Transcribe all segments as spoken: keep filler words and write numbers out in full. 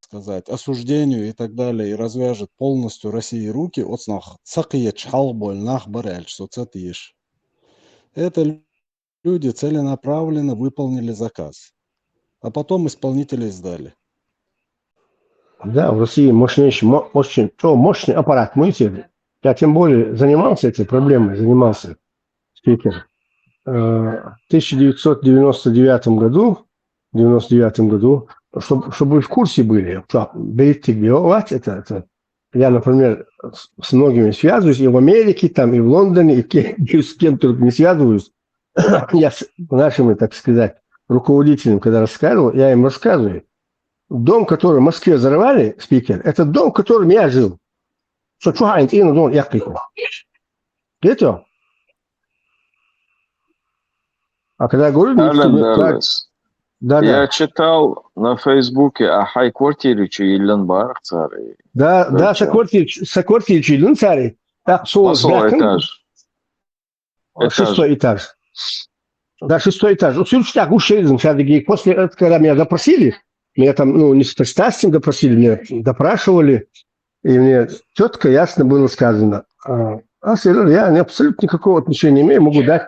сказать, осуждению и так далее, и развяжет полностью России руки, оцунах сакъетч халгболь нах баряльч, со цатиш. Это люди целенаправленно выполнили заказ, а потом исполнителей сдали. Да, в России мощнейший, мо- очень, то мощный аппарат, мы все. Я тем более занимался этой проблемой, занимался, спикер. Э, В тысяча девятьсот девяносто девятом году, девяносто девятом году, чтобы, чтобы вы в курсе были, что берите делать это, это, я, например, с, с многими связываюсь, и в Америке, там, и в Лондоне, и, ке- и с кем только не связываюсь. Я с нашими, так сказать, руководителями, когда рассказывал, я им рассказываю. Дом, который в Москве взорвали, спикер, это дом, в котором я жил. Со чё они, ну, я крикнул. Видите? А когда я говорю, Алан никто не- Даллас. Да, да. Я читал на Фейсбуке, а хай квартиры чи йиллан барах цари. Да, да, Зачем? саквартирч, саквартирч йиллан цари. Так, со Масо бяхкан, этаж. шестой этаж. Да, шестой этаж. Сюрч так уж шесть, шадыги. После этого, когда меня допросили, меня там, ну, не с пристрастием допросили, меня допрашивали, и мне четко, ясно было сказано. А, а всё равно я не, абсолютно никакого отношения не имею, могу дать.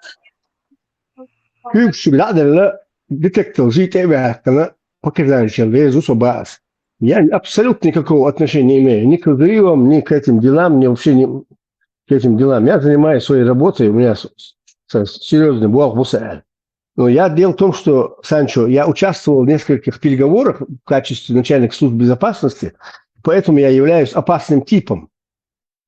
Кюк шугла дала детектор, жить и вяхтана, показали, чем везу собас. Я абсолютно никакого отношения не имею ни к взрывам, ни к этим делам, ни вообще ни к этим делам. Я занимаюсь своей работой, у меня с- с- серьезный блок в Усааль. Но я дело в том, что, Санчо, я участвовал в нескольких переговорах в качестве начальника службы безопасности, поэтому я являюсь опасным типом.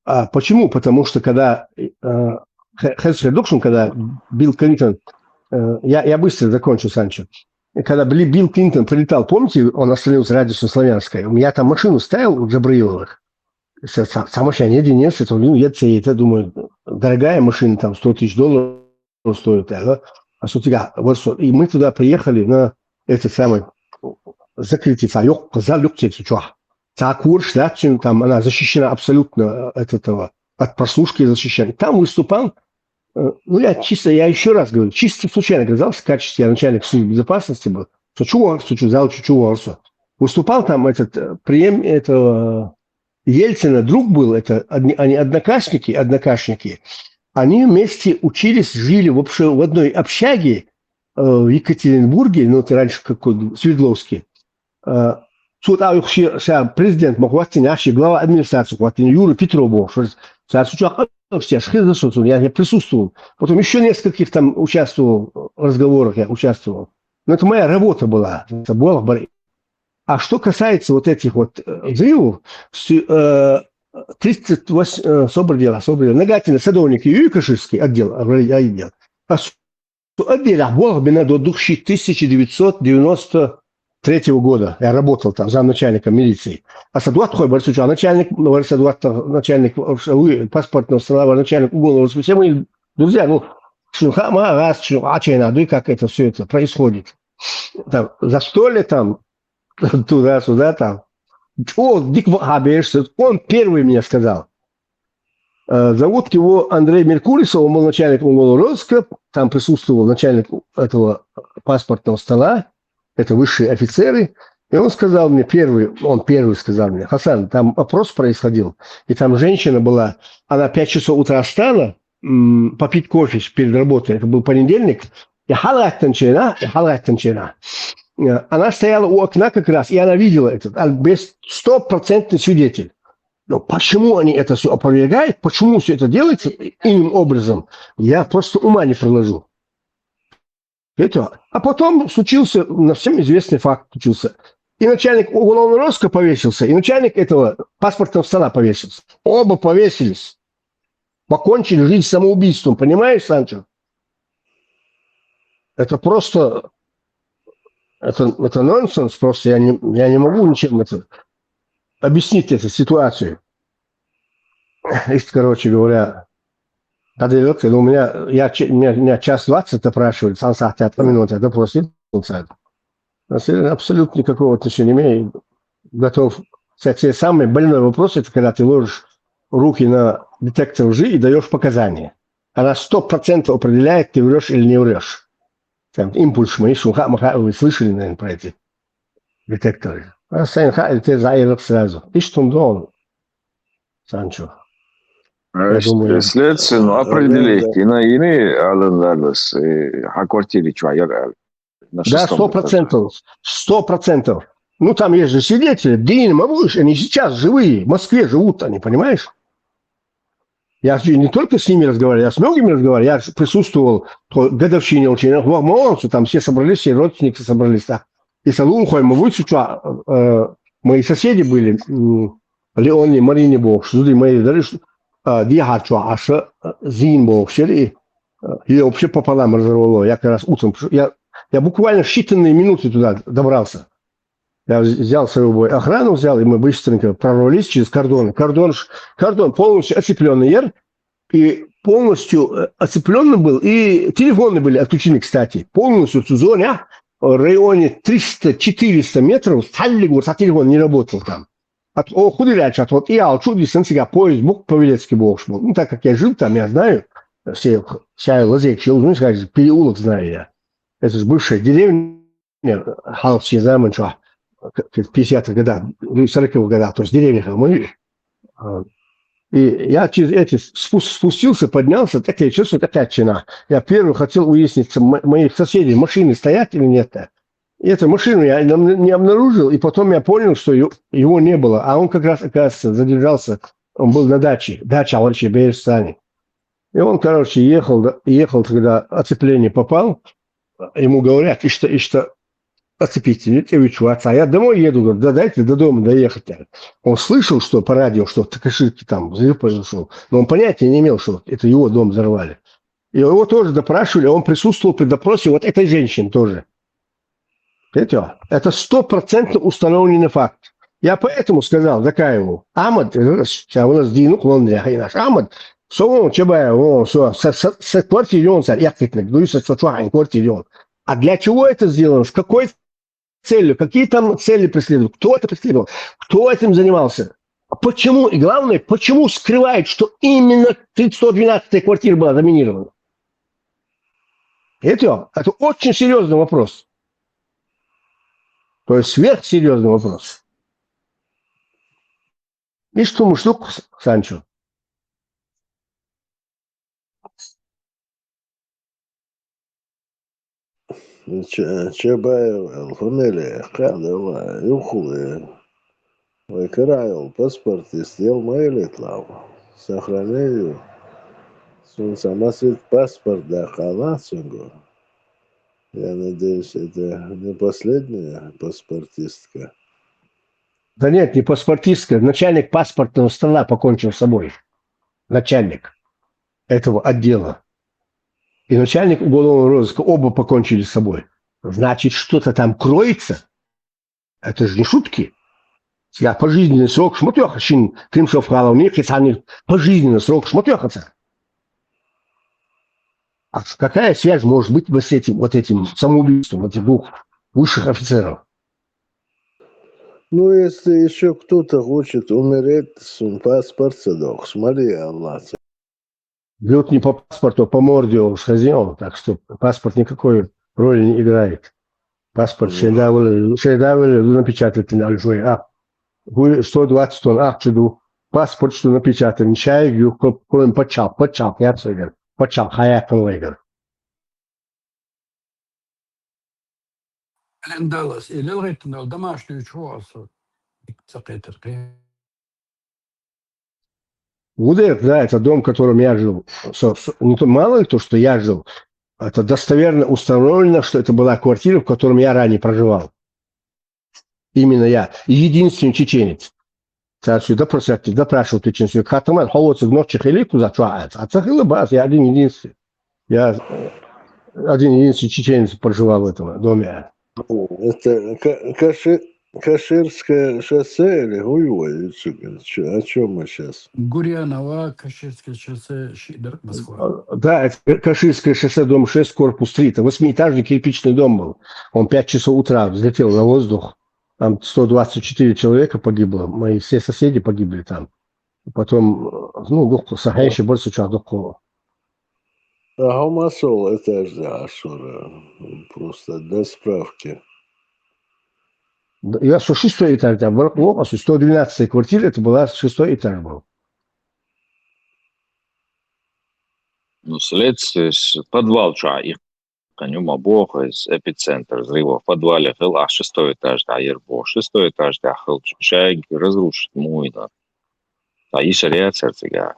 А почему? Потому что когда э, Хэ- Хэнс Редукшн, когда Билл Клинтон, э, я, я быстро закончу, Санчо. И когда Билли- Билл Клинтон прилетал, помните, он остановился радио Славянская. Я там машину ставил у Джабраиловых. Са- са- Самошание единец, это, ну, я це это думаю, дорогая машина, там сто тысяч долларов стоит, да? А что тебя, вот что, и мы туда приехали на этот самый закрытый файок, залюк, чё. Та курс, да, чем там она защищена абсолютно э, от этого, от прослушки защищена. И там выступал, э, ну, я чисто, я еще раз говорю, чисто случайно оказался в качестве, я начальник службы безопасности был, что чего, что чего, зал, что чего, что. Выступал там этот э, прием этого Ельцина, друг был, это одни- они однокашники, однокашники. Они вместе учились, жили вообще в одной общаге э, в Екатеринбурге, ну, это раньше какой Свердловске. Э, Суд а вообще, ся президент мог хватить, наши глава администрации хватить, Юра Петров был, что ся сучок, что я присутствовал. Потом еще нескольких там участвовал, в разговорах я участвовал. Но это моя работа была. Это было в борьбе. А что касается вот этих вот э, взрывов, с- э, тридцать восемь, э, собрал дело, собрал дело. Нагатина, садовник и Юкашевский отдел, отдел. А с- отдел Болхбина до двух- тысяча девятьсот девяносто третьего года. Я работал там замначальником милиции. А Садуат Хойбар, случай, начальник, Садуат, начальник э, паспортного стола, начальник уголовного, все мои друзья, ну, шлюха, ма, раз, шлюха, а чей надо, и как это все это происходит. Там, застолье там, туда-сюда там. О, Дик Хабеш, он первый мне сказал. Э, Зовут его Андрей Меркурисов, он был начальник уголовного розыска, там присутствовал начальник этого паспортного стола, это высшие офицеры. И он сказал мне первый, он первый сказал мне, Хасан, там опрос происходил, и там женщина была, она в пять часов утра встала, м, попить кофе перед работой, это был понедельник, и халгаттан чейна, и халгаттан чейна. Э, Она стояла у окна как раз, и она видела этот асбест, стопроцентный свидетель. Но почему они это все опровергают, почему все это делается иным образом, я просто ума не приложу. Это, а потом случился, на всем известный факт случился. И начальник уголовного розыска повесился, и начальник этого паспортного стола повесился. Оба повесились. Покончили жизнь самоубийством, понимаешь, Санчо? Это просто, это, это нонсенс, просто я не, я не могу ничем это объяснить эту ситуацию. И, короче говоря, когда я, ну, у меня, я, че- меня, меня час двадцать допрашивали, сам сахтят по минуте, допрос. Абсолютно никакого отношения не имею. Готов. Кстати, самый больной вопрос, это когда ты ложишь руки на детектор лжи и даешь показания. Она сто процентов определяет, ты врешь или не врешь. Там импульс мои, шуха, маха, вы слышали, наверное, про эти детекторы. А сайн хаалт тӀе зӀаьрах сразу. Иштта хӀума ду, Санчо. Я думаю, следствие, ну, определить, и на ини аланзалас, э, а квартире чё, я, на Да, шестом этаже. Сто процентов. Сто процентов. Ну, там есть же свидетели. Дин, могу, они сейчас живые. В Москве живут они, понимаешь? Я же не только с ними разговаривал, я с многими разговаривал. Я же присутствовал по годовщине очень. Там все собрались, все родственники собрались. Да. И салун хой, могу, э, мои соседи были, м, Леони, Марине бохуш, зуди мои дали, а, дехар чу, а ша, а, зин бохуш, и, а, и вообще пополам разорвало. Я как раз утром пришёл. Я, я буквально в считанные минуты туда добрался. Я вз-, взял с собой охрану, взял, и мы быстренько прорвались через кордон. Кордон, ш-, кордон полностью оцеплённый, и полностью, э, оцеплённый был, и телефоны были отключены, кстати. Полностью в зоне, а, в районе триста-четыреста метров, стали гор, а телефон не работал там. От, о, худо аьлча, вот и ал чу дисан цига поезд бу-кх Павелецкий бохуш бу. Ну, так как я жил там, я знаю, все, вся лазейка, ну, скажем, переулок знаю я. Это же бывшая деревня, Халхчи заман чу, к-, к-, пятидесятых годах, ну, сороковых годах, то есть деревня Халмы. А, и я через эти спус-, спустился, поднялся, так я чувствую, такая тишина. Я первый хотел выяснить, м-, моих соседей, машины стоят или нет. И эту машину я не обнаружил, и потом я понял, что ю-, его не было. А он как раз, оказывается, задержался. Он был на даче. Дача, короче, Бейерстане. И он, короче, ехал, да, ехал, когда оцепление попал, ему говорят, иштта, иштта, оцепитель, и вы чё, отца? Я домой еду, говорю, да дайте до дома доехать. Он слышал, что по радио, что в Каширке там взрыв произошёл, но он понятия не имел, что это его дом взорвали. И его тоже допрашивали, он присутствовал при допросе вот этой женщины тоже. Понимаете? Это стопроцентно установленный факт. Я поэтому сказал Закаеву, Ахмад, э, ща у нас дину клон для хай наш. Ахмад, со он, Чабаев, он, со, со, со, со квартиры он, со, я как, ну, со, со, со, квартиры он. А для чего это сделано? С какой целью? Какие там цели преследуют? Кто это преследовал? Кто этим занимался? Почему? И главное, почему скрывают, что именно сто двенадцатая квартира была заминирована? Это, это очень серьёзный вопрос. То есть сверхсерьёзный вопрос. Иштта хӀумнаш ду-кх, Санчо. Ч-, Чабаев, фамилия, кхаьда ва, юххул, вай карайол, паспортист, ел ма елийта лав. Сохранение. Сунца масит паспорт даккхала цуьнга. Я надеюсь, это не последняя паспортистка. Да нет, не паспортистка. Начальник паспортного стола покончил с собой. Начальник этого отдела. И начальник уголовного розыска, оба покончили с собой. Значит, что-то там кроется. Это же не шутки. Я пожизненный срок, шмотёха, шин, Кримшов Халов, не, кицани, пожизненный срок, шмотёха. А какая связь может быть вот с этим, вот этим самоубийством этих двух высших офицеров? Ну, если ещё кто-то хочет умереть, с паспорт садок, смотри, Аллах. Бьют не по паспорту, а по морде он схозил, так что паспорт никакой роли не играет. Паспорт шайдавили, шайдавили, напечатать на альфой, а. Вы сто двадцать тонн, а, чуду. Паспорт, что напечатан, шайгу, ко-, коем пачал, пачал, я цигар, пачал, хая калайгар. Лендалас, и лелгайтан дал, дамаш дуьйцу хьо аса. Ца кхетар кхе. Гудер, да, это дом, в котором я жил. Со-, со-, ну, то мало ли то, что я жил. Это достоверно установлено, что это была квартира, в котором я ранее проживал. Именно я. Единственный чеченец. Цар су допрашивать, допрашивать учен су. Хатаман, холодцы ночи хили, куда чуа. А цахила бас, я один единственный. Я, э, один единственный чеченец проживал в этом доме. Это Ка-, Каши-, Каширское шоссе или Гуйва, Юсугин? Чё, о чём мы щас? Гурьянова, Каширское шоссе, Шидар, Москва. А, да, это Каширское шоссе, дом шесть, корпус три. Это восьмиэтажный кирпичный дом был. Он в пять часов утра взлетел на воздух. Там сто двадцать четыре человека погибло. Мои все соседи погибли там. Потом, э, ну, дукха, сахьхьа ещё больше, чем дукха. А хьо масал этажда Ашура? Просто для справки. Д-, я со шестой этаж, да, в-, в-, сто двенадцатая квартира, это была шестой этаж был. Ну, следствие с подвал чу а их каню ма боху из эпицентр взрыва в подвале хил а шестой этаж да ер бо шестой этаж да хил шайг разрушить муйна. Та ишария церцига.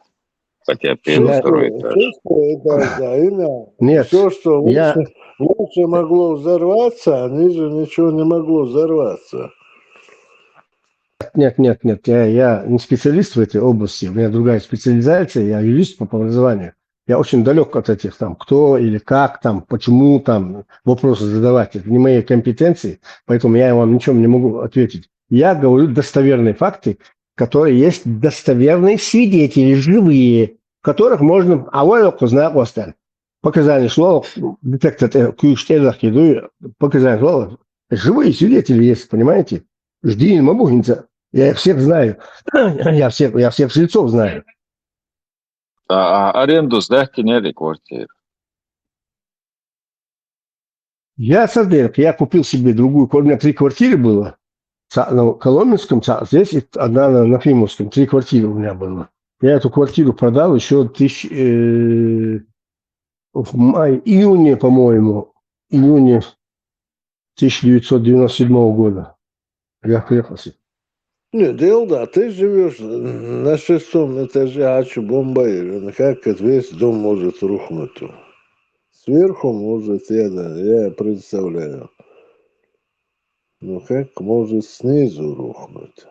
Хотя первый, Всё, второй что, этаж. Всё, что это, да, и на. Нет, Все, что я- лучше, лучше могло взорваться, а ниже ничего не могло взорваться. Нет, нет, нет, я, я не специалист в этой области, у меня другая специализация, я юрист по образованию. Я очень далек от этих там, кто или как там, почему там вопросы задавать. Это не мои компетенции, поэтому я вам ничем не могу ответить. Я говорю достоверные факты, которые есть достоверные свидетели, живые, которых можно, а вот знак осталь. Показания слова, детектор, э, куюш телах еду, показания слова. Живые свидетели есть, понимаете? Жди, не могу, я их всех знаю. Я всех, я всех жильцов знаю. А, а аренду сдать не квартиру. Я создал, я купил себе другую квартиру, у меня три квартиры было. Ца-, на Коломенском, ца-, здесь и одна на, на Фимовском, три квартиры у меня было. Я эту квартиру продал еще тысяч, э, в мае, июне, по-моему, июне тысяча девятьсот девяносто седьмого года. Я приехал сюда. Не, дело, да, ты живешь на шестом этаже, а что бомба или как это весь дом может рухнуть? Сверху может, я, да, я представляю. Ну как может снизу рухнуть?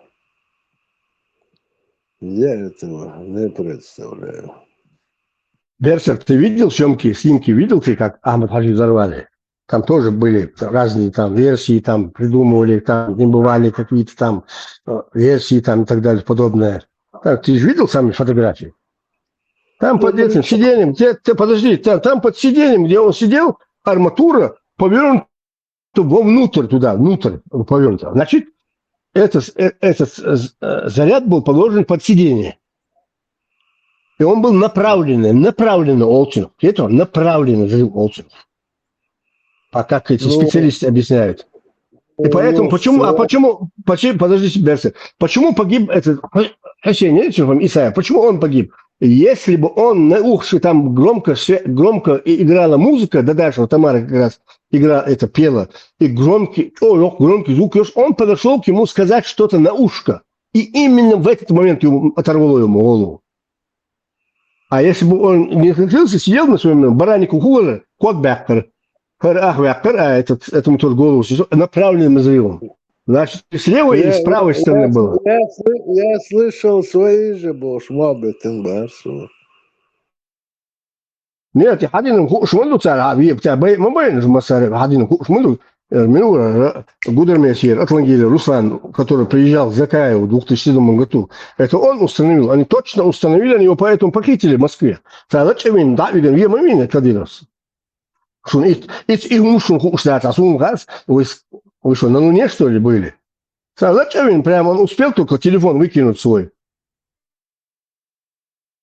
Я этого не представляю. Берсер, ты видел съемки, снимки видел ты, как Ахмад Хаджи взорвали? Там тоже были разные там версии, там придумывали, там не бывали какие-то там э, версии там и так далее подобное. Так, ты же видел сами фотографии? Там под этим сиденьем, где, ты, подожди, там, там под сиденьем, где он сидел, арматура повернута вовнутрь туда, внутрь повернута. Значит, этот, э, этот э, заряд был положен под сиденье. И он был направленный, направленный Олчинов. Это направленный взрыв Олчинов. А как эти Ну, специалисты объясняют. И поэтому ну, почему, а всё. Почему, почему, подождите, Берсер, почему погиб этот Ху-, Хусейн, нет, что там, Исаев, почему он погиб? Если бы он на ухше там громко, све- громко и играла музыка, да, Даша, вот Тамара как раз игра это пела, и громкий, о, лёг- громкий звук, он подошел к ему сказать что-то на ушко. И именно в этот момент ему оторвало ему голову. А если бы он не отключился, сидел на своем баранику хулы, кот бяхкар, хар ах бяхкар, а этот, этому тоже голову снесло, направленным взрывом. Значит, и с левой или с правой стороны было. Я, сл- я слышал свои же больше мобитен барсу. Нет, я один хушман цара, я б тебя бай, мы бай, мы сара, один хушман, Минура, Гудермесьер, Атлангили, Руслан, который приезжал в Закаеву в две тысячи седьмом году, это он установил, они точно установили, они его поэтому похитили в Москве. Цара чемин, да, виден, я мамин, Кадыровс. Шун, ит, ит, и мушун хуш, да, та сун газ, вы с- вы что, на Луне, что ли, были? Цара чемин, прям он успел только телефон выкинуть свой.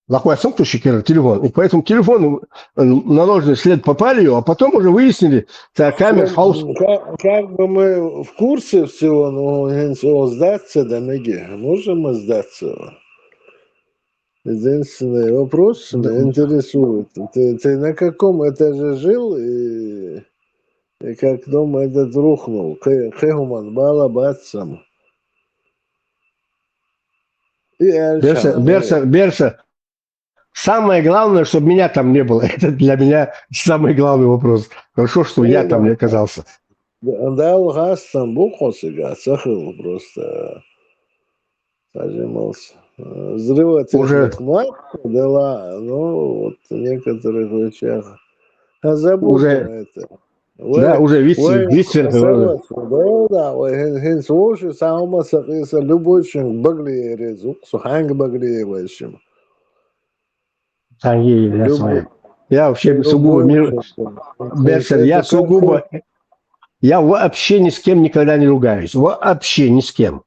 Лахуя сам кто шикер телефон. И по этому телефону э, на ложный след попали его, а потом уже выяснили, та камера хаус. Как, как бы мы в курсе всего, но он сдаться да ноги. Можем мы сдаться? Единственный вопрос меня интересует. Ты, ты на каком этаже жил и, и как дом этот рухнул? Кэ- Кэхуман бала бацам. И Берса, Альшан. Берса, Берса. Самое главное, чтобы меня там не было. Это для меня самый главный вопрос. Хорошо, что я там не оказался. Да, да, у вас там бухосига, сахыл просто. Сажимался. Взрыва Уже- техник мат, дела, ну, вот в некоторых вещах. А забудь Уже- это. Да, уже вис- Ой, вис- да, да, ой, хин, хин слушай, сама сакиса любой чем багли резу, суханг багли вайшим. Танги, я Любой- с вами. Я вообще Любой сугубо мир, чем. Берсер, я Это сугубо, я вообще ни с кем никогда не ругаюсь. Вообще ни с кем.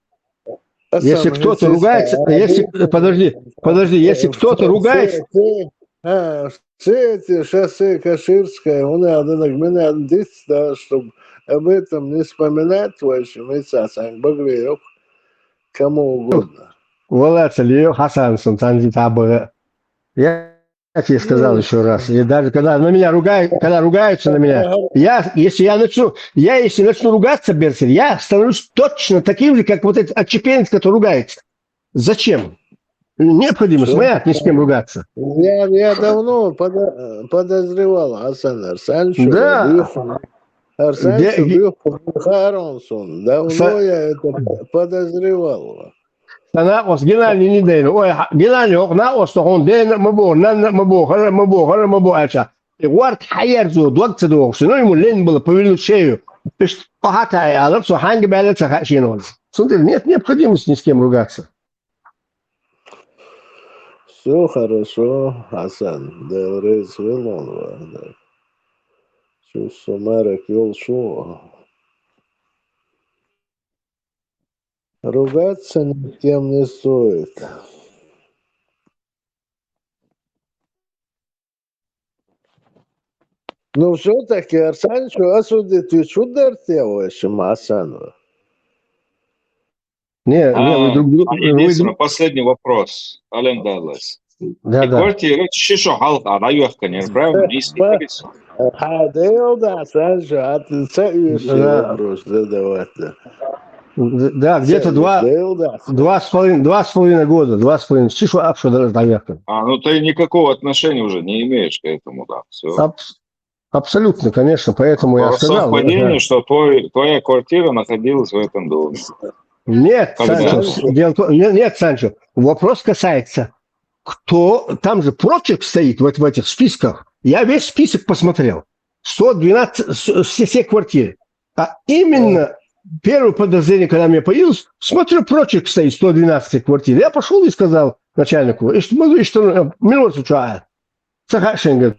А Если сам кто-то здесь, ругается, а, если, а, подожди, подожди, если э, кто-то все, ругается, все, а, все эти шоссе Каширское, он надо на меня дить, да, чтобы об этом не вспоминать, в общем, и цас, а багре, кому угодно. Валлахи, Лео Хасан, сон танзи табага. Я тебе сказал еще раз. И даже когда на меня ругают, когда ругаются на меня, я, если я начну, я если начну ругаться, Берсер, я становлюсь точно таким же, как вот этот отщепенец, который ругается. Зачем? Необходимость моя, ни с кем ругаться. Я, я давно подо- подозревал Хасан Арсанчу. Да. Арсанчу Де- Бюху Харонсон. Давно Са- я это подозревал. Санаос Геннадий не дейн. Ой, ха- Геннадий, ох, наос, хон дейн, ма бо, нан, ма бо, хара, ма бо, хара, ма бо, ача. И варт хайер зо, дуак ца дуак, ну ему лень было повернуть шею. Пишет, пахата, а лапсо ханги бәле ца хашин он. Смотри, нет необходимости ни с кем ругаться. Все хорошо, Хасан. Делрез Вилонова. Чувство марок вел шо. Ругаться ни с кем не стоит. Ну, все-таки Арсанчу осудить ведь удар тебе, в общем, Хасанова. Не, не, А, вы друг друга... а, вы единственный, друг- последний вопрос, Ален Даллас. Да, И да. Квартира, чешо халк, а районка не правильно, не историс. А дело да, Санчо, а ты ца- Да. вопрос задавать-то. Да, где-то Ца- два, дело да. два с половиной, два с половиной года, два с половиной. Чешо апшо да, наверное. А, ну ты никакого отношения уже не имеешь к этому, да, все. Абс- Абсолютно, конечно, поэтому я сказал. Совпадение, Да. Что твой, твоя квартира находилась в этом доме. Нет, Когда? Санчо, с- дело в том- нет, нет, Санчо, вопрос касается, кто, там же прочерк стоит вот в этих списках. Я весь список посмотрел. сто двенадцать, с- все, все квартиры. А именно первое подозрение, когда мне появилось, смотрю, прочерк стоит сто двенадцать квартир. Я пошел и сказал начальнику, и что, и что, Милвард Сучая, Сахашенко,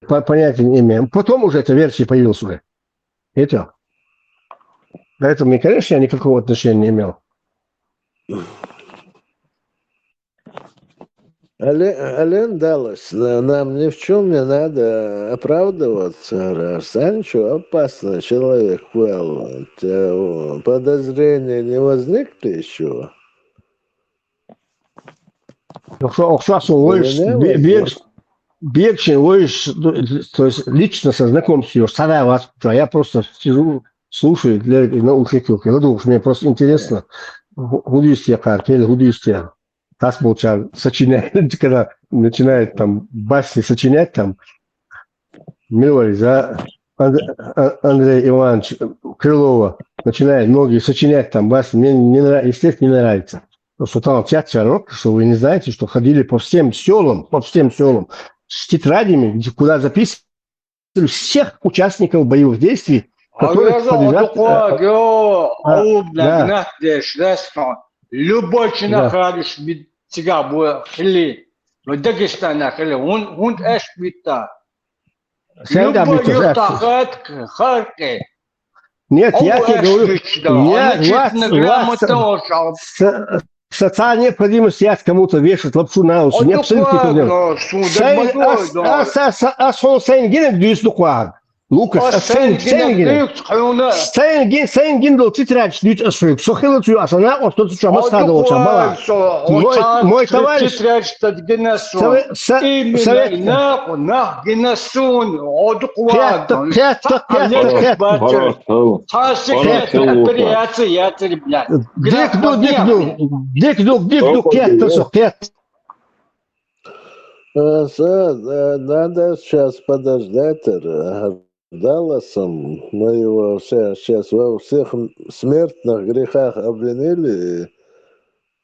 по- понятия не имею. Потом уже эта версия появилась уже. Это. Поэтому, конечно, я никакого отношения не имел. Ален, Ален Даллас, на- нам ни в чем не надо оправдываться. Санчо опасный человек был. Те- Подозрения не возникли еще? Охшо, охшо, со лоиш, Меня бе- вот- бег, бегшин лоиш, то есть лично со знакомств, сарай вас, я просто сижу, слушаю, для наушников, я думаю, что мне просто интересно. Ху- Худуйствие, кар, пел худуйствие. Тас болча сочинять, когда начинает там басни сочинять, там, Милвард, за Анд- А- Андрей Иванович Крылова начинает многие сочинять там басни. Мне не нравится, естественно, не нравится. Потому что там театр, что вы не знаете, что ходили по всем селам, по всем селам с тетрадями, где- куда записывали всех участников боевых действий, А которые я же подлежат... одуква, э, гео, а, аубна, да. Гнат деш, Дашка. Любой чина Да. хариш бит цига бу хили. Но Дагестана хили. Хун, хун эш бита. Сен да Любой битва, юрта да. хат, харке. Нет, я О, тебе эш говорю, бит, да. я Она чуть вас- на грамотно вас- ошал. со- социальная необходимость есть кому-то вешать лапшу на уши. Не абсолютно не проблема. Одуква, суда, Сайн мадуа, ас да. ас ас ас сон сайн гинек дүүс дукуа. Лукас ас сайн сайн гинек. Дюк, хуна. Сайн гин сайн гин дол тетрадь дүүс ас рюк. Со хила цу ас она ос тот чу мас хада оча бала. Мой- мой товарищ- Тетрадь, что Гнесу. Сове- со- Именно совет- нах, нах Гнесу. Одуква. Пятта пятта пятта пятта. Хорошо. Хасик, Хорошо. Операция, я тебе, блядь. Дик ду дик ду дик ду дик ду пятта со пятта. Э, са- э, Надо сейчас подождать. э, Далласом мы его все, сейчас во всех смертных грехах обвинили.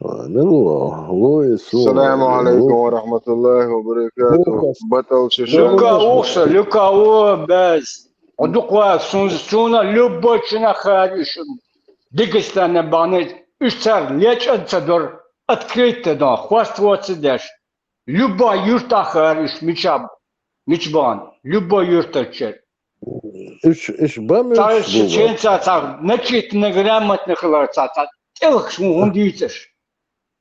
Ну, Луис. السلام عليكم ورحمة الله وبركاته. بطل شيشان. Люка Уса, Люка Уа, без. Одуква, сун, суна, любой чина хариш. Дагестана баны, уж цар лечат цадор, открыто, да, хваствоваться деш. Любой юрта хариш, мичаб, мичбан, любой юрта чер. Уж, уж бам Цар уж була. чеченца, цар, начитанных, грамотных лар, цар, цар, телх шун хундицеш.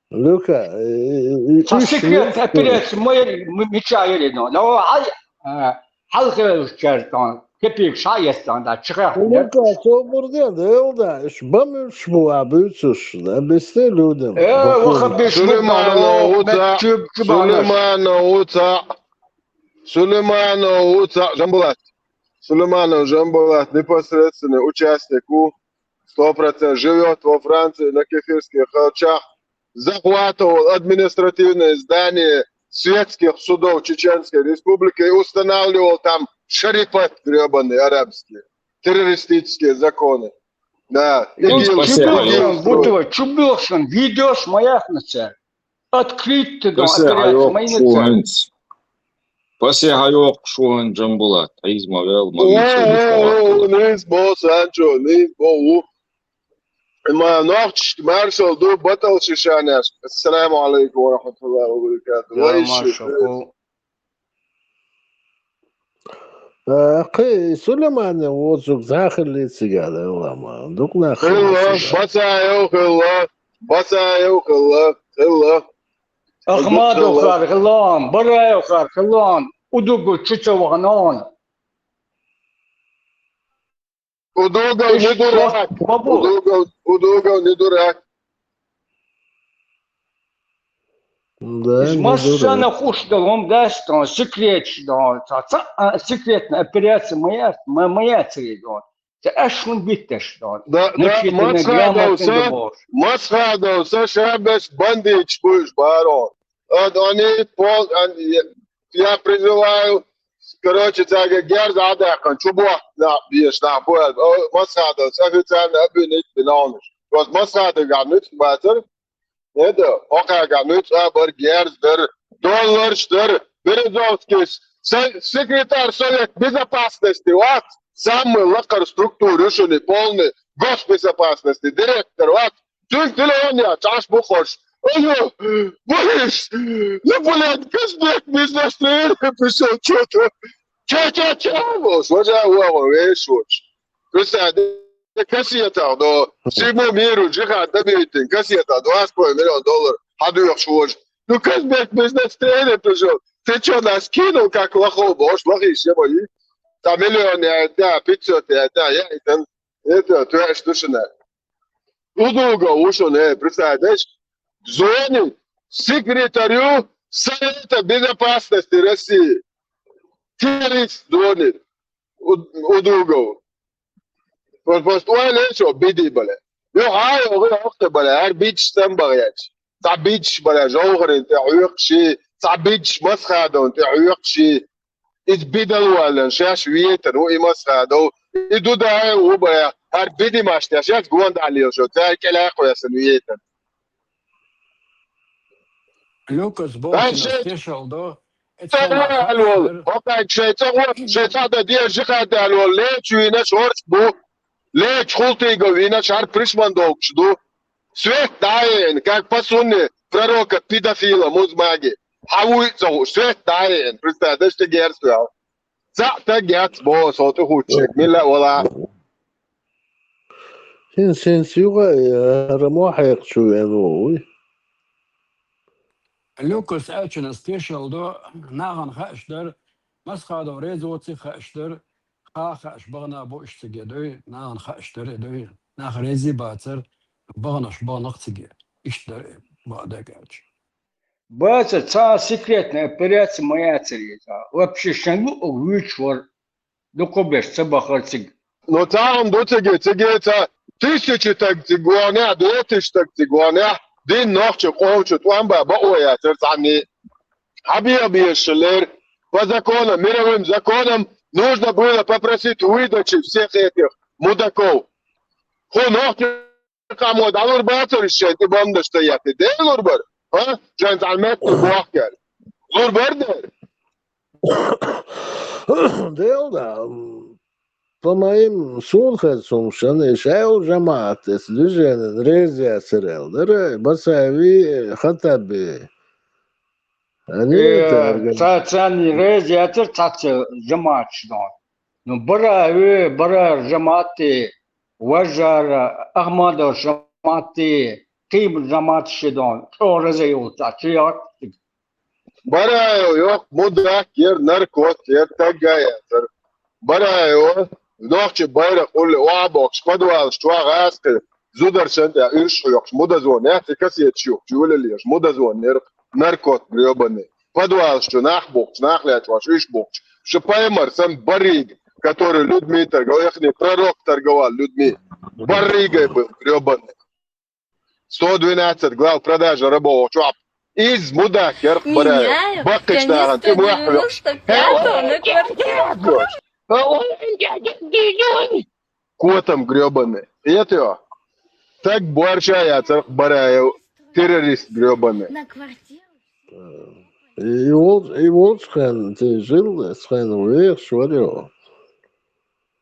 Люка, э, э, Цар уж секрет, уж була. операция, мой, м-, мича ери, но, но, ай, а, халхе уж чертан. кепиг ша ястан да, чехах. Ну, да, собур де, да, да, иш бамиш буа буцуш, да, бесте людям. Э, ваха биш Сулейманов уца, Сулейманов уца, Сулейманов уца, Жамбулат. Сулейманов Жамбулат, непосредственный участник у сто процентов живет во Франции на кефирских харчах, захватывал административные здания светских судов Чеченской Республики и устанавливал там шарифат гребаные арабские, террористические законы. Да, ИГИЛ. Чубилшан, бутова, чубилшан, видеош маях на це. Открыть ты, да, Пасе хьайоккхуш ву хӀинца Жамбулат, Ӏийза ма вел, ма вийца. О, о, о, нийса бо, Санчо, нийса бо ву. Ма нохчашка маршал ду, батал шишанаш. Ассаламу алейкум ва рахматуллахи ва баракатух. Вай ши. Кхы Сулейманов воцург захалли цигара, Аллама. Дукъна хилла, Бацаев хилла, Бацаев хилла, хилла. Ахмадов хар хилла, Бараев хар хилла, Удугов чу ца вахана. Удугов не дурак. Удугов, Удугов не дурак. Да, массана хуш дал, он дастан, секрет дал, ца, ца, а, секретная операция моя, ма-, моя цари дал. Ца ашун битташ дал. Да, да, Масхадов са, Масхадов са шабаш бандич буш барон. Ад они пол, ан-, я, я призываю, короче, цага герз адакан, чубух, да, беш, да, буэл. О, Масхадов са официально обвинить виновных. Вот Масхадов га нуц бацар, это, окага нуц а бар герз дар, долларш дар, Березовский, се-, секретарь Совет Безопасности, вот, самый лакар структура, шуни полный госбезопасности, директор, вот, цуьнга телефон яц, Ӏаш бу хӀорш. Алло, Борис, ну, блядь, Казбек без настроения пришёл, чё-то. Чё, чё, чё? Бо, вожа, вожа, вожа, веш, вожа. Представь, да, кассетах, но всему миру джихад добьёте, кассета, два с половиной миллиона долларов, хьадуьйхуш вожа. Ну, Казбек без настроения пришёл. Ты чё, нас кинул, как лохов, бо, лохи все мои? Там миллион, я это, пятьсот, я это, я это. Это, то есть, слушай, на. Удугов ву шуна, э, представляешь? Звонит секретарю Совета Безопасности России. Террорист звонит. Уд-, Удугов. Просто ойла, что биди бале. Йо, ай, йо, йо, бале, ар бич сам багъяч. Ца бич бале, жовгъарин тӀе хьоькхуш, ца бич Масхадовн тӀе хьоькхуш. Иза бидал валлан шаьш виетар ву и Масхадов. И Дудаев ву бая, хӀара бидимаш тӀе шаьш гонда Ӏалил шо, цаьрга кӀелаькхвессан виетар. Люкас Болтинас тешал до. Хокайг шай цӀа гӀо, шай цӀа да дежи хаддал вол, лечу вийнаш орц бу, лечу хултийга вийнаш хӀара пришман долгуш ду. Свет дӀаеъна, как по сунне пророка педофила музмаги. Хьан вуй ца хууш, свет дӀаеъна, представь, даш тӀе герз вел. Цхьаъ таг яц боху со тӀехуччиг, милла а вала. Хин сенс югӀа а, хӀара мо хьекхачу вен ву вуй? Люкас аьлчанас тешал до, нахана хаач дар, Масхадов реза воци хаач дар, ха хаач багӀана бу иштциге дуй, нахана хаач дар и дуй, нах рези бацар, багӀанаш багӀанах циге. Иштта дар баъ дагача. Баца цхьа секретная операция ма яцар иза. Вообще шайн луъу вуьйчуш вар дукхубеш ца бахар цига. Но цхьа хӀума ду цига, цига ца тысячи таг цига гонехь, две тысячи таг цига гонехь, дин нохча къовчу тӀом ба бакъо яцар цхьанний. Хьабе а бешалер, по законам, мировым законам нужно было попросить выдачи всех этих мудаков. Ху нохча къамо дӀалур бацар шен тӀе бомдаш ца етти. Делур бар, а? Шен цхьана метта бохкар. Лур бар дер. Дел да. По моим, суна хеза хӀума шана, и шайл жамаӀат эс движенин реза яцар аьлла дара, Басаеви, Хаттаби. Они это органи- Ца царни реза яцар цаца жамаӀаташ дон. Ну, бара, э, бара жамаӀати, важара, Ахмадов жамаӀати, кхийма жамаӀаташ дон. ЧӀогӀа реза йолча, чу яхтиг. Бараев йоху мудак яр, наркот яр, тагга яцар. Бараева, нохчий байракъ улле охьабоккхуш, подвалаш чохь гӀазкхи зударшан тӀехь уьш хьоькхуш, мудазонех, и кассеташ юхкуш, юлалеш, мудазонерх, наркот грёбаный. Подвалаш чу нах бухкуш, нах лечкъош, уьш бухкуш. Шу паймар сан баррига, который людьми торговал, ихний пророк торговал людьми. Барригай был грёбаный. Сто двенадцать глав продажа рабов чохь. Из мудак ярх барай. Меняю. Баккхиш нахана тӀе мохь хьоькхуш. Девяносто пятого на квартиру. Котам грёбаный. Хетайо? Стаг борша яцарх бараев, террорист грёбаный. На квартиру. И вол-, и волчхан ты жил, схан вех шварё.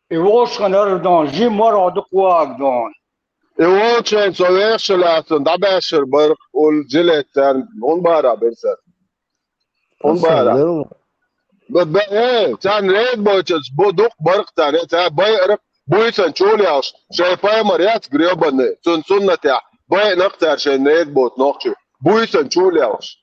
И волчхан ардон, жи моргӀа дукха вагдон. И волчхан со вехшалацун, дӀабаьшшар барх, ул жилет царна, хӀун бара берсар? ХӀун бара? Бе, бе, э, царна ред боцуш, бу дукха барх царна, э, цара байарх, буйсан чулелш, шайн паймар яц грёбаный, цун суннатехь, байнакх цара шайн ред боцу нохчий, буйсан чулелш.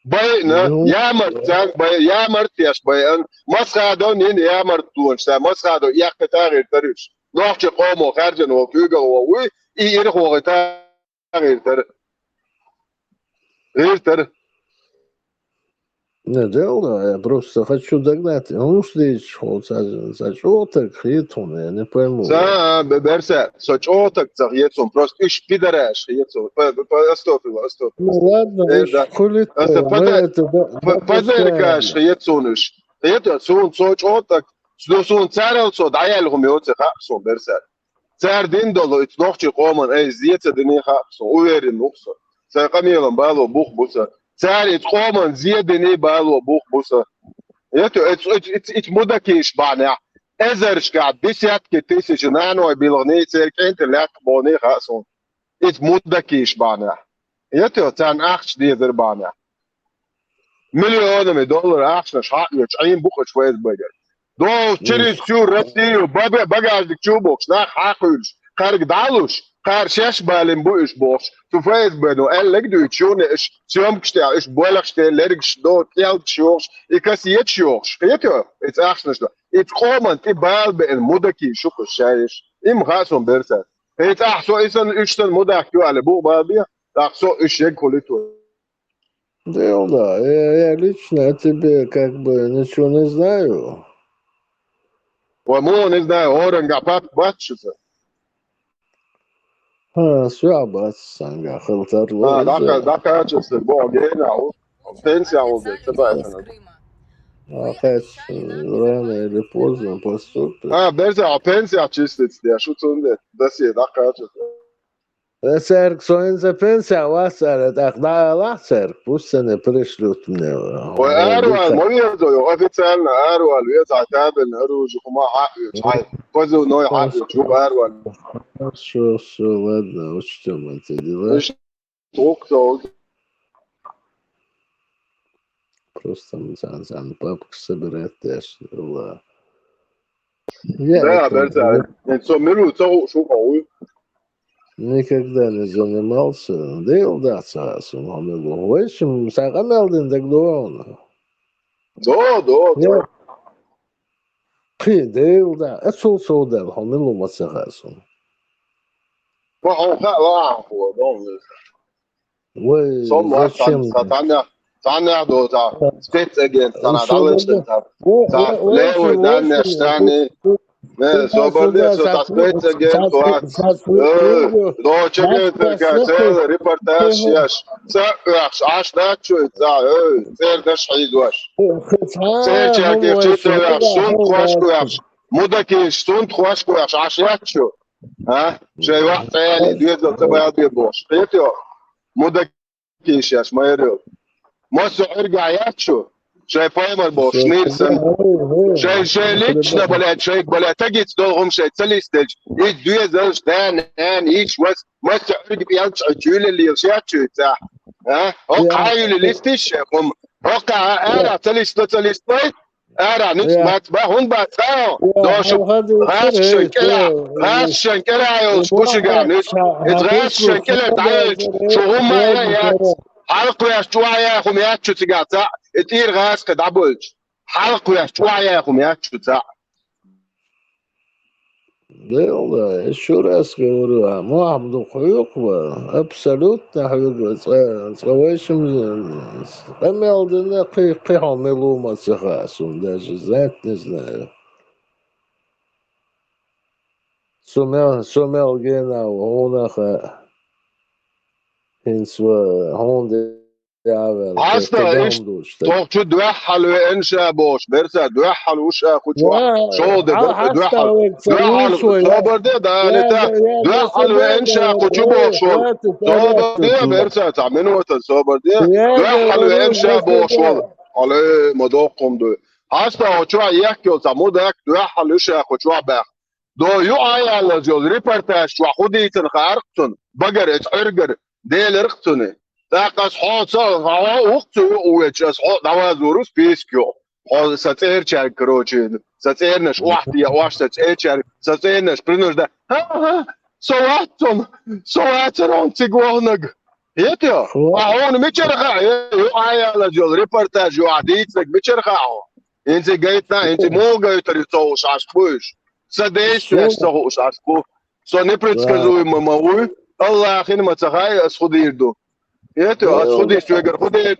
Байна, ну, ямарт царна бай-, ямарт еш байан, масхадо нин ямарт донаш, ца масхадо эккхийтта гӀиртар уьш. Нохчий къомо хаьржина волу куьйгалхо вуй, и ирхо гӀита гӀиртар. ГӀиртар. Не, дело, я просто хочу догнать. Ну, что здесь, вот, за, за чего так хитун, я не пойму. Ца, бе-, берса, со чого так ца хитун, просто уьш пидораш хитун. По, по, по, астопила, астопила. Ну, ладно, э, уж да. Хули аса ты, мы пода-, это, да, по-, да, подаркаш хитун уьш. Хитун, сун, со чого так, ну, сун царал со, даял хум йоци, ха, сун берса. Цара дин долу, и нохчий къоман, ай, зе ца дини хаьа со, уверен ву со. Сайн къамелан бало бух бу со. Цара и къоман зе дини бало бух бу со. Ето, эц, эц, эц, эц мудакиш бахьанехь. Эзаршкахь десятки тысяч наной билгӀни, церан кӀентан лаьтта бохни хаьа суна. Эц мудакиш бахьанехь. Ето, царна ахча дезар бахьанехь. Миллионами доллар ахчанаш хьаъ йоцу, Ӏийна бу кхачу ФСБ-гара. ДогӀуш через всю Россию, бага-, багажник чу бохуш, нах хьакхуьйлуш, кхаьрга дӀалуш, кхара шаьш балийна бу уьш бохуш. Цу ФСБ-но аьлларг дуьйцуш, юна уьш съёмкаш тӀехь, уьш болхаш тӀе, лергаш до, кӀелташ йохуш, и кассеташ йохуш. Кхетий? Иза ахчанаш до. Иза къоман тӀе бала беана мудакий шу кхуьссуш шаьш. Имма хаьа суна берса. Иза ахь со и сан, уьш сан мудак ю аьлла, бу бала бе, тӀаккха со уьш егхули ту. Дело, да. Я, я лично о тебе как бы ничего не знаю. Ой, муха не знаю, орангахь папка бац шуьца? Ха, соьга бац, сангахь хила тарло. А, иза. Дакъа-, дакъа чуьра боху гена, у, пенсия у, ца баьхна. А, хец, рано или поздно поступит. А, берза, а пенсия чистить деш, шу цунде, досье дакъа чуьра. Э, цаьрга со хӀинца пенсехь вац аьлла, тӀаккха дӀаалахь цаьрга, пусть они пришлют мне. Ой, аравала ма веза, официально аравала веза, хьан табеллина оружие хӀума хьаоьцу, хьайн позывной хьаоьцу, хӀума аравала. Хорошо, всё, ладно, учтём эти дела. Иштта гӀуллакх ца Просто царна, царна папка собирать деш, ла. Я да, это, берца, я со милу ца хууш ву, ма вуй. Никогда не занимался. Дела дац аса, хьо мила ву. В общем, сан къамел дина дагадогӀу хьуна. До, до, до. Я Кхин, Дела да, ацул сов даьлла, хьо мила ву ма ца хаьа суна. Ма хьо хаьа лахьа хьо, дон веза. Вай, со ма зачем? Сан, сан, цхьаннех, цхьаннех до, ца, спецагент, сан, сан, дӀалаьцна, ца, ца, левый даннеш, царни, не, со барде, со, ца, спецагент, ца, ца, э, до чего ты, ка, целый репортаж, яш. Ца оьхуш, Ӏаш дац шу, ца, ой, цердаш хьийзош. Церчаьргаш чу ца оьхуш, сунт хошка оьхуш, мудакиш, сунт хошка оьхуш, Ӏаш яц шу? А? Шайн ваӀ цӀели доьзал ца бал бе бохуш. Кхетий? Мудакиш еш, майрал. Массо Ӏуьргахь яц шу? Шайн пайхамар бохуш, нир санна. Шайн, шайн лична бале, шайга бале, тагица долу хӀума шайн ца лисделча, иза доьзалш, да, нана, йиш, вас, Массо Ӏуьрга пӀелгаш Ӏуьйчу юьлаллелаш яц шу иза? А? ХӀокху хьан юьлалла листиш шайн хӀума? ХӀокху хьан ара ца листо, ца листой? Ара, нуьцкъ бац, бан хӀунда бац, ха? Дошу, гӀаш шайн кӀелахь, гӀаш шайн кӀелахь йолчу гушигахь нуьцкъ. Иза гӀаш шайн кӀелахь дӀаелча, шу хӀумма а яц. Хьалкхавеш чу а яхь хӀума яц шу цигахь цхьаъ, и тӀера гӀаш кхин дӀабоьлча. хьалкхоьссача охьаяха хӀума яц шу цхьаъ. Делла, ещё раз говорю, а, Мухьаммад, хьоьга ван, абсолютно хьоьга ван, цкъа, цкъа вайшимма къамел дина, кхы, кхы хьо мила ву ма ца хаьа суна, даже знать не знаю. Со мел, со мел гена ву, хьуна хаьа. ХӀинца ва, хьуна де Хьаста, иштта, тохчу дуьххьал веана ша бохуш, берца, дуьххьал ву ша кху чу. Ва, шолгӀа де, хьа-, берца, хьаста дуьххьал, дуьххьал, собар де, Дала, дуьххьал веана ша кху чу бохуш волу. Собар де, берца, цхьа минута собар де. Дуьххьал веана ша бохуш волу. Алло, ма доккхум ду. Хьаста, хьо чохь ехк йолу цхьа мудак, дуьххьал ву ша кху чохь баьхна. До юкъа а яьллаза йолу репортаж чохь хӀун дийцина хаарх цунна, багара эца Ӏуьргара, деларх цуьнан. ТӀаккха ас хьо ца, хьо вукху цу юкъа веача, ас хьо дӀавазор ву список юкъа. Хьо сан цӀерачаьрга, короче, сан цӀернаш охьатеӀош, сан цӀерачаьрга, сан цӀернаш принужда-, ХӀа-хӀа, со вац цунна, со вацара хьуна цига вахнарг. ХӀета? Хьо хьуна мичара хаьа, юкъа а яьллаза йолу репортаж юкъа дийцинарг мичара хаьа хьо? ХӀинца гайтина, хӀинца муха гойтур ю ца хууш Ӏаш бу уьш? Сан действиеш ца хууш Ӏаш бу? Со непредсказуемо ма вуй. Аллахьина ма ца хаьа ас хӀун дийр ду. ХӀета, ас хӀун дийр, соьгара хӀун дийр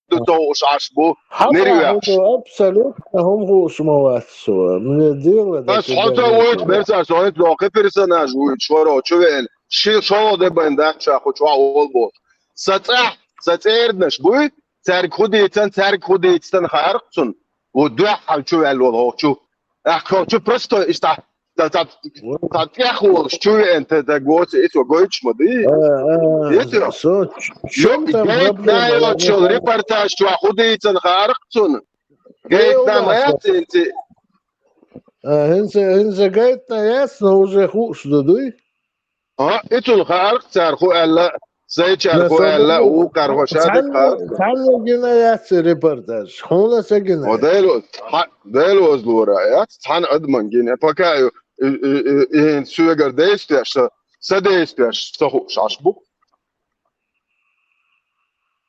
ду ца хууш Ӏаш бу. Нервеш. Абсолютно хӀума хууш ма вац со. Мне дело до тебя нет. Ас хьо ца вуьйту, берца, со хӀинца доху кхин персонаж вуьйту, шоро чу веана. Ши шолгӀа де бен дац ша кху чохь волу боху. Сан цӀахь, сан цӀернаш буй, цаьрга хӀун дийцан, цаьрга хӀун дийцан хаарх цунна. Ву дуьххьал чу ваьлла волу хӀокху чу. Ахь хӀокху чу простой иштта, та, та, та тӀех волуш чу веана, та, та гоцу, и цо гойтуш ма дий. А, а, Ицо. Со ч-, Ю, чё там гайтина проблема? Йоцу репортаж чохь хӀун дийцан хаарх цунна. Гайтина ма яц хӀинца. А, хӀинца, хӀинца гайтина яц, но уже хууш ду, дуй? А, и цунна хаарх цара хӀун аьлла, сайчара хӀун аьлла, вукхара хӀун ша дика хаарх. Цхьанна гина яц репортаж, хьуна ца гина. О, Дела, цхьа-, Дела вазлора яц, цхьана адаман гина. Пока ю, и, и, и, и хӀинца соьгара действиеш, са, са действиеш ца хууш Ӏаш бу.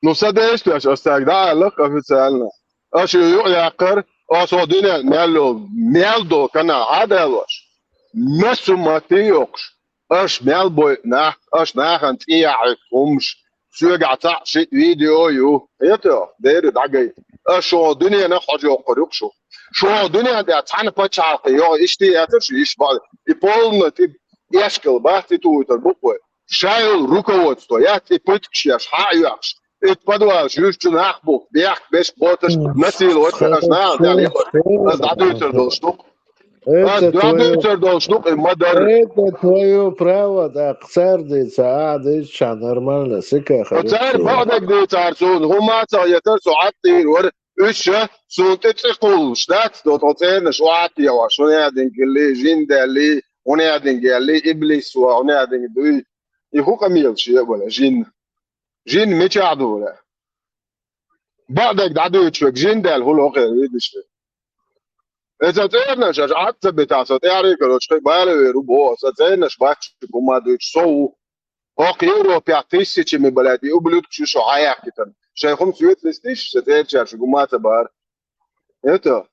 Ну, сан действиеш ас цаьрга дӀа аьлла официально. Аша ю юкъа яккхар, аса хӀо дуьнен мел йолу, мел долу канал хьа а далош. Массо а матте йоккхуш. Аша мел бойу нах, аша нахана цӀе яхьуьйту хӀумаш, соьгахь цхьаъ шиъ видео ю. ХӀета, дера дӀагайта. Аша шуна дуьненах хьожа йоккхур ю шу. Шуна дуьнен тӀехь цхьана пачхьалкхе йогӀу иштта яцара шу йиш баъ. И полна тӀе эшкал бац и тухуьйтур бу-кх вай. Ша йолу руководство яц и пуьташ еш, хьа а йоьхуш, и подвалаш юьш чу нах бу, бехк беш боцуш, насиловать еш нах а тӀехь. Ас дӀадуьйцур долуш ду-кх. Ас дӀадуьйцур долуш ду-кх, и ма-дарра. Это твоё право, тӀаккха цара дийца, а дийца, нормально, сика хьа. Цара бакъдерг дийцара суна, хӀумма а ца хетара, со Ӏад дийр вара, уьш ша суна тӀе цӀе кхуллуш дац, до тхо цӀернаш охьа а тӀе яхьаш, хӀун яа динг гилли, жин даьлли, хӀун яа динг гилли, иблис ван, хӀун яа динг дуй. И хӀун къамелаш ю вала, жин? Жин мичахь ду вала? Бакъдерг дӀадуьйцуш верг жин даьлла хӀун лохе вийдаш ве? Эца цӀернаш аша Ӏад ца битахь, со тӀаьхьарий карочу кхин бала вер ву боху, аса цӀернаш бац шу хӀумма дуьйцуш со ву. ХӀокху Европехь тысячами, блядь, и ублюдкаш ю шо хьаяхкитан. Шайн хӀума светлистиш, сан цӀерачара шу хӀумма ца бара. Это,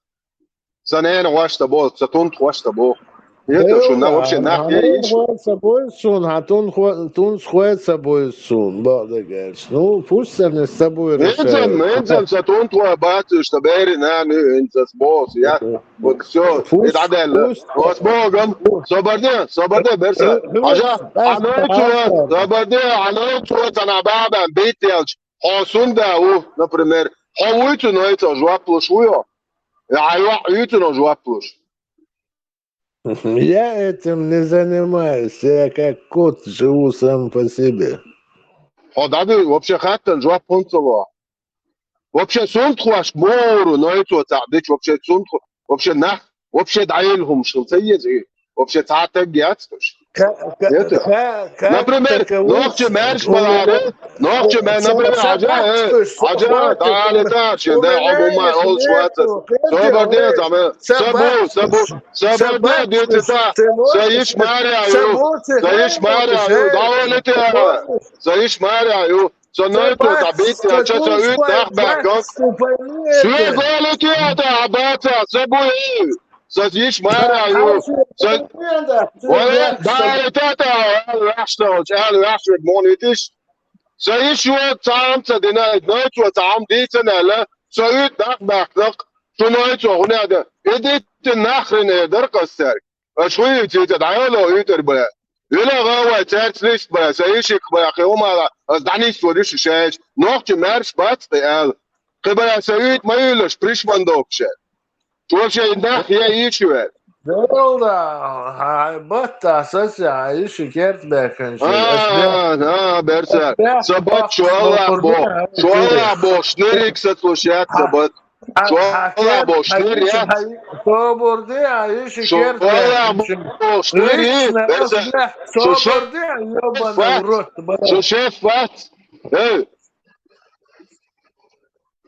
сан ненан хӀош ца боху, сан тунтан хӀош ца боху. Это, шу на вообще нах е иш. Хьан тунтан хӀош ца бой суна, хьан тун хо-, тунтан хӀош ца бой суна, бакъдерг аьлча. Ну, пусть сан с тобой решает. ХӀинца, хӀинца сан тунтан хӀош бац уьш, сан берийн нана ю, хӀинца ас боху, я. Вот всё, и дӀадаьлла. Ас боху, собар де, собар де, берца. Хьажа, хьан нуьйцу, собар де, хьан нуьйцу, сан баьбан битта елча. Хьо сунда ву, например, хьо вуй цунах жоп луш вуй хьо? Я хьан йоӀ юй цунах жоп луш? Я этим не занимаюсь, я как кот живу сам по себе. Хьо дӀадуьйцу, вообще хаттарна жоп хӀунда ца ло? Вообще сунтхошка муха ву, нуьйцу цхьаъ дича, вообще сунтхо-, вообще нах, вообще дӀайолу хӀумаш хила ца еза и. Вообще цхьа а таг яц уьш. Ка-, ка-, ка-, ка-, Например, нохчи маьрша балахьара, нохчи маьр-, например, хьажа, э, хьажа, дӀалита, шен дай хьо хӀумма олуш вацара. Собар де, зама, са бу, са бу, собар де, дуьйцу ца, са йиш марехь ю, са йиш марехь ю, дӀаволите, са йиш марехь ю. Со нойто цхьа битта, со ча со уьйтӀа нах баьхках. Шуьга летета а баца, со бу и. Со йиш мара ю. Со вала, да, это та, аьлла ваьхьаш долчу, аьлла ваьхьаш верг муха витиш. Со йиш ю, цхьа хӀума ца дина, нойцо цхьа хӀума дийцина аьлла, со уьйтӀа нах баьхках. Шу нойцо хӀунда аьлла? Идите нахрен, эр дара аса цаьрга. Аша хӀун йийци, ца дӀайоло уьйтӀар бара. Вила гӀа вай цаьрца лист бара, сан йишик бара, кхин хӀума ала, ас дӀанисвор ю шу шаьш, нохча маьрша бац кхин ала. Кхин бара сан уьйтӀа ма юьйлаш, пришман дохуша. Чо шайн нах я йиш вер. Делда, хьай батта сасе, хьай йиши керт бехкан шен. А, а, берса. Сан бат шу Аллах бо. Шу Аллах бо, шнерик сацлуш яц сан бат. Шу Аллах бо, шнер яц. Собур де, а йиши керт бехкан шен. Шу Аллах бо, шнер яц. Берса. Шу шеф вац. Шу шеф вац. Эй.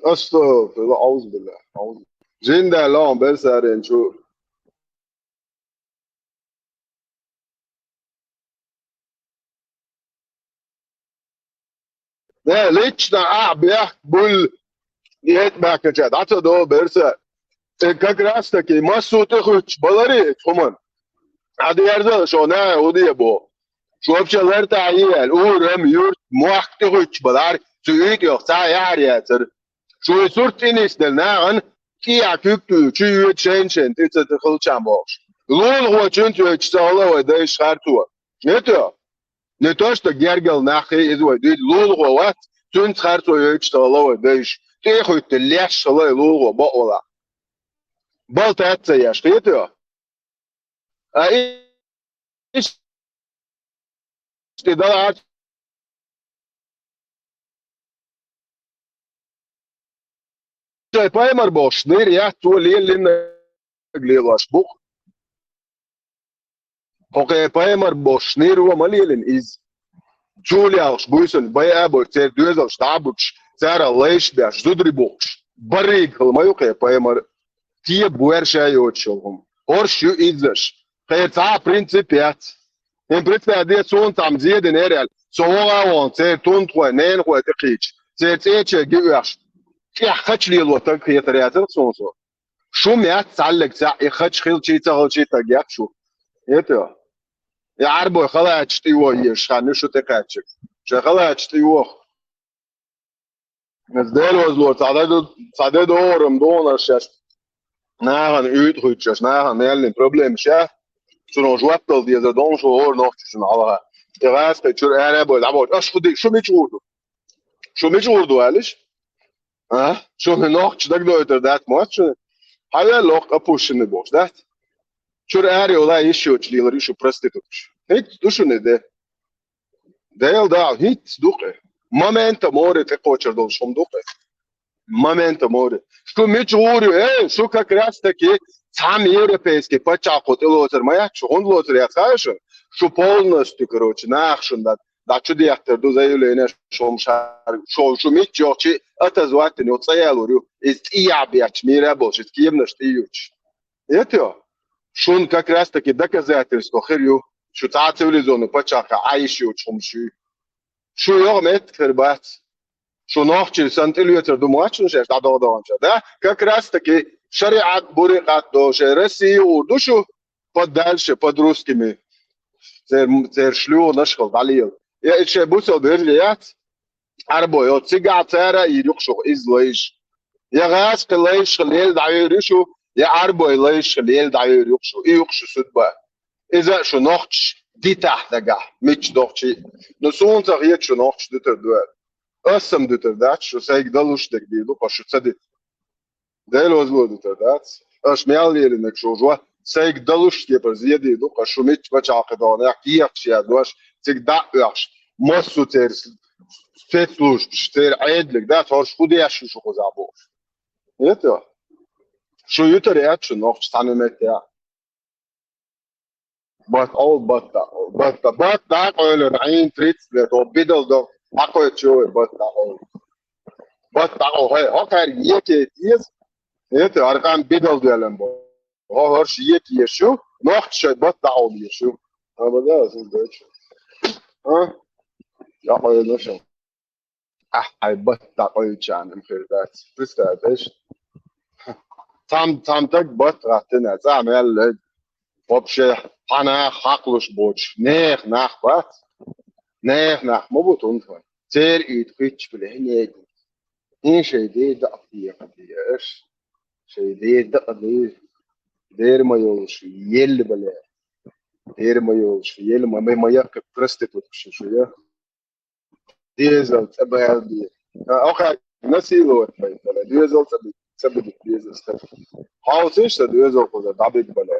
Астагфируллах, аузу биллах, аузу. Жинда лон берсарен чу. Не, лично а бех бул. Нет, бакача, дата до берса. Э, как раз таки, массу ты хуч, балари, хуман. Хьан дерзал шо, на, удия бо. Шу вообще ларта иел, урам, юрт, мохк тӀехуьттуш балар, цу уьйтӀех цхьа яхьар яцар. Шу и сурт тӀе нисдал нахана, кӀиа куьг туьйчу, чу йоьду шен-шен, тӀе ца тӀе хилчам бохуш. Лулахочун цоьчу ца хала вай дайш харцо. Не то? Не то, что гергал нахе иза вай дуьйду, лулахо вац, цуьнца харцо йоьчу ца хала вай дайш. ТӀехуьтту леш хала лулахо бакъвала. Бал тац ца еш, хетайо? А и-, иштта далахьара шайн пайхамар бохуш, нир яц цо леллина лелош бу-кх. Хьо кхе пайхамар бохуш, нир вон ма лелина иза. Чулехуш буьйсанна байа а бой, церан доьзалш дӀа а буьтуш, цара лайш а беш, зударий бухкуш, баррига хила ма ю кхе пайхамар. Кхеба вер ша йоцуш йолу хӀума. ХӀорш ю иззаш. Кхера цхьа а принцип яц. ХӀин принципе де, суна цхьамма зедина эр аьлла, со вогӀа а вогӀна, церан тунтхой, ненахой тӀекхийча, церан цӀече ги оьхуш, тӀехь хача лело таг хетар яцара суна со. Шу меца цхьаьллиг цхьаъ и хача хилчий, ца хилчий таг яц шу. ХӀета? И Ӏарбой халачаш тӀе йохуш хан ю шу тӀекхаьччиг. Шайн халачаш тӀе йоху. Аса Дела вазло цхьа де ду-, цхьа де догӀурам догӀуна шаьш. Нахана уьйтӀа хуьттуш, нахана меллин проблемаш я. Цунах жоп дала дезар догӀуна шу хӀора нохчашна хьалха. И гӀазкхи чуьра ара а бой, дӀабохуш. Аша хӀу ди-, шу мича гӀур ду? Шу мича гӀур ду, алиш? А? Шуна нохча дагадойтур дац, моц шуна? Хьавел локх къапушшина бохуш, дац? Чуьра аре вала йиш йоцуш лелар ю шу проституташ. ХӀинца ду шуна и де. Дела да, хӀинца ду кхе. Момента море тӀекхочур долуш хӀума ду кхе. Момента море. Шу мича гӀур ю, эй, шу как раз таки цхьамма европейский пачхьалкхо тӀелоцур ма яц шу, хӀунда лоцур яц хаьа шуна? Шу полностью, короче, наха шуна дан. ДӀа чу дехтар ду заявление, шо шар-, шо, шу мичча йохчи, отозвать йо, цӀа ялур ю, иза тӀе яхь бетташ, мийра а болуш, иза кеманаш тӀе юьтуш. Эта? Шуна как раз таки доказательство хир ю, шу цхьа а цивилизованный пачхьалкхе Ӏайш йоцуш хӀума шу. Шу йогӀу меттиг хир бац. Шу нохчий санна тӀелоцур ду моццуна шаьш дӀадогӀу-догӀанча, да? Как раз таки шариӀат, бурикъат долу шайн Россия гӀур ду шу, подальше, под русскими. Церан, церан шлюханаш хила дӀалела. Я и шайн бусалба вежарий яц? Ӏарбой, оцу цигахь цара а йийр ю-кх шух иза лайш. Я гӀазкхи лайш хила лела дӀайийр ю шу, я Ӏарбой лайш хила лела дӀайийр ю-кх шу. И ю-кх шу судьба. Иза а шу нохчаш дитахь дагахь, мичча дохчий. Ну, суна ца хета шу нохчаш дуьтур ду аьлла. Ас-м дуьтур дац, шу сайга далуш дерг дийр ду, ткъа шу ца дита. Дела вазло дуьтур дац. Аша мел лелинарг шу жо, сайга далуш кепара зедийр ду, ткъа шу мичча пачхьалкхе догӀу нах кехаташ яздош, цига дӀа а оьхуш, массо а церан спецслужбаш, церан Ӏедалиг, да, хӀорш хӀу деш ю шу кхузахь бохуш. Эта? Шу юьтур яц шу нохча цхьана метте а. Бат Ӏовла, бат дӀакъовла, бат дӀа-, бат дӀакъовлина, Ӏийна тридцать лет, хӀо бидал до, дӀакхоьчу вай бат дӀакъовла. Бат дӀакъовла, хӀей, хӀокхаьрга еке деза, эта аркъан бидал доьллина бо. ХӀо хӀорш еке еш ю, нохча шайн бат дӀакъовла еш ю. Абада, аса дойчу. А? ДӀакъовлина шун. Ахьа хьай бат дӀакъойтчарна хир дац. Представь, деш? Цхьам-, цхьамтаг бат гӀаттина, цӀа мел лег. Вообще, хьанах хьакълуш боч. Нех нах бац. Нех нах ма бу тунтван. Цер ит хитч биле, нег. Ин шей де да апиякъ диеш. Шей де да ди. Дер ма йолуш, ел бале. Дер ма йолуш, ел ма, ма, ма якъ проститутка шу я. Дезал цӀа баьлла. А, оха насиловать бай, бала. Дезал цӀа би-, цӀа бигит, дезал цӀа. Хьовсиш, сан дезал кхуза, дӀабиг, бала.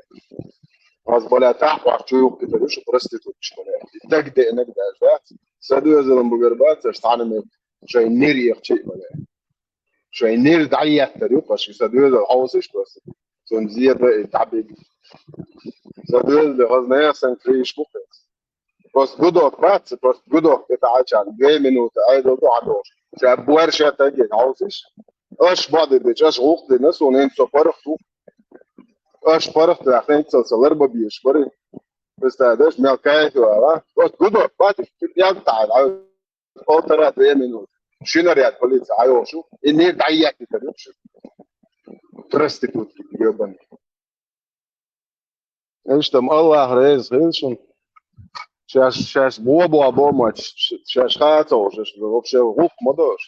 Аз, бала, тахвар чу юхкитар ю шу проститутча, бала. Даг де, наг даже, да? Сан дезалан бугар бац, аш цхьана мет. Шай нир яхчи, бала. Шай нир дӀаяттар ю, аш сан дезал хьовсиш просто. Сон зеда и дӀабиг. Сан дезал, хаз нех сан криш бухес. Просто гудок бац, просто гудок, это ачан, две минуты, айдал ду хьадош. Ша буэр ша тагет, хьовсиш? Аш бади бич, аш гӀуллакх дина, сон эн со парах ту. Аш парах ту, ахен цо са лар бабиеш, бари. Представляешь, мелкая твоя, а? Просто гудок бац, ты пьян та, а? Полтора-две минуты. Шинаряд полиция, айошу. И не дай я тебе, проститутки, грёбаные. Иштта ма Аллах реза хилла шуна. Шаьш, шаьш бо-бо бо ма, ш-, шаьш хацо, шаьш вообще гӀуллакх ма дош.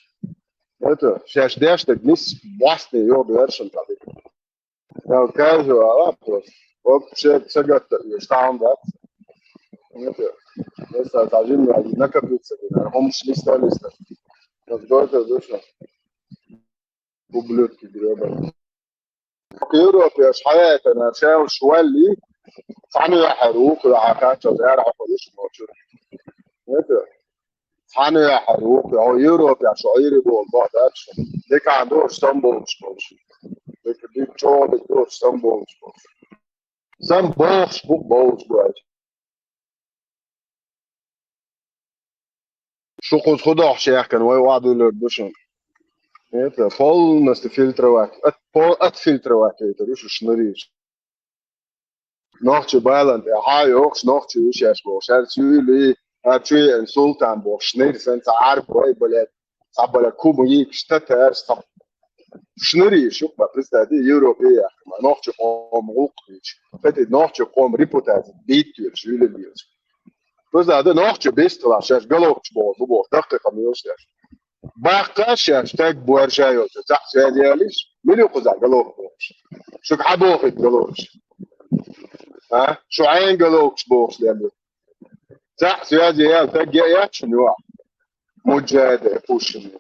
Это, шаьш деш так нис властный йо бершин тады. Я вот каждый вопрос. Вообще цагатта, я штам, да? Это, это, это один раз накопиться, да, хомш листа, листа. Вот только душа. Ублюдки грёбаные. Европе аш хьаятана шел швалли, цхьана яхьа руху, яхьа качал, яра хьа полиш мочу. Это, цхьана яхьа руху, о, Европе аш ойри бол, бо, дальше. Декан дош сам болуш болуш. Декан ди чо, декан дош сам болуш болуш. Сам болуш бу, болуш болуш. Шу кхуза худохуш яхкана вай охьадуьллур ду шуна. Это полностью фильтровать. От-, по-, отфильтровать это ду шу шнуриш. Нохчи балан тӀе хьа йохуш, нохчи виш яш бохуш. Ар цуьли, ар чуьен султан бохуш, шнур сан ца Ӏарб вай, блядь. Цхьабара кума йийкаш татарш, цхьа шнури шух ма, представьте, Европе яхма, нохчи къом гӀуллакхича. Хати нохчи къом репутация биттуьрш, вилаллерш. Просто да нохчи бестала, шаьш галокчу боху, бу боху, даккхи хам йолуш шаьш. Баккха шаьш, таг буьрша йолчу, цхьаъ связь ялиш, мили кхуза галокх бохуш. Шуьга хьан бохуьйту галокчу? А? Шу Ӏен галокчу бохуш лелли. Цхьаъ связь ял, таг я яц шуна юахь. Муджаде пушшина.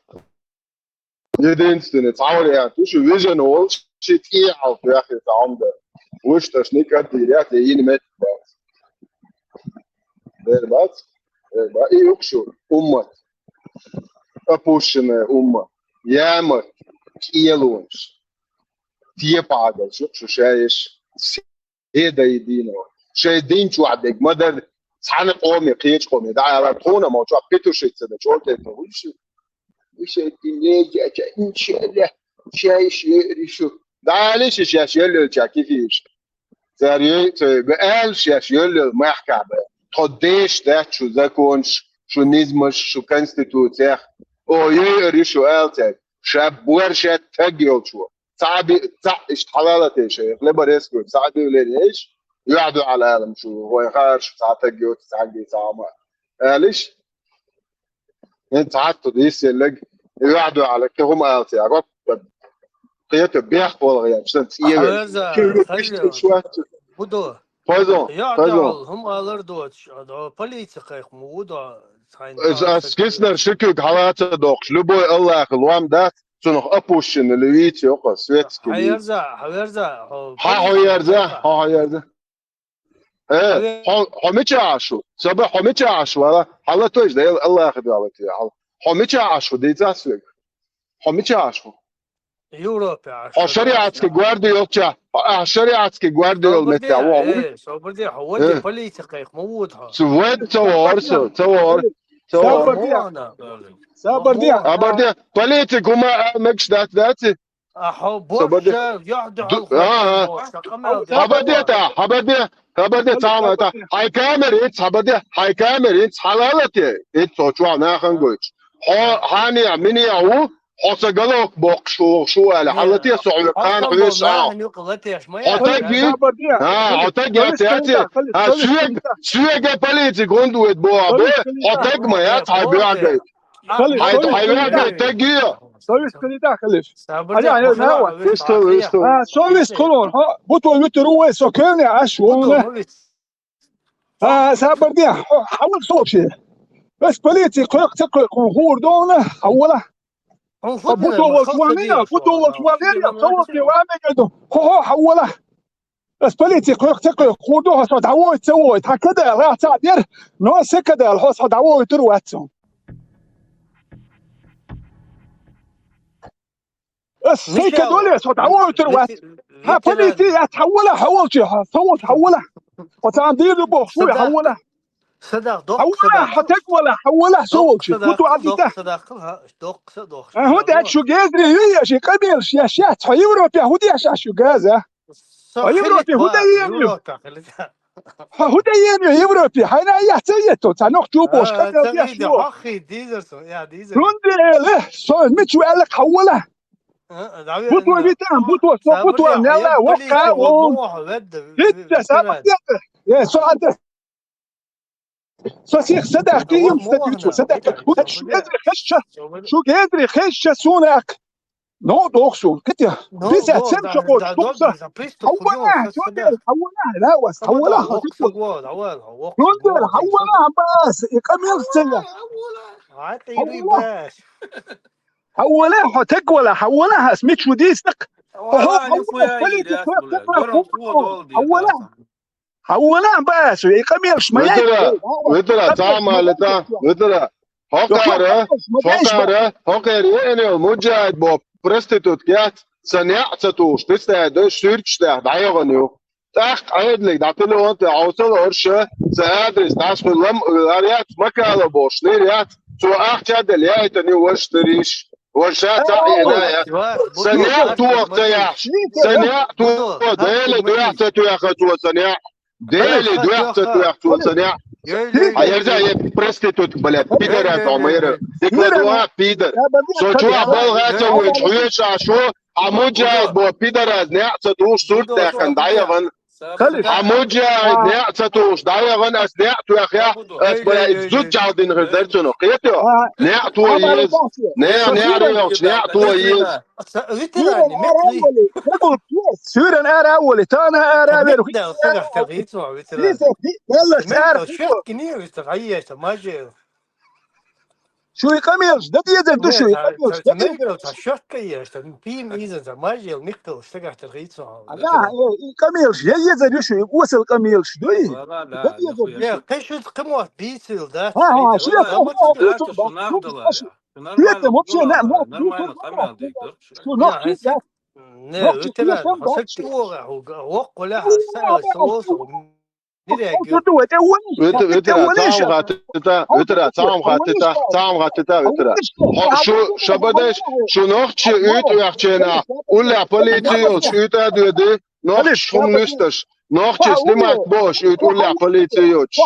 Единственный, цхьа вариант, уьш вижен волуш, ши цӀе хьалха вехира цхьа хӀума дара. Вуьш таш никъ а дийр яц, я йина меттиг бац. Бер бац? Бер бац. И юкъ шу, уммат. Опущенная умма. Ямарт, кӀелонаш. Тепа Ӏагалш юкъ шу шаьш. Э, дай дийна. Шайн дин чохь дерг ма дара, цхьана къоме, кхечу къоме, дӀа ала, тхуна ма чохь петушица да, чӀор тӀе вуьйш. Вуьйш дин лега, ча, иншалла, шайш, ери шу. ДӀа али ши шаьш йоллуьлча кифийш. Цара йой, цо йой, бе аьлла шаьш йоллуьл махка бе. Тхо деш дац шу законаш, шу низмаш, шу конституциях. О, йой, ери шу аьлла цаьрга. Ша буьрша таг йолчо. Цхьаъ би-, цхьаъ иштта хьалала те шайх, лебарес гур, цхьаъ дуьйлен еш, юьхь дуьхьал алам шу, вай хаарш, цхьаъ таг йоцу, цхьаъ гий, цхьаъ ма. Алиш? Эн цхьаъ ту дийсселлаг, юьхь дуьхьал, кхин хӀума алац, я гок, кхета бех болу ян, сан цӀе вер. Хьаверза, Кхин хаза, иштта шуьца. Буду. Фазон, Йо, фазон. Дал, хӀума алар доцуш, а, до полиция кхайх, му ву до, цхьайн Ас, до, ас саг киснар ши куьг хьалаца доккхуш, любой Аллахьа лом дац, цунах опущенный левица йоккха, светский левица. Хьаверза, хьаверза, хьо Хьа, хьо полиция ерза, кхайха. Хьо, хьо ерза. Э, Хьавер- хьо, хьо мича Ӏаш ву? Саба, хьо мича Ӏаш ву? Ала, хьала тойш да, Аллахьа дуьхьа латте, хьала. Хьо мича Ӏаш ву, дийца ас вега? Хьо мича Ӏаш ву? Европе Ӏаш Хьо ву, шариатский гварди йолча, хьо, а, шариатский гварди йол Собар метта, де, во, э, собар де, хьо ваде Э. Полиция кхайх, ма вуд хьо. Цу вад ца вор, ца, ца вор, ца вор. Сабар де. Ма вана, бали. Сабар де. Ма вана. Абар де, полиция гума, а, мегаш дац, дац? А хьо Собар де. Бохча, яхь де Ду-, хьалха а, а. Бохча, къамел де. Хабар де та, хабар де, хабар де, цама та. Хьай камер иц, хабар де, хьай камер иц, хьалалате. Иц цо чуа нахан гойч. Хьо хьанехь, минехь ву, хьо сан галок боккхуш ву, шу аьлла, хьан латте со хьоьга кхана хьоьжуш а. Хьо таг вий? А, хьо таг яц, яц? А, соьга, соьга полици гундует боху, хьо таг ма яц, хьайн боьхгайта. Хьайн, хьайн боьхгайта таг ю. Совесть кхидӀа хилиш. Ага, ага, ага. Вистал, вистал. А, совесть кхолон, хьо, бутал витар ву вай, со кевне аш ву. А, сабар де, хьо, хьавал со вообще. Ас полици кхойкх, ца кхойкх, хьуна хуур дона, хьавала. Хьуна хӀун дина, бутал волчу ван мина, бутал волчу ван мина, со вообще ван мина ду. Хо, хо, хьавала. Ас полици кхойкх, ца кхойкх, хуур до, хьо со дӀавойту, ца войту. Хьан кадал, ца дер, но се кадал, хьо со дӀавойтур вац. Ас сайка доле, со дӀавойтур вац. Хьан полици яц, хьавала, хьаволчи, хьо, со волчу хьавала. Хьо царна дийр ду боху, хьавала. Садах, доккха садах. Хьавала, хьо таг вала, хьавала, со волчи. Доккха садах, доккха садах, ха, доккха садах. А, хӀун дац шу гезри, ю, я ши къамелаш, я шац, хьо Европе, хӀун деш аш шу газа? Хьо Европе хӀун даен ю? Хьо хӀун даен ю Европе? Хьайна яц а ето, ца нохчо бош, а, къамел ца деш гида, ю. Хьох хи дизар со, я дизар. Рундели, со мичу аьлла хьавала. А, а, давай, бутва витан, бутва, со бутва, нела, вокка, вон. Хитта, сама, е, со адда. Со сих садах, кийим статью, садах. Шу гезри хезча, шу гезри хезча, сунах. Но, дохсу, катя. Биса, сем шо кот, тухса. Хьавала, хьавала, хьавала, хьавала. Хьавала, хьавала, бас, и къамел сцена. Хьавала, хьо тек вала, хьавала, хас, мичу дистак. Хьавала. Хьавала, баьсу, и къамелаш ма яй. Витара, витара, цхьа а ма лета, витара. ХӀокхара, хӀокхара, хӀокхара еана йолу муджахид бо проститутка яц, сан яа ца тухуш, тестай дойш суьрташ тӀехь дӀайогӀана ю. ТӀаккха Ӏедалиг дӀа телефон тӀе хьовсал орша, сан адрес дӀасхуьллам, ар яц, макала бохуш, нир яц, цо ахча а делла, яйтан ю ваша тириш. Ваша ца а хьийна яц. Сан яа тоха ца яхьаш. Сан яа тоха. Дели дуьхьа ца тоьхна цо сан яа. Дели дуьхьа ца тоьхна цо сан яа. Хьан ерза е проститутка, блядь, пидорас хьо ма яра. Дика ладогӀа, пидор. Со чохь балха ца вуьйчу хьоьжуш а шу, хьан муджахид бо пидорас неӀ ца тухуш сурт даьккхина дӀаяхана. Хьан муджахид неӀ ца тухуш дӀаяхана, ас неӀ тоьхна, ас бара иза зудчахь дина хир дара цунах. Кхетий? НеӀ тоха еза. НеӀ, неӀ рехча, неӀ тоха еза. Ветерани, мекли. Суьйран ара а воли, тана ара а вер. Мекли, сагахь тагӀийца ван ветерани. Мекли, шек гини вистар, хьаешта, мажел. Шуй къамелаш дан дезар ду, шуй къамелаш дан дезар. Ца шотка еш, ца пим изан, ца мажел, михкалаш, сагахь тера гӀийцу хьо. Ага, э, и къамелаш я езар ю шуй, осал къамелаш дуй? Дан дезар ду. Я, кхин шу кхин мотт бийцил, да? Ага, шу я кхин мотт бийцил, да? Шу нормально, вообще, нормально, нормально къамел дийр ду. Шу нах чу, да? Не, ветеран, хьо саг чуогӀа хьуга, воккхула хьан саьа, со, со. Витара, цхьа хӀума хаттита, витара, цхьа хӀума хаттита, цхьа хӀума хаттита, витара. Хьо, шу, шабадеш, шу нохчи уьйтӀа оьхчена, уллехь полици йолчу уьйтӀа а доьди, нохчи хӀума нуьсташ, нохчи снимать бохуш уьйтӀа уллехь полици йоцуш.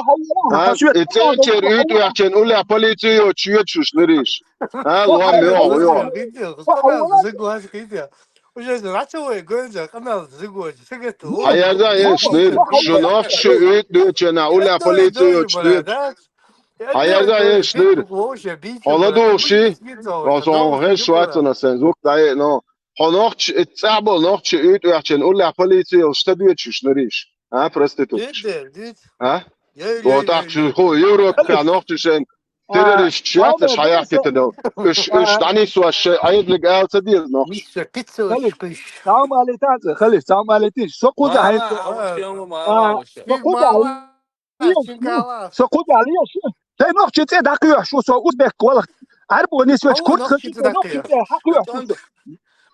А, и цӀенчера уьйтӀа оьхчена уллехь полици йоцуш йоьдуш уьш лириш. А, лом йо, йо. Уже рацавой гонза, къамел зигой, сагатта. Хьан ярда еш лир, шу нохчи уьйтӀа доьчена, уллехь полици йоцуш доьчу. Хьан ярда еш лир. Хьо ладугӀу ши? Хьо сон хеш вацана сайн, звук дӀае, но. Хьо нохчи, и цӀахь болу нохчи уьйтӀа оьхчена, уллехь полици йолуш ца доьчуш лириш. А, проститутка. А? О, так, шу ху, Европа нохчи шен. Террористаш яц аша хьаяхкийтина. Уьш, уьш дӀанисвеш шайн Ӏедалга ала ца деза нохчо. Нисса, кхицалаш кхиш. Цхьа хӀума алийтан, халиш, цхьа хӀума алийтийша. Со кхуза хьайна. Со кхуза хьайна. Со кхуза хьайна. Сайн нохчи цӀе дӀакхоьхьуш ву со узбек валах. Ӏарбо нисвечу курд хаза нохчи цӀе дӀакхоьхьуш ву со.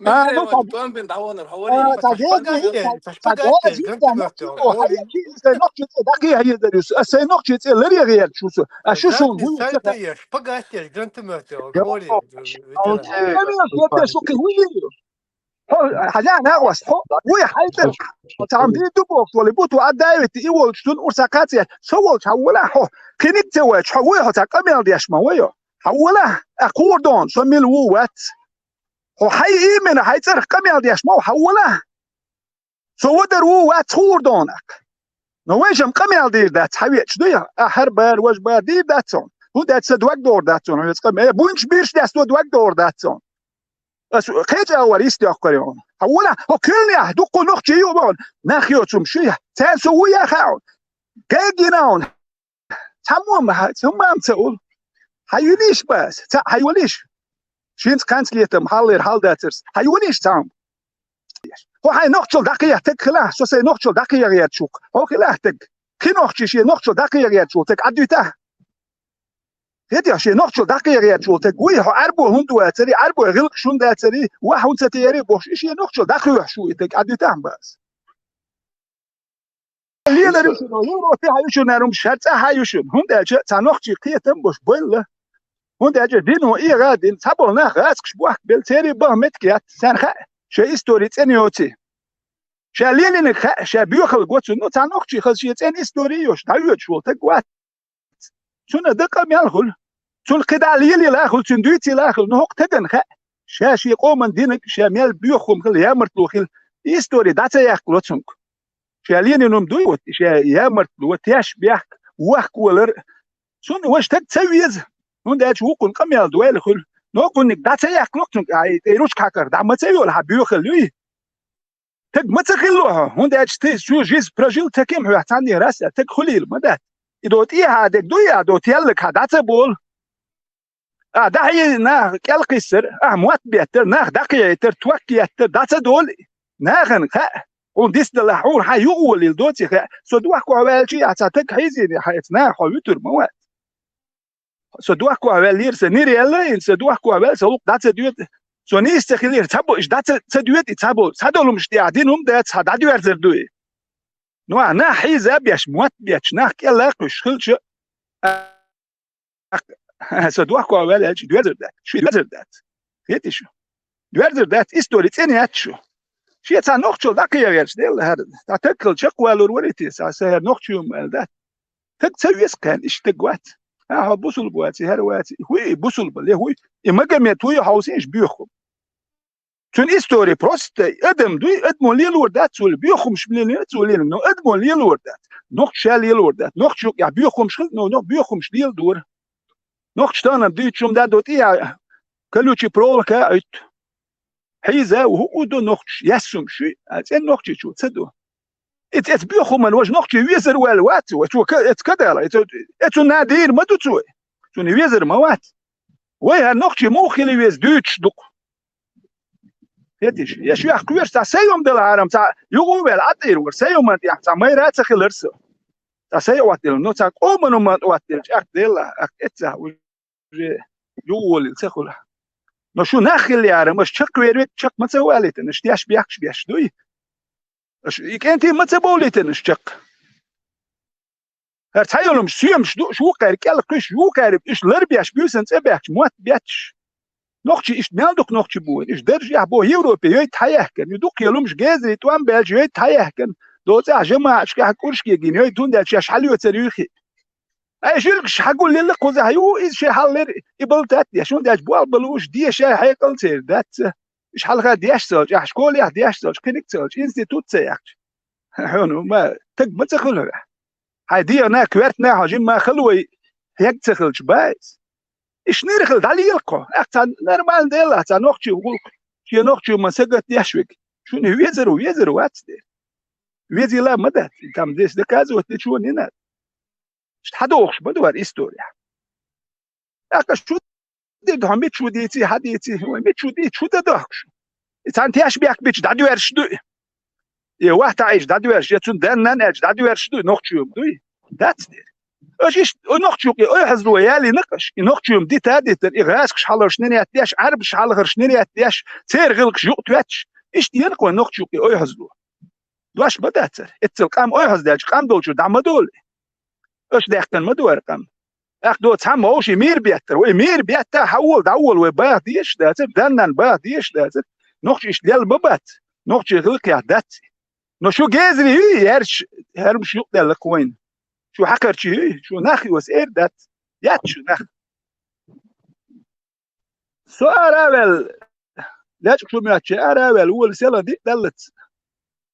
А, ну, ца, тӀом бина дӀаваханара хьо варий? А, ца, герга, ца, ца, герга, ца, нохчи цӀе дӀакхехьа езар ю со. Ас сайн нохчи цӀе ларъян гӀерташ ву со. А шу шун хӀун ю ца? Шпагат еш, гранатомёт, хьо варий? Хьо, хьажа, нагӀаш, хьо, вуй хьайда. Цхьа бийр ду бохуш вале, бу ту а Давид, и волчу цунна урса кхацъеш. Со волчу хьан вала хьо? Кхин ницкъ ца вайчу, хьо вуй хьо цхьа къамел деш ма вайо. Хьавола, а кхуурдон, со мила ву вац. Хьо хьай имена, хьай цӀарах къамел деш ма ву, хьавола. Со вадар ву вац кхуурдонах. Но вайшам къамел дийр дац, хьавечу дуй, а хӀара бара, важа бара дийр дац цунна. ХӀунда аьлча сан дог догӀур дац цунна, хьоьца къамел. Э, буйнаш бирш деш, со дог догӀур дац цунна. Ас кхечӀа вар йист йоккхур ю. Хьавола, хьо кхуьлнехь, дуккха нохчий ю боху. Нах йоцу хӀума шуьйа, царна со ву яха хьуна. Гайгина хьуна. Цхьаммо ма хьа-, цхьамма ца улу. Хьайолийша бац, цхьаъ хьайолийша. Шинца кханца летам хьаллера хьал дацарс. Хьайолийша цхьамма. Хьо хьайн нохчалла дӀакхехьа таг хилахь, со сайн нохчалла дӀакхехьа гӀерташ ву-кх. Хьо хилахь таг. Кхин нохчий шен нохчалла дӀакхехьа гӀерташ волу таг Ӏадвитахь. ХӀетехь шен нохчалла дӀакхехьа гӀерташ волу таг вуй, хьо Ӏаьрбо хӀунда вацари, Ӏаьрбой гӀиллакхаш хӀунда дацари, ваха хӀунда ца теари бохуш, и шен нохчалла дӀакхоьхьуш ву и таг Ӏадвитахь бац. Лелар ю шуна, Европе хьан ю шуна, хӀара хӀумаш, хӀара цӀа хьан ю шуна. ХӀунда аьлча цхьа нохчий кхетам а беш бойла. ХӀунда аьлча дино эгӀа а дина, цхьаболу нах гӀазкхаш бохкабелла, церий баха меттиг яц, царна хаьа, шайн истори цӀена йоций. Ша лелийнарг хаьа, ша боьхалла го цунна, ну, цхьа нохчий хаза шен цӀена истори йош, дӀавоьдуш волу таг вац. Цунна дан къамел хуьлу. Цунна кхидӀа лелийла хуьлу, цуьнан дуьйцийла хуьлу, ну, хӀокху тагана хаьа, ша шен къоман динарг, ша мел боьха хӀума хила, ямартло хила, истори дӀа ца яьккхало цуьнга. Ша лелийна хӀума дуй, вот, ша ямартло, теш бехк, вохкавалар. Цунна важа таг ца веза. ХӀунда аьлча вукхунна къамел дойла хуьлу. Но кхунниг дӀа ца яьккхало цуьнга, ай, тӀе ручка хьакхар, дӀа ма ца йолу хьан боьхалла юй. Таг ма ца хилла хьо, хӀунда аьлча тхи, цу жизнь прожил ца кема хьоьх цхьаннен раса, таг хуьлийла ма дац. И до тӀехьа дерг дуй а, до теллаг хьан дӀа ца болу. А, дӀахьийна нах кӀел кхиссар, ахьа мотт беттар, нах дӀакхехьийтар, ток еттар, дӀа ца долу и. Нахана хаьа, хьуна дицдалахь, хьуна хьан юкъаволийла доций хаьа, со дохко ваьлча а, цхьа таг хьийзийна хьайца, наха хьо вуьтур ма вац. Со дохко ваьллера, сан нир яьлла а йина, со дохко ваьлла, сан гӀуллакх дӀа ца доьду. Со нийса ца хилира, ца бо-, иштта дӀа ца, ца доьду и, ца бо-, ца долу хӀумаш тӀехь дина хӀума дац, хьан дӀадоьрзур ду и. Ну, а нах хьийза а беш, мотт бетташ, нах кӀел а кхуьссуш хилча, а, со дохко ваьлла аьлча, доьрзур дац, шуьца доьрзур дац. Хетий шу? Доьрзур дац, истори цӀена яц шу. Шен цхьа нохчалла дӀакхехьа гӀерташ делла хӀара, цхьа таг хилла чекхвалур варий те, сан, сан хӀара нохчо ю-м аьлла дац. Таг ца веза кхаьна, иштта таг вац. Ахьа бусулба вац, хӀара вац, хӀуй и бусулба, ле хӀуй, и Магомед хӀуй хьовсийша боьха хӀума. Цуьнан истори просто адам дуй, адамо лелор дац цо, боьха хӀумаш лелийна цо лелийна, но адамо лелор дац. Нохчо ша лелор дац. Нохчо юкъехь боьха хӀумаш хилла, но, но боьха хӀумаш леладора. Нохчо тахана дуьйцучу хӀума да до тӀехьа колючая проволока а Ӏуьтту. Хьийза а ву, хӀуъу до нохчаш, яьссум шуьй, а цӀен нохчичо ца до. Эца, эца боьха хӀуманна важа нохчий везар ваьлла вац, вай цо ка-, эца кадала, эца, эца цунна дийр ма ду цо. Цунна везар ма вац. Вай хӀара нохчий муха хила веза дуьйцуш ду-кх. Хетиш, я шуьх кхоьруш цхьа сайом дала хьарам, цхьа юкъа а ваьлла, Ӏа тӀера вара, сайоман тӀехь цхьа майра а ца хилар со. Цхьа сайо оттаделла, но цхьа къоман хӀуманна оттаделла, чӀагӀделла, ахь эццахь уже юкъаволийла ца хуьлу. Но шу нах хилла яра, аша чекхвер ву, чекх ма ца валийтина, аша теш бехкаш беш дуй. Аша и кӀентий ма ца бовлийтина аша чекх. ХӀара цхьа йолумаш соьмаш ду, шу вукхаьрга кӀел кхуьссуш, вукхаьрга уьш лар беш, буьйсан цӀе баьхкаш, мотт бетташ. Нохчий иштта мел дукха нохчий бу вайн, уьш даржехь боху Европе йойта хьаяьхкина, и дукха йолумаш гезарий тӀом баьлча йойта хьаяьхкина, доцӀехь жамаӀаташкахь кӀуршкегий йойта, хӀунда аьлча шаьш хьалоьцар юьйхи. Ай, жуьлгаш хьагуллилла кхузахь ю, иза шайн хьаллера, и балтат а деш, хӀунда аьлча болх бан лууш, ден шайн хьекъал церан дац. Уьш хьалха деш ца хилча, ахь школехь деш ца хилча, кхиниг ца хилча, институт ца яьккхича. Хьуна ма, таг ма ца хуьлу хьо. Хьайн дегӀана, коьртана хьо жимма хала вай, хьег ца хилча бац. Иштта нира хила, дӀалела кхо. Ахь цхьа нормально делахь, цхьа нохчий гӀуллакх, шен нохчий ма сагатдеш вега. Шуна везар ву, везар вац де. Везийла ма дац, там здесь доказывать ничего не надо. Иштта хьадохуш ма ду хӀара история. ТӀаккха шу дерг хьо мича ву дийций, хьан дийций, вай мича ву дийций, шу дан дохкуш. И цхьана теш бехк бича дӀадоьрзуш дуй. И вахта Ӏийча дӀадоьрзуш, я цунна даннан аьлча дӀадоьрзуш дуй, нохчо ю-м дуй. Дац дера. Аша иштта, о, нохчо юкъе ойхьазло ялийнакъаш, и нохчо ю-м дита а дитар, и гӀазкхаш хьалхарш нинетта деш, Ӏарбаш хьалхарш нинетта деш, церан гӀиллакхаш юкъа тоьттуш, иштта енакъ вайн нохчо юкъе ойхьазло. Дош ма дацара. Эццал къам ойхьаздаьлча, къам долчуьра дӀа ма долу. Аша даьккхина ма ду хӀара къам. ТӀаккха доцу цхьамма вовшийн мийра беттара. Вай мийра бетта, хьавола, дӀавола, вай баха дезаш дацара, даннан баха дезаш дацара. Нохчо иштта лелла ма бац. Нохчийн гӀиллакхехь дац. Но шу гезарий юй, яьрча хӀара-м шу юкъадаьлла-кх вайна. Шу хьакхарчий юй, шу нах юй, аса эр дац. Яц шу нах. Со ара а ваьлла, лечкъа шу моьттуче ара а ваьлла, вола селан диъ даллац.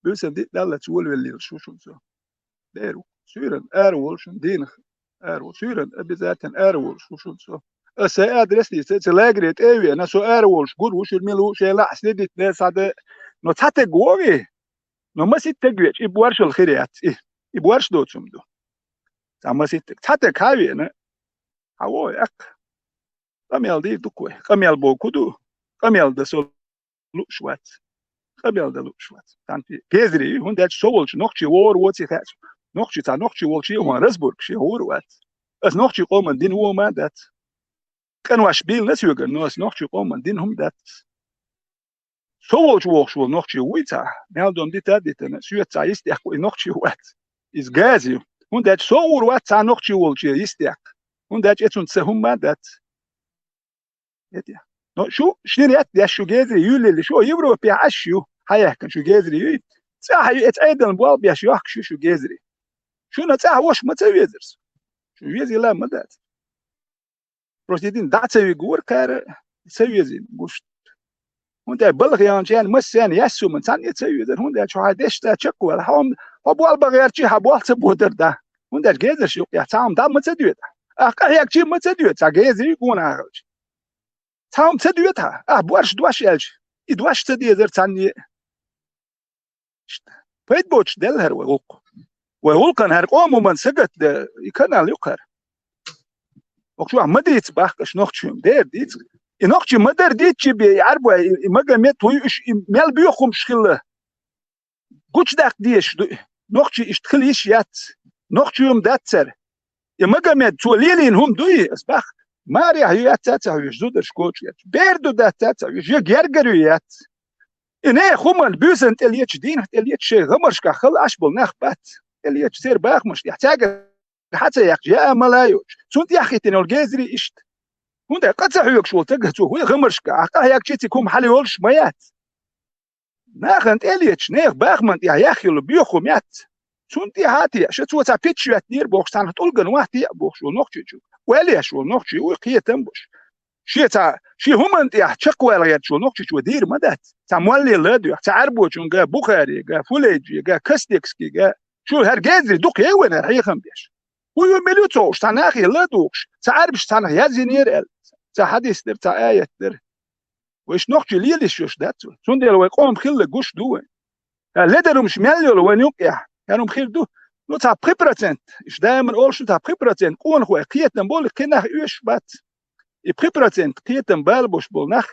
Буьйсан диъ даллац волавеллалаш ву шуна со. Дера ву. Суьйрана ара волуш ву, дийнах ара волуш. Суьйрана обязательно ара волуш ву шуна со. Аса адрес дийца, ца лагере тӀе а веана, со ара волуш гур ву шуьра мила ву, шен лаьа следить дер схьаде. Но цхьа таг вогӀий, но масийтта таг веача, и боршал хир яц, и, и борш доцум ду. Цхьа масийтта таг. Цхьа таг хьа а веана, хьа вогӀий аккха. Къамел дийр ду-кх вай. Къамел бохург хӀун ду? Къамел дан со лууш вац. Къамел дан лууш вац. Тхьамти гезри, хӀунда аьлча со волчу нохчи вогӀур воций хаьа. Нохчи цхьа нохчи волчу а хӀун разборка шен хӀур вац. Ас нохчи къоман дина ву ма дац. Къанош бийлла соьгара, но ас нохчи къоман дина хӀума дац. Со волчу вогӀуш волу нохчи вуй цхьа, мел дом дита а дитина, соьца цхьа йистехь и нохчи вац. Иза газа ю. ХӀунда аьлча со вогӀур вац цхьа нохчи волче йистехь. ХӀунда аьлча эцунца сан хӀума ма дац. Но шу, шира яц деш шу гезри юьллелли, шу Европе Ӏаш ю, хьаяьккхина шу гезри юй. ЦӀахь ю, эца Ӏедална болх беш йохкуш ю шу гезри. Шуна цӀахь ваша ма ца везар со. Шу везийла ма дац. Просто дина дӀа ца вигора кхара, ца везийна гуш. ХӀунда аьлча балха яьлчарна массарна яьссуман цхьанне а ца везар, хӀунда аьлча хьо хьайн дешца чекхваьлла, хьо, хьо болх бан гӀертачий хьан болх ца бодара дӀа. ХӀунда аьлча гезарш юкъехь цхьа хӀума дӀа ма ца доьду. Ахь къахьегчий ма ца доьду, цхьа гезарий гонах хилча. Цхьа хӀума ца доьду хьан, ахь борш дош аьлча, и дош ца дезар цхьанне а. Пайда боцуш делла хӀара вай гӀуллакх. Вай гӀуллакхана хӀара къоман сагатдан и канал ю-кх хӀара. Оху чохь ма дийца боху-кх аша нохчи хӀума, дера дийца. И нохчи ма-дарра дийцича бен, и Ӏарбой, и, и Магомед вуй, уьш и мел боьха хӀумаш хилла. Гучудаккха дезаш ду и. Нохчи иштта хила йиш яц. Нохчи хӀума дац цара. И Магомед, цо лелийна хӀума дуй, ас боху, марехь ю яц а ца хьоьжуш, зударша коча гӀерташ. Бер ду дац а ца хьоьжуш, я гергара ю яц. И нехан хӀуманна буьйсанна тӀе леташ, дийнах тӀе леташ, шайн гӀамаршкахь хала Ӏаш болу нах бац. ТӀе леташ церан бахамаш тӀехь, цаьргара хьа ца яьккхича, яа мала а йоцуш. Цунна тӀехь хӀиттина йолу гезри иштта. ХӀунда къа ца хьоьгуш волу таггара цо вуй гӀамаршкахь, ахь къахьегчий цуьнан хӀума хьала йолуш ма яц. Нахана тӀе а леташ, нехан бахаман тӀехь яхъелла боьха хӀума яц. Цунна тӀехьа а теӀаш, цо цхьа пичча хӀоьттинера бохуш, цхьанхьа тӀулган вахь теӀа бохуш волу нохчичуьнга. Ваьлла еш волу нохчи вуй, кхетам а беш. Шен цхьа, шен хӀуманна тӀехь чекхвала гӀерташ волу нохчичо дийр ма дац. Цхьа молле ладоьгӀна, цхьа Ӏарбочуьнга, Бухарига, Фулейджига, Кастекскига. Шу хӀара гезри дукха еван хӀара хьехам беш. ХӀун ю, мила ю ца хууш, цхьа нахе ладугӀуш, цхьа Ӏарбаша цхьанхьа яздинера аьлла. Цхьа хьадис дара, цхьа аят дара. Вайша нохчий лелаш йолуш дац вай. Цундела вай къоман хилла гуш ду вайн. Ха, ледар хӀумаш мел йолу вайн юккъехь, хӀара хӀума хир ду. Ну, цхьа пхи процент, иштта даиман олуш ду, цхьа пхи процент къонахой кхетам болу, кхин нах оьшуш бац. И пхи процент кхетам бала бош болу нах,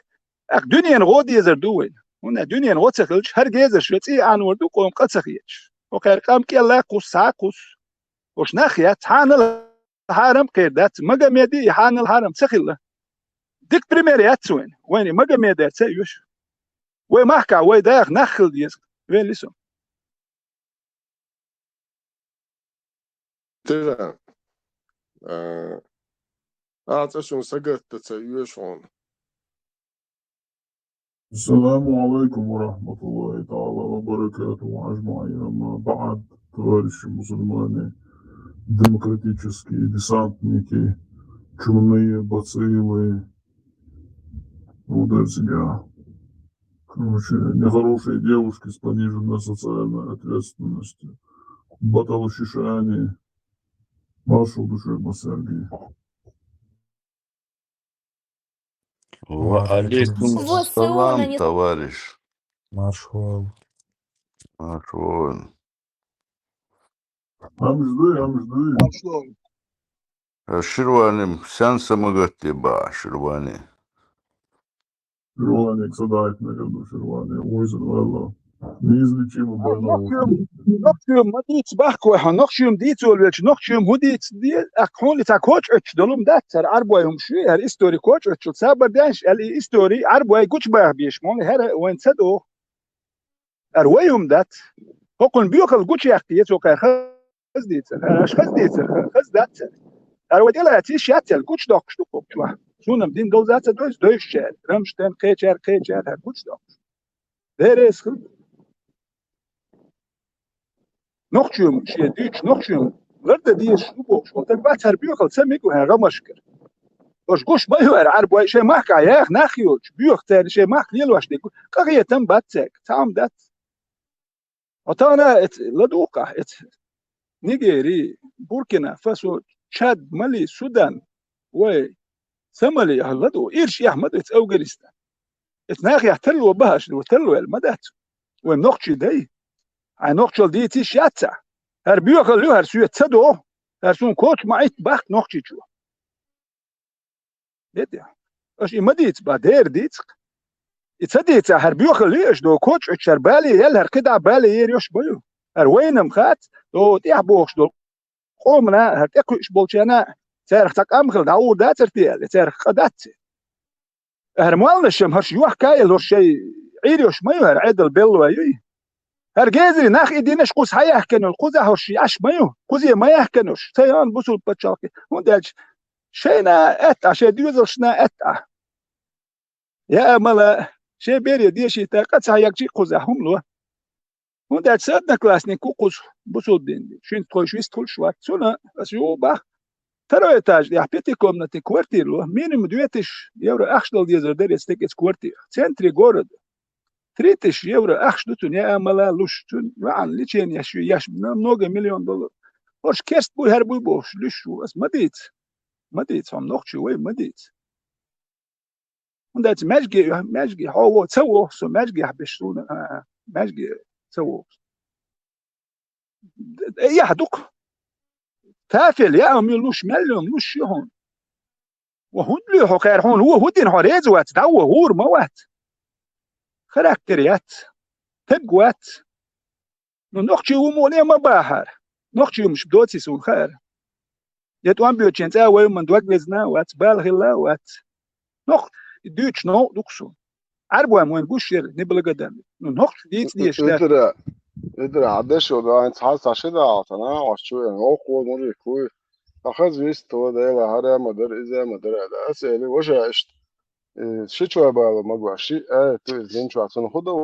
тӀаккха дуьненан гӀо дезар ду вайна. ХӀунда дуьненан гӀо ца хилча, хӀара гезарш вай цӀий Ӏанор ду, къоман къа ца хеташ. ХӀокхара къам кӀелла а кхуссу, схьа а кхуссу. Ош нах яц, хьанал хьарам а кхер дац, Магомеди и хьанал хьарам ца хилла. Дика пример яц вайна. Вайна и Магомедера ца оьшу. Вай махкахь, вай даха нах хила деза. Велли со. Тера. А, а, цӀа шуна сагатта ца оьшу хьуна. السلام عليكم ورحمة الله تعالى وبركاته أجمعين. أما بعد, товарищи мусульмане, демократические десантники, чумные бациллы, ударь себя. Короче, нехорошие девушки с пониженной социальной ответственностью. Баталу шишани. Маршал душой масарги. Ва алейкум ассалам, товарищ. Маршал. Маршал. Амжды, амжды. Маршал. Ширвани, сен самагатти ба, Ширвани. Ширвани, ксадайт нагаду, Ширвани, уйзан валла. Неизлечимо больной. Нохчим, нохчим ма дийца бахка вай хьо, нохчим дийца волу велча, нохчим хӀун дийца де, а хьуна цхьа коча оьцуш долу ма дац, цара Ӏарбой хӀума шуй, хӀара истори коча оьцуш, сабар даьнаш, аьлла и истори Ӏарбой гучабаха беш, ма хӀара вайн ца доху. ХӀара вай хӀума дац. ХӀокхунна боьхалла гучаяккха еза кхара хаза дийцар, хӀара аша хаза дийцар, хаза дац цара. ХӀара вай тӀелаца йиш яц аьлла, гучадоккхуш ду кху чохь. Суна-м дин довза ца дойзу, дойзучаьрга, Рамштайн кхечаьрга, кхечаьрга хӀара гучадоккхуш. Деррис хила. Нохчоьм шен дуьйцуш, нохчоьм лардан дезаш ду бохуш, вон таг бац хӀара боьхалла, ца мега ву хӀара гӀамашкара. Ош гуш ма ю хӀара Ӏарбой, шайн махкахь яха нах йоцуш, боьха царна шайн махка лелош дерг, къахетам бац цаьрга, цхьа хӀума дац. Хьо тахана эца ладугӀу-кх ахь, эца Нигери, Буркина-Фасо, Чад, Мали, Судан, вай, Сомали, ахь ладугӀу, ирча эхь ма ду эца Афганистан. Эца нахехь тарло бахьаш ду, тарло аьлла ма дац. Вай нохчий дай. Хьайн нохчалла дийца йиш яц ахь. ХӀара боьхалла ю, хӀара соьца ца догӀу, хӀара суна коча ма Ӏитта бахка Нохчийчоь. Де-де. Аша и ма дийца бан, дера дийца-кх. И ца дийца, хӀара боьхалла ю аша догӀу коча Ӏуьттуш, хӀара бале яьлла, хӀара кхидӀа бале ер йош ма ю. ХӀара вайна-м хац, догӀу тӀехь бохуш долу къомана, хӀара тӀекхуьуш болчарна, царах цхьа къам хилла дӀагӀур дацара те аьлла, царах къа дац. ХӀара молланаш-м хӀорш йохкаяла, хӀорш шайн Ӏийр йош ма ю, хӀара Ӏедал беллой юй. ХӀара гезарий нах и динаш кхуза хьаяхкина йолу, кхузахь хӀорш Ӏаш ма ю, кхузе ма яхкина хӀорш, ца яхна бусулба пачхьалкхе, хӀунда аьлча шайна аьтта, шайн доьзалшна аьтта. Яа мала, шен бере дешийта къа ца хьегчий кхузахь хӀума ло. ХӀунда аьлча сан одноклассник ву кхуза бусулба дин де. Шуьнца тхойша вистхуьлуш вац. Цунна аса юха бах, второй этаж тӀехь пятикомнатный квартира ло. Минимум две тысячи евро ахча дала дезар дара эца стаг эца квартира. Центре города. Три тысячи евро ахча ду цунна, яа мала луш. Цунна ваьӀна лечение еш ю, еш много миллион доллар. ХӀорш керст буй, хӀара буй бохуш, луьш ву. Аса ма дийца. Ма дийца, хьо-м нохчий вай, ма дийца. ХӀунда аьлча маьжге, маьжге хьо во, ца воху со, маьжгехь беш суна, а, а, маьжге ца воху. Э, яхь ду-кх. Тафел яа ма луш, мел йо ма луш ю хьуна. Ва хӀунда луьй хьо кхаьра хьуна? Вон хӀун дина хьо реза вац, дӀа вон гӀур ма вац. Характер яц, таг вац. Ну, нохчий ву муха а ма бахьара. Нохчий ву муш доций суна хаьара. Я тӀом боьдучийн цӀа вай хӀуманна дог везна а вац, бала хилла а вац. Нохчий дуьйцуш новкъа ду-кх суна. Ӏарбойн вайна гуш яра, неблагодарный. Ну, нохчий дийца дезаш дац. Итара, итара, хьан дешо даьлла, цхьа, цхьа ши дагӀал тана, вац чу вен, вокхо мурик вуй. Ткъа хаза вист тхо, Дела, хӀара ма дара, иза ма дара аьлла. Аса эли, ваша иштта. Э, ши чой бала магош, ши, э, ту иза динчохь цунна хӀун дан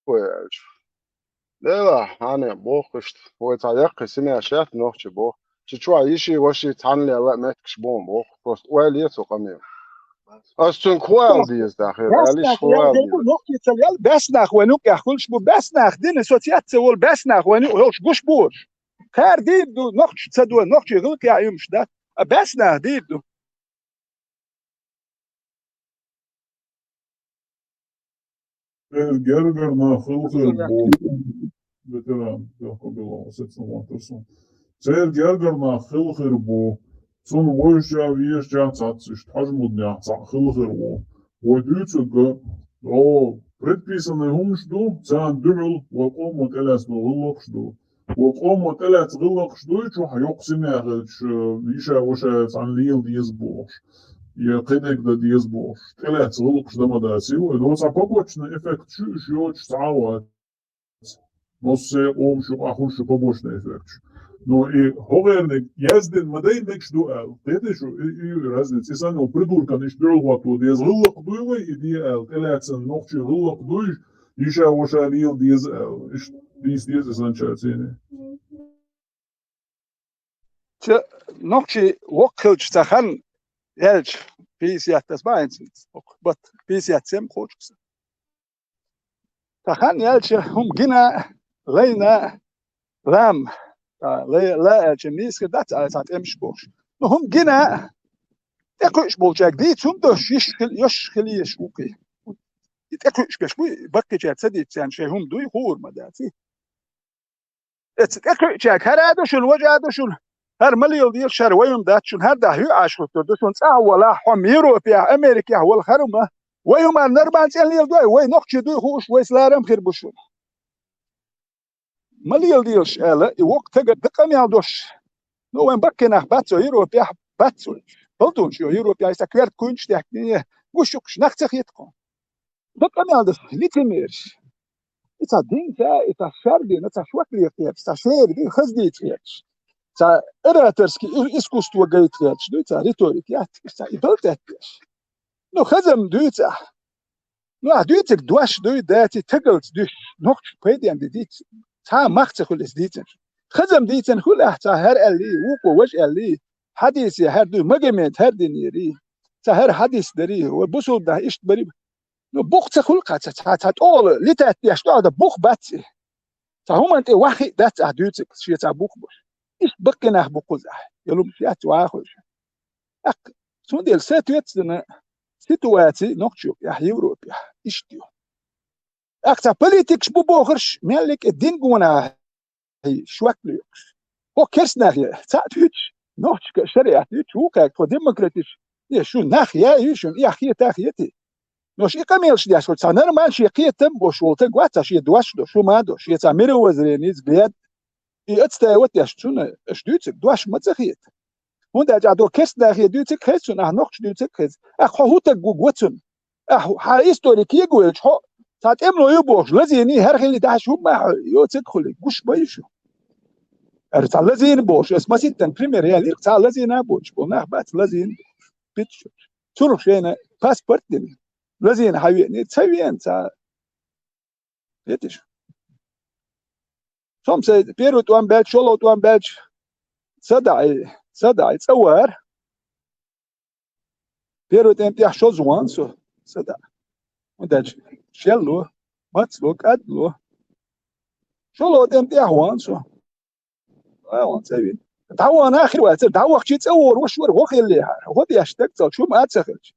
вай аьлча. Дела, хьане боху иштта, вай цхьа яккхий семья шаьтта нохчий боху. Ши чохь йиши, ваши цхьаьна лелла а меттигаш бу-м боху. Просто ойла е цу къамел. Ас цуьнга хӀун ала деза дахьера, аьлла иштта хӀун ала деза? Нохчий ца лелла, баьснах вайн юкъехь хуьлуш бу, баьснах дина, со цец ца волу баьснах вайн юкъа йолуш гуш бу уьш. Кхара дийр ду, нохчий ца до, нохчий гӀиллакхехь Ӏемаш дац, а баьснах дийр ду. Церан гергара нах хила хир бу. Ветеран, Белхо Билал, сецна ван турсун. Церан гергара нах хила хир бу. Цунна вожча, вешча цхьацца иштта хьажа муднех цхьаъ хила хир ву. Вай дуьйцург, о, предписанный хӀумаш ду, царна дуьхьал вай къомо тӀелаьцна гӀиллакхаш ду. Вай къомо тӀелаьцна гӀиллакхаш дуй, чохь йоккха семья хилча, йиша-ваша цхьаьна лела деза бохуш, я кхидерг дан деза бохуш, тӀелаьцна гӀиллакхаш дан ма даций вай. Но цхьа побочный эффект шу уьш йоцуш цхьа а вац. Массо а къомаш юкъахь хуьлуш ю побочный эффекташ. Но и хӀокхерниг яздина ма дай мегаш ду аьлла. Кхетий шу, и, и разница. И санна придуркан иштта дуьхьал хӀотто деза. ГӀиллакх дуй вай, и де аьлла. ТӀелаьцна нохчий гӀиллакх дуй, йиша-ваша лела деза аьлла. Иштта дийца деза и санначаьрца. Ца нохчий воккха хилча ца хан яьлча, пятьдесят ас баьхьинца, бат пятьдесят семь кхочуш. Ца хан яьлча, хӀума гина, лайна, лам, а, лай-, ла аьлча, миска дац, а, цхьа тӀемаш бохуш. Ну, хӀума гина, тӀекхуьуш болчаьрга дийца хӀума дош, йиш хил-, йош хила езаш ву кхин. И тӀекхуьуш беш буй, баккхийчаьрга ца дийца, царна шайн хӀума дуй, хуур ма дац. Эца тӀекхуьучаьрга хӀара а ду шуна, важа а ду шуна, хӀара ма лела дезаш, хӀара вай хӀума дац шуна, хӀара дахь хӀуьа Ӏаш хӀуттур ду шуна, цӀахь а волахь, хьо Европехь, Америкехь волу хӀара хӀума, вай хӀуманна нормально цӀена леладой, вай нохчий дуй хууш, вайца ларам хир бу шуна. Ма лела дезаш аьлла, и воккха тагар дакъа мел дош. Ну, вайн баккхий нах бац вай Европехь, бац вай. Балтунаш ю Европехь, и сан коьрта куьйнаш техкине, гуш юккхуш нах ца хета кхо. Дакъа мел деш, лицемерш. И цхьа динца, и цхьа шардина, цхьа шок леха кхеташ, цхьа шера ди, хаза дийца кхеташ. Цхьа ораторский и-, искусство гайта кхеташ, дуй, цхьа риторика яц, и цхьа и дал теттеш. Ну, хазам дуьйцу ахь. Ну, ахь дуьйцург дош дуй, даций, тагалц дуьш, нохча пайден ди дийца. Цхьа а мах ца хуьлу иза дийцина. Хазам дийцина хуьлу ахь, цхьа хӀара аьллий, вукхо важа аьллий, хьадийсий хӀара дуй, Магомед хӀара динерий. Цхьа хӀара хьадис дарий, вай бусулба нах иштта барий. Ну, бух ца хуьлу кхаца, цхьа, цхьа тӀола летать деш тӀехь дан бух бац и. Цхьа хӀуманна тӀе ваххиъ дац ахь дуьйцург, шен цхьа бух бу. Иштта баккхий нах бу кхузахь, я лумаш яц вахуьйша. ТӀаккха, цундела, соответственно, ситуаций нохчо, яхь Европехь, иштта ю. ТӀаккха цхьа политикаш бу бохурш, меллиг а дин гонахь шок лоькхуш. Хьо керст нах я, цхьаъ дуьйцуш, нохчашка шариат дуьйцуш, вукхаьрга тхо демократиш, я шу нах я, ю шуна, и ахь хетахь хетий. Нош и къамелаш деш, хьо цхьа нормально шен кхетам бош волу таг вац, цхьа шен дош до, шу ма до, шен цхьа мировоззрение, взгляд, и отстаивать деш цунна, аша дуьйцург дош ма ца хета. ХӀунда аьлча ахь до керст нахе дуьйцург хеза цунна, ахь нохча дуьйцург хеза. Ахь хьо хӀун таг ву го цунна? Ахь хьан истори кегавелча хьо, цхьа тӀемало ю бохуш, лазийний, хӀара хилий дахьаш хӀумма а хьо йоцург хуьлий, гуш ма ю шу. Ара цхьа лазийна бохуш, ас маситтан пример ялийра, цхьа лазийна а боцуш, бо нах бац лазийна бохуш. Питчу. Цунах шайна паспорт дина. Лазийна хьан веъний, ца веана цхьа. Хетиш? Со-м сайн первый тӀом баьлча, шолгӀа тӀом баьлча, ца даьӀий, ца даьӀий, цӀа вара. Первый тӀем тӀехь шозза ван со, ца даьӀа. ХӀунда аьлча шелло, мацло, кӀадло. ШолгӀа тӀем тӀехь ван со. Ай, ван ца вина. ДӀавахана а хир вацара, дӀавахчий цӀа вора, ваша вара, гӀо хиллехьара. ГӀо деш стаг цалчу хӀума а ца хилча.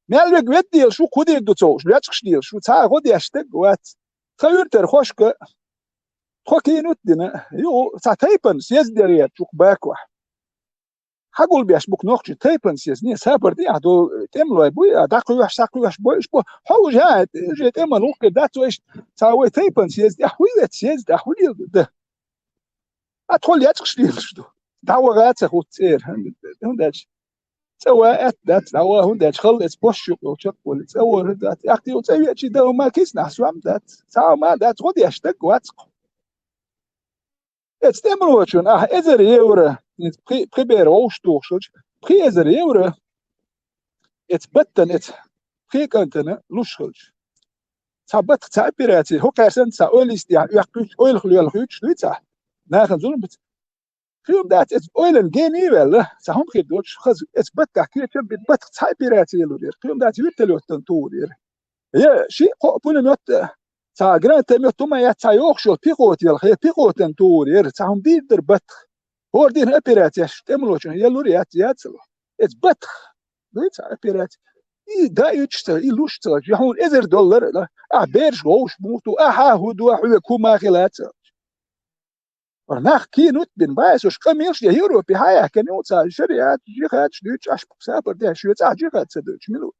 Мел вега ведда делаш ву, кху дийр ду ца хууш, лоьцкъаш делаш ву, цхьа а гӀо деш стаг вац. Тхан юьртара хошка тхо кийнут а дина, юха цхьа тайпан съезд яр яра чух Бакохь. Хьагулбеш бу-кх нохчий тайпан съезд, не, сапар тӀехь долу тӀемалой буй, а дӀакхоьхьуш, схьакхоьхьуш бойуш бу. Хьо уж, а, уже тӀеман вукхе дац вайшта, цхьа вай тайпан съезд, ахь хӀун вец съезд, ахь хӀун лела ду? А тхо лецкъаш лелаш ду. ДӀаваха а ца хӀутту цӀера, хӀунда аьлча цӀа ван аьтта дац, дӀаван хӀунда аьлча халла эца босчух йолу чекхвалли, цӀа ван хӀун дац. Аьхти цӀа веачий дан ма кисна ахь сом дац, цхьа а ма дац, гӀо деш стаг вац-кх. Эца тӀемалочун ахь эзар евро, эца пхи-, пхи бер вовш тухуш хилча, пхи эзар евро эца баттана, эца пхи кӀантана луш хилча. Цхьа батх, цхьа операци, хӀокхаьрсан цхьа ойлист яхь оьккхуьйтуш, ойлах лоьлхуьйтуш дуй цхьа, нахана зулам бац. Хьуна дац, эца ойлан гений а ваьлла, цхьа хӀума хир доцуш, хаза, эца батхахь кечам бит, батх цхьа операци лур яра. Хьуна дац, вертолётан тухур яра. Я ши-кхоъ пулемёт, цхьа гранатомёт хӀума яц, цхьа йохуш йолу пехота ялхе, пехотан тухур яра, цхьа хӀума дийр дара батх. ХӀора дийнахь операцеш тӀемалочун ялур яц, яцало. Эца батх. Дуй цхьа операци. И даийтуш ца, и луш ца, я хьуна эзар доллар а, ахь бераш вовш муха ду, ахьа хӀун ду, хьоьга хӀума хила ца. Нах кийнут бина, баьсуш къамелаш я Европе хьаяхкина ю цхьа шариат, джихадаш дуьйцуш, аш сапар деш, шоьца цхьа джихад ца дуьйцуш, мила ву?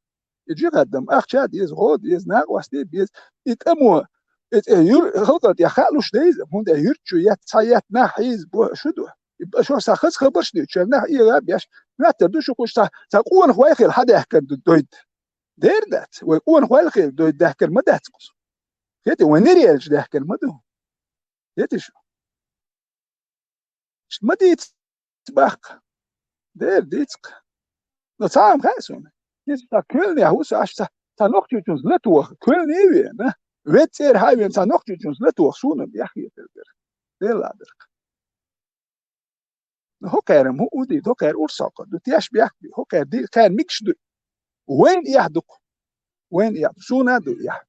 И джихад дам ахча а деза, гӀо а деза, накъостий а беза. И тӀамо, и тӀе юр-, халкъал тӀе хаалуш дайза, хӀунда юьртчу ятта, цхьа ятта нах хьийза, бо-, шу ду. И ба-, шо са хаза хабарш дуьйцуш, нах эгӀа а беш, моьттар ду шу кхуш цхьа, цхьа къонахой хила хьадаьхкина ду дойд. Дер дац, вай къонахой хила дойд даьхкина ма дац кхуза. Хети, вай нерелча даьхкина ма ду. Хети шу. Ма дийца баккха. Дера дийца-кх. Но цхьа а ма хаьа суна. Иза цхьа коьлнехь ву со, аш цхьа, цхьа нохчичунца латоха, коьлне а вена, вед цӀера хьа а вена, цхьа нохчичунца латоха, суна яхъетар дара. Делла дара. Но хӀокхаьрам хӀу уди, хӀокхаьр урсокха ду, теш бехк би, хӀокхаьр ди, кхаьр микаш ду. Вайн эхь ду-кх. Вайн эхь ду. Суна а ду эхь.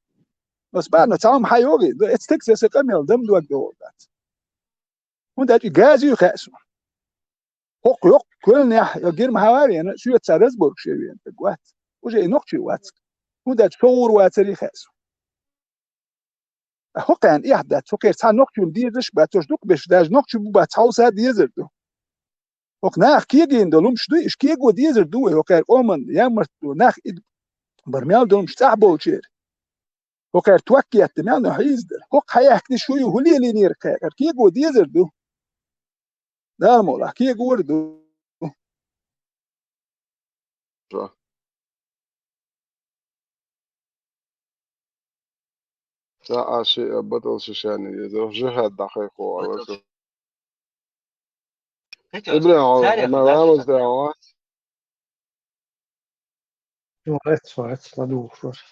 Ас баьрна цхьа хӀума хьайогӀий, но эцтаг сан къамел дам дог догӀу дац. ХӀунда аьлча и газа ю хаьа суна. ХӀокху йоккха коьлнехь я гирма хьава а вена, соьца цхьа разборкаш ян вена таг вац. Уже и нохчий вац. ХӀунда аьлча со гӀур вацаре хаьа суна. ХӀокхарна эхь дац, хӀокхера цхьа нохчунна дезаш а бац, ош дукха беш даже нохчий бу бац, хьовса а дезар ду. ХӀокху наха кегийна долу хӀумаш дуй, уьш кего дезар ду вай, хӀокхара къоман ямарт ду, нах и бара мел долу хӀумаш цӀахь болчеран. ХӀокхара ток етта мел но хьийзадар. ХӀокху хьаяьхкина шу ю, хӀун лелийнера кхаькхар, кего дезар ду. Дала мукъ лахь, кегор ду. Ша. Ша а ши, а, батал шишани еза, жихад дахай хо, а, васа. Ибрахим, ма ламаз да, а? Вац, вац, ладугӀуш вара.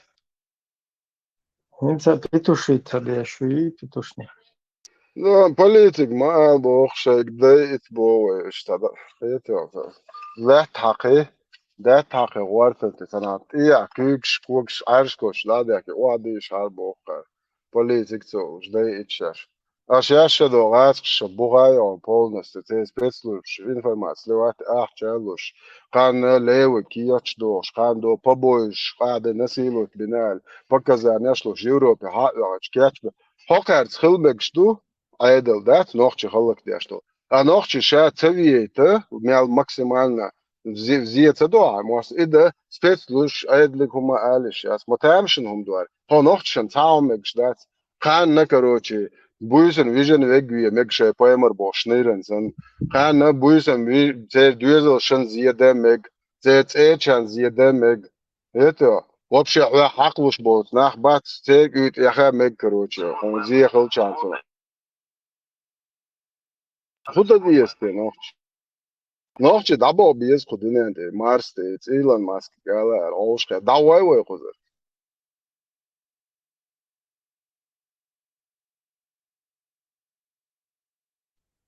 ХӀинца петуши ца беш вий, петушни. Ну, политик ма ала боху шайга, дай ит бо вай, иштта да. Хетел ца. Лаьтта хьакхи, Даьтта хьакхе гӀортанте санна, тӀехьа куьйгаш, когаш, Ӏаьржа коча дӀа а даьхке, охьадийша хьара боху кхара. Полицига ца олуш, дайича шаьш. Аша яьшша догӀу гӀазкхаша бухай оха полностью, церан спецслужбаш информаци леват ахча а луш, кхарна левый кечдохуш, кхарна до побоищ, кхарна насиловать бина аьлла, показанеш луш, Европе хьа а оьгӀачу кечбе. ХӀокхаьрца хила мегаш ду, Ӏедал дац, нохчий хӀаллакдеш ду. Ткъа нохчий ша ца вейта, мел максимально зе-, зе ца до хьан, мос и да, спецслужбаш, Ӏедалиг хӀума алиш яц, ма тамашийна хӀума ду хӀара. Тхо нохчашна цхьа хӀума мегаш дац. Кхарна, короче, буьйсанна вижина вега ве мега шайн пайхамар бохуш нийран санна. Кхарна буьйсанна ви-, церан доьзалшна зеда мега, церан цӀерачарна зеда мега. Это, вообще, хьоьга хьакхалуш болчу нах бац, церан куьйта яха мега, короче, хьуна зе хилчарна санна. ХӀун дан деза те нохчий? Нохчий дӀабаха беза кху дуьнен тӀе, Марс тӀе, цӀийлан маска гала ара, Ӏовшахе, дӀавой вай кхузара.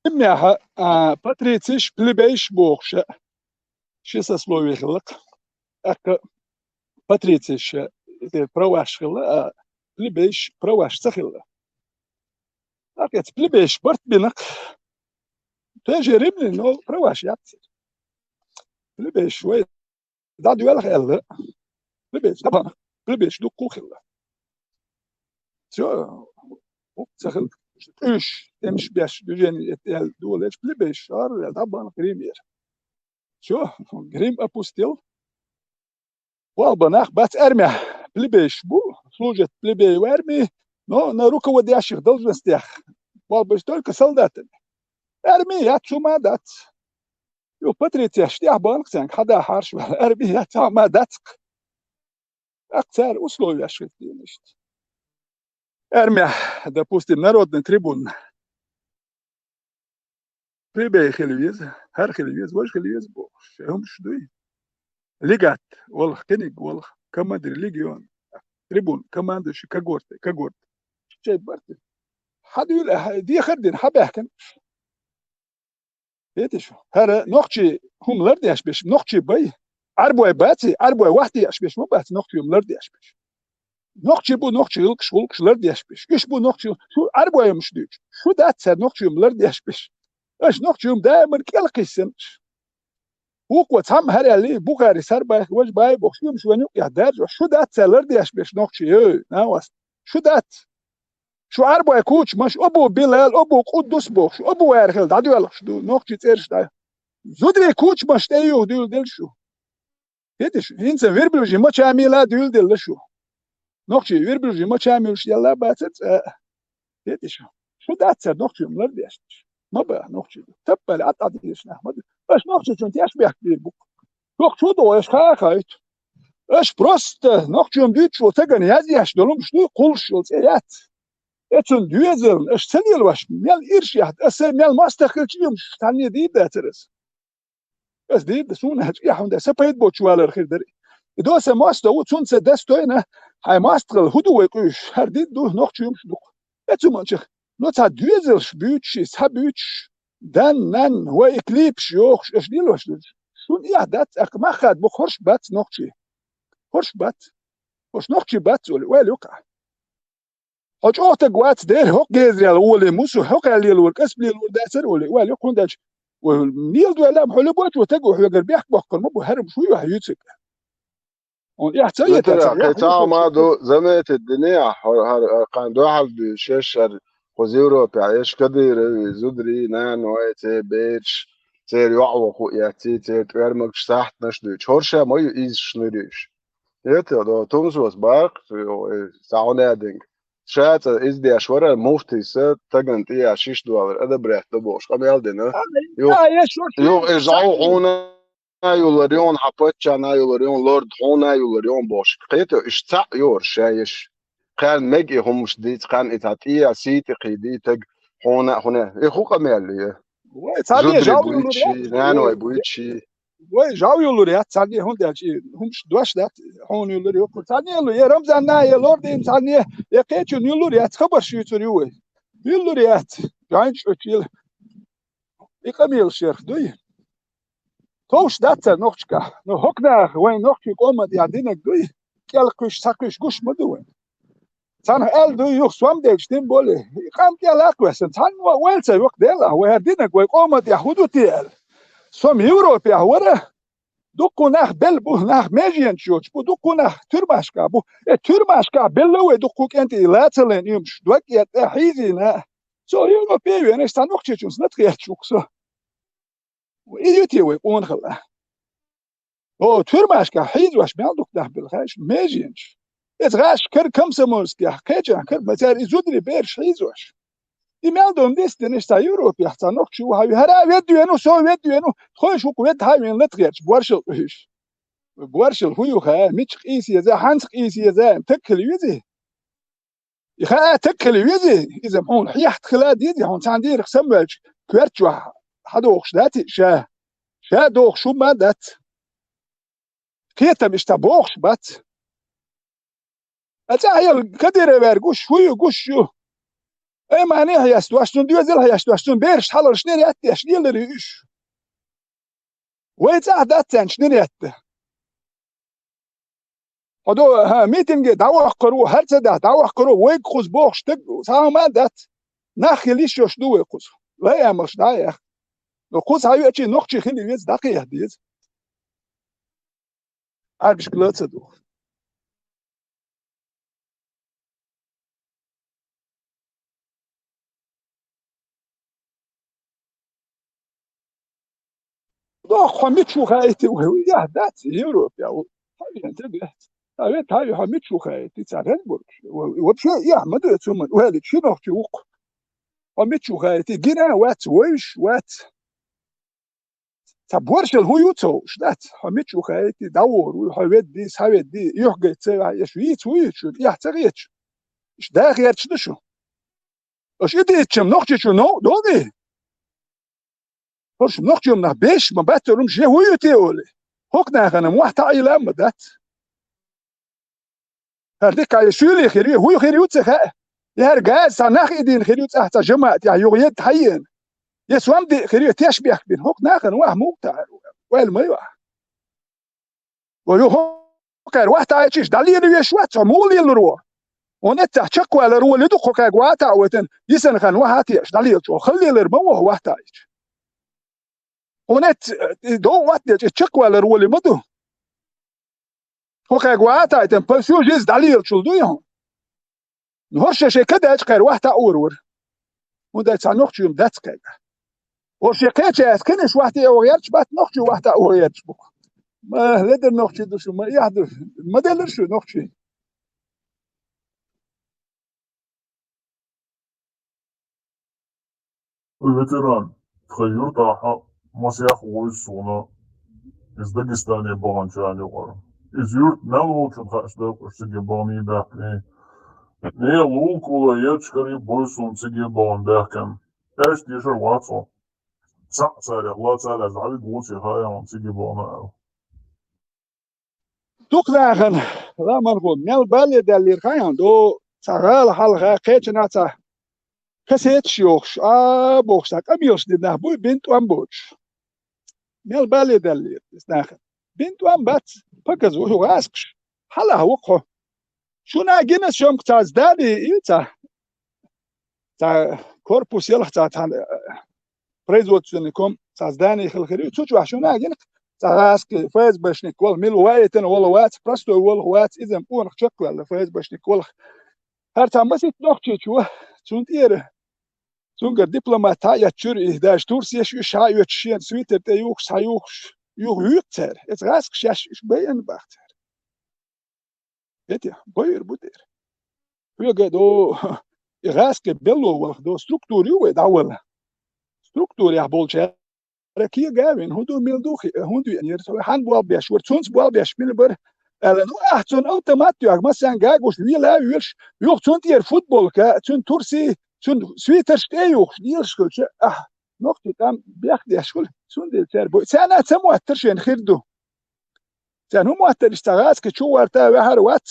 Имнехьа, а, патрициш, плебейш бохуша, ши сословие хилла-кх. ТӀаккха патрициш, э, праваш хилла, а плебейш праваш ца хилла. ТӀаккха эца плебейш барт бина-кх. Тоже римляне, но праваш яц. Плебейш вай дӀадоьлху аьлла, плебейш дӀабахана, плебейш дуккха а хилла. Всё, ца хилла. Уьш, тӀемаш беш, движение это аьлла, долуш плебейш, шарвел дӀабахана Римера. Всё, Рим опустел. Болх бан нах бац армехь, плебейш бу, служат плебей в армии, но на руководящих должностях. Болх беш только солдатами. Арми яц, хӀума дац. Ю патрициеш тӀехь бахана-кх цаьнга, хьадахьарш ваьлла, арми яц, хӀума дац-кх. ТӀаккха цара условияш хӀиттийна иштта. Армехь, допустим, народный трибун. Плебей хила веза, хӀара хила веза, важа хила веза бохуш, шайн хӀумаш дуй. Легат волу, кхиниг волу, командир легион, трибун, командующий когорты, когорты. Шайн барт. Хьан дуьйла, хьан дехар дина, хьан баьхкина? Хеташ, хӀара нохчий хӀума лардеш беш, нохчий бай. Ӏарбой баций, Ӏарбой вахтеш беш ма бац, нохчий хӀума лардеш беш. Нохчий бу, нохчий гӀуллакхаш, гӀуллакхаш лардеш беш. Уьш бу нохчий, шу Ӏарбой хӀумаш дуьйцуш. Шу дац цара нохчий хӀума лардеш беш. Аша нохчий хӀума даимар кӀел кхиссинаш. Вукхо цхьамма хӀара аьллий, Бухари сар бай, важа бай бохуш, хӀумаш вайн юкъехь даржо. Шу дац цара лардеш беш нохчий, эй, нанас. Шу дац. Шу Ӏарбой кучамаш, Абу Билал, Абу Къуддус бохуш, Абу ваьрхила дӀадоьлхуш ду, нохчий цӀераш дӀа. Зударий кучамаш тӀе юха дуьйладелла шу. Хеташ, хӀинца верблюжий мачамила дуьйладелла шу. Нохчий верблюжий мачамилаш елла бацара цӀа. Хеташ, шу дац цара нохчий хӀума лардеш. Ма баха нохчий. Таппали атта дезаш нах ма ду. Аша нохчийчун теш бехк бийр бу-кх. Нохчо догӀу аша ха а хаийта. Аша просто нохчо дуьйцуш волу цагана язъеш долу хӀумаш дуй, кхуллуш йолу цӀе яц. Эцунна доьзална аша ца лелош, мел ирш яхьа, аса мел мостагӀ хилча, и хӀумаш цхьанне дийр дацара аса. Аса дийр дан суна хьаьжкӀехь, хӀунда сан пайда боцуш валар хир дара. И до сан мостагӀ ву, цунна сан достойна, хьайн мостагӀалла хӀун ду вай къуьйсуш, хӀара дийр ду, нохчий хӀумаш ду-кх. Эцу манчах, но цхьа доьзалш буьйцуш, цхьа буьйцуш, дан, нан, вай и клипаш йохуш, аша лелош дерш. Шуна эхь дац, аьхка мах хадда бу, хорш бац нохчий. Хорш бац. Хьо нохчий бац олий, ойла ю-кх ахь. Хьо чӀогӀа таг вац, дера, хӀокху гезарел олий мусу, хӀокхаьлла лелор, кӀасб лелор дацара олий, ойла ю-кх, хӀунда аьлча, вай мел дойла, хьо любой чӀогӀа таг ву, хьоьгара бехк боккхур ма бу, хӀара шу ю хьан юьцург. Хьуна эхь ца йитар, Виталий, цхьа кхин цхьа хӀума ду, заметить динехь, хьо-, хьара, хьара кхана дуьхьал дуьйцуш, шаьш хӀара кхуза Европехь, эш Кадыровы зударий, наной, церан бераш, церан йоӀ воху эцций, церан тӀоьрмагаш, сахьтанаш дуьйцуш. ХӀорш ма ю иза шнуьриш. ХӀета, до, Тумсос баккха, цу йо-, э, Саунадинг. Ша цӀа иза деш вара, муфтийса тагана тӀе а шиш доллар одобрять до бохуш, къамел дина. Ай, Юх-, ай, я шо ши юха и жӀов сахьтанаш. Хьуна юллар йона, хьан паччахьна юллар йона, лорд хьуна юллар йона бохуш. Кхета, иштта цхьаъ йора шаьш. Кхарна мега и хӀумаш дийца, кхарна и цхьа тӀе а сий тӀе кхийдий таг хьуна а, хьуна. И хӀун къамел ю? Вай, цхьа де Зударий жав юллар буьйцу ши, яц, наной вай, буьйцу ши. Вай жав юллар яц, цхьанне хӀунда аьлча, и хӀумаш дош дац, хьуна юллар йоккхур. Цхьанне а лу, я Рамзанна, я Лордина, цхьанне, я кхечунна юллар яц, хабарш юьйцур ю вай. Юллар яц, жайнаш оьцу ела. И къамелаш ярх дуй? Товш дац цар нохчашкахь. Ну, хӀокху наха вайн нохчийн къоман тӀехь динарг дуй, кӀел кхуьйсуш, цхьа кхуьйсуш гуш ма ду вайн. Царна аьлла дуй, юха сом дегаш дина болий. Къам кӀел лакхавессан, цхьанна а ойла ца йоккху, Делахь, вай хӀара динарг вай къоман тӀехь хӀун ду те аьлла. Сом Европехь вара, дуккха нах белла бу, нах меженаш йоцуш бу, дуккха нах туьрмашкахь бу. Э, туьрмашкахь белла вай дуккха кӀентий, лацаллин уьймаш, дог а эттӀа, хьийзийна. Со Европе а веана, цхьа нохчичунца лата гӀерташ ву-кх со. И ю те вай къонахалла? О, туьрмашкахь хьийзош мел дукха нах белла, хаьий шуна, меженаш. Иза гӀазкхашкара, комсомольскехь, кхечанхьара, ма цара и зударий бераш хьийзош. И мел долу дис дина, иштта Европехь цхьа нохчи ву хьан ву, хӀара а ведда веана ву, со а ведда веана ву, тхойша ву-кх ведда хьан веана лата гӀерташ, боршал къуьйсуш. Боршал хӀун ю хаьий, мича къийса еза, хьанца къийса еза, таг хила везий? И хаа таг хила везий, иза хьуна хьехта хила дезий, хьуна цхьана дийнахь самаваьлча коьрта чохь хьадохуш дац и ша? Ша дохуш хӀума а дац. Кхетам иштта бохуш бац. Ткъа цӀахь яла Кадыровера гуш, хӀун ю, гуш ю? Аймане а хьестош, цунна доьзал а хьестош, цунна бераш хьалалаш нерет а деш, лелар ю уьш. Вай цӀахь дац царна нерет а. Хьо до, хӀа, митинге дӀаваккхар ву, хӀара ца дахь дӀаваккхар ву, вайга кхуза бохуш стаг цхьа хӀума а дац. Нах хила йиш йолуш ду вай кхуза. Лай амалш дӀа а яхка. Но кхуза хьан веачий нохчий хила веза дӀакхехьа деза. Ӏаьрбишка ла а ца духу. Доху, хьо мича ву хаийти вай? Яхь дац, Европе ву. Хьан вен ца бехц? Хьан вет, хьан вен, хьо мича ву хаийти? Цара хӀун бу? Вообще, яхь ма ду цу ман. Вали, ши нохчи ву-кх. Хьо мича ву хаийти? Гина а вац, вовш а вац. Цхьа боршал хӀун ю ца хууш дац? Хьо мича ву хаийти, дӀавогӀур ву, хьо ведди, схьаведди, юьхь гайта ца ваьхьа, еш вийца вуй шу, тӀехь ца гӀеташ? Иш даха гӀерташ ду шу? Аша и дийцча-м нохчичу новкъа догӀий? ХӀорш нохчо-м нах беш ма бац, хӀорш я хӀун ю те олий? ХӀокху нахана мохь таӀийла а ма дац. ХӀара дика я суьйлий хир ю, хӀуй хир ю ца хаьа. Я хӀара газа цхьа нах идийна хир ю цӀахь цхьа жамаӀатехь юха едда хьаеана. Я сом диъ хир ю теш бехк бина. ХӀокху нахана ваха муха таӀар ву? Ойла ма йо ахь. Ва ю хӀокхара ваха таӀийча, иша дӀалелавеш вац, хьо муха лелар ву? Хьуна эццахь чекхвалар волу ду кху кхаьга ваха таӀа вайтина, йисана хан ваха а теаш, дӀалелачо. Хала лелар ма ву хьо ваха таӀийча. Хьуна эццахь, э, довгӀа вац дечӀа, чекхвалар волий ма ду. Хьо кхаьга ваха а таийтина, по всю жизнь дӀалелачул дуй хьуна? Ну, хӀорш шайн кадача кхаьра ваха таӀор вара. ХӀунда аьлча цхьа нохчо-м дац кхаьга. ХӀорш шен кхеча аьлча, кхинаш ваха тӀе гӀерташ бац, нохчо ваха таӀор гӀерташ бу-кх. Ма ледара нохчий ду шу, ма эхь ду, ма делара шу нохчий. Ветеран, тхан юьртахь масех вуй суна, иза Дагестане баханчарна юкъара. Иза юрт мел волчунна хаьаш дац, уьш цига баханий баьхкиний. Нехан лулкула ечкъарий буй суна цига бахана баьхкина. Аьшта дешар вац хьо. Цхьаъ царех ла ца лаьцна хьавига вуций хаьа хьуна цига бахана аьлла. Дукха нахана, ламанхо, мел бале даьллера хаьа хьуна, до цхьа гӀала хьалха кхечанхьа цхьа кассеташ йохуш, а бохуш, цхьа къамелаш дина нах буй, бина тӀом боцуш. Мел бале даьллера иза нахана. Бина тӀом бац, показуха гӀазкхаш. Хьалха ву-кх хьо. Шуна гина шомка цхьа здани ю цхьа, цхьа корпус ялх цхьа, цхьа, э, производственный ком, цхьа здани хила хир ю. Цу чохь шуна гина цхьа гӀазкхи, ФСБшник волу, мила ваийтина волу вац, простой волу вац, иза-м къонах чекхваьлла ФСБшник волу. ХӀара цхьа маситта нохчичо, цунна тӀера, цуьнгара дипломат схьаэцчуьра и, даже турсеш уьш схьаоьцуш шена свитер тӀе юхуш, схьаюхуш, юха вуьйцу цара. Эца гӀазкхаш шаьш уьш байина бах цара. Эти, байр бу тӀера. Хьоьга до, и гӀазкхи белло валх до, структура ю вай дӀавала. Структурехь болчара кега а вина, хӀун ду, мила ду, хи-, хӀунда веанера, со хьан болх беш вара, цунца болх беш мила бара? Аьлла, ну, ахь цунна автомат тоьхна, массарна гагуш, вела а воьлуш, юха цунна тӀера футболка, цуьнан турси, цуьнан свитерш тӀе а юхуш, лелаш хилча, ахь нохчийн тӀам бехдеш хуьлу, цундела цара бу-, царна а ца моттара шайна хир ду. Царна хӀун моттара, иштта гӀазкхи чу гӀорта ваьхьар вац.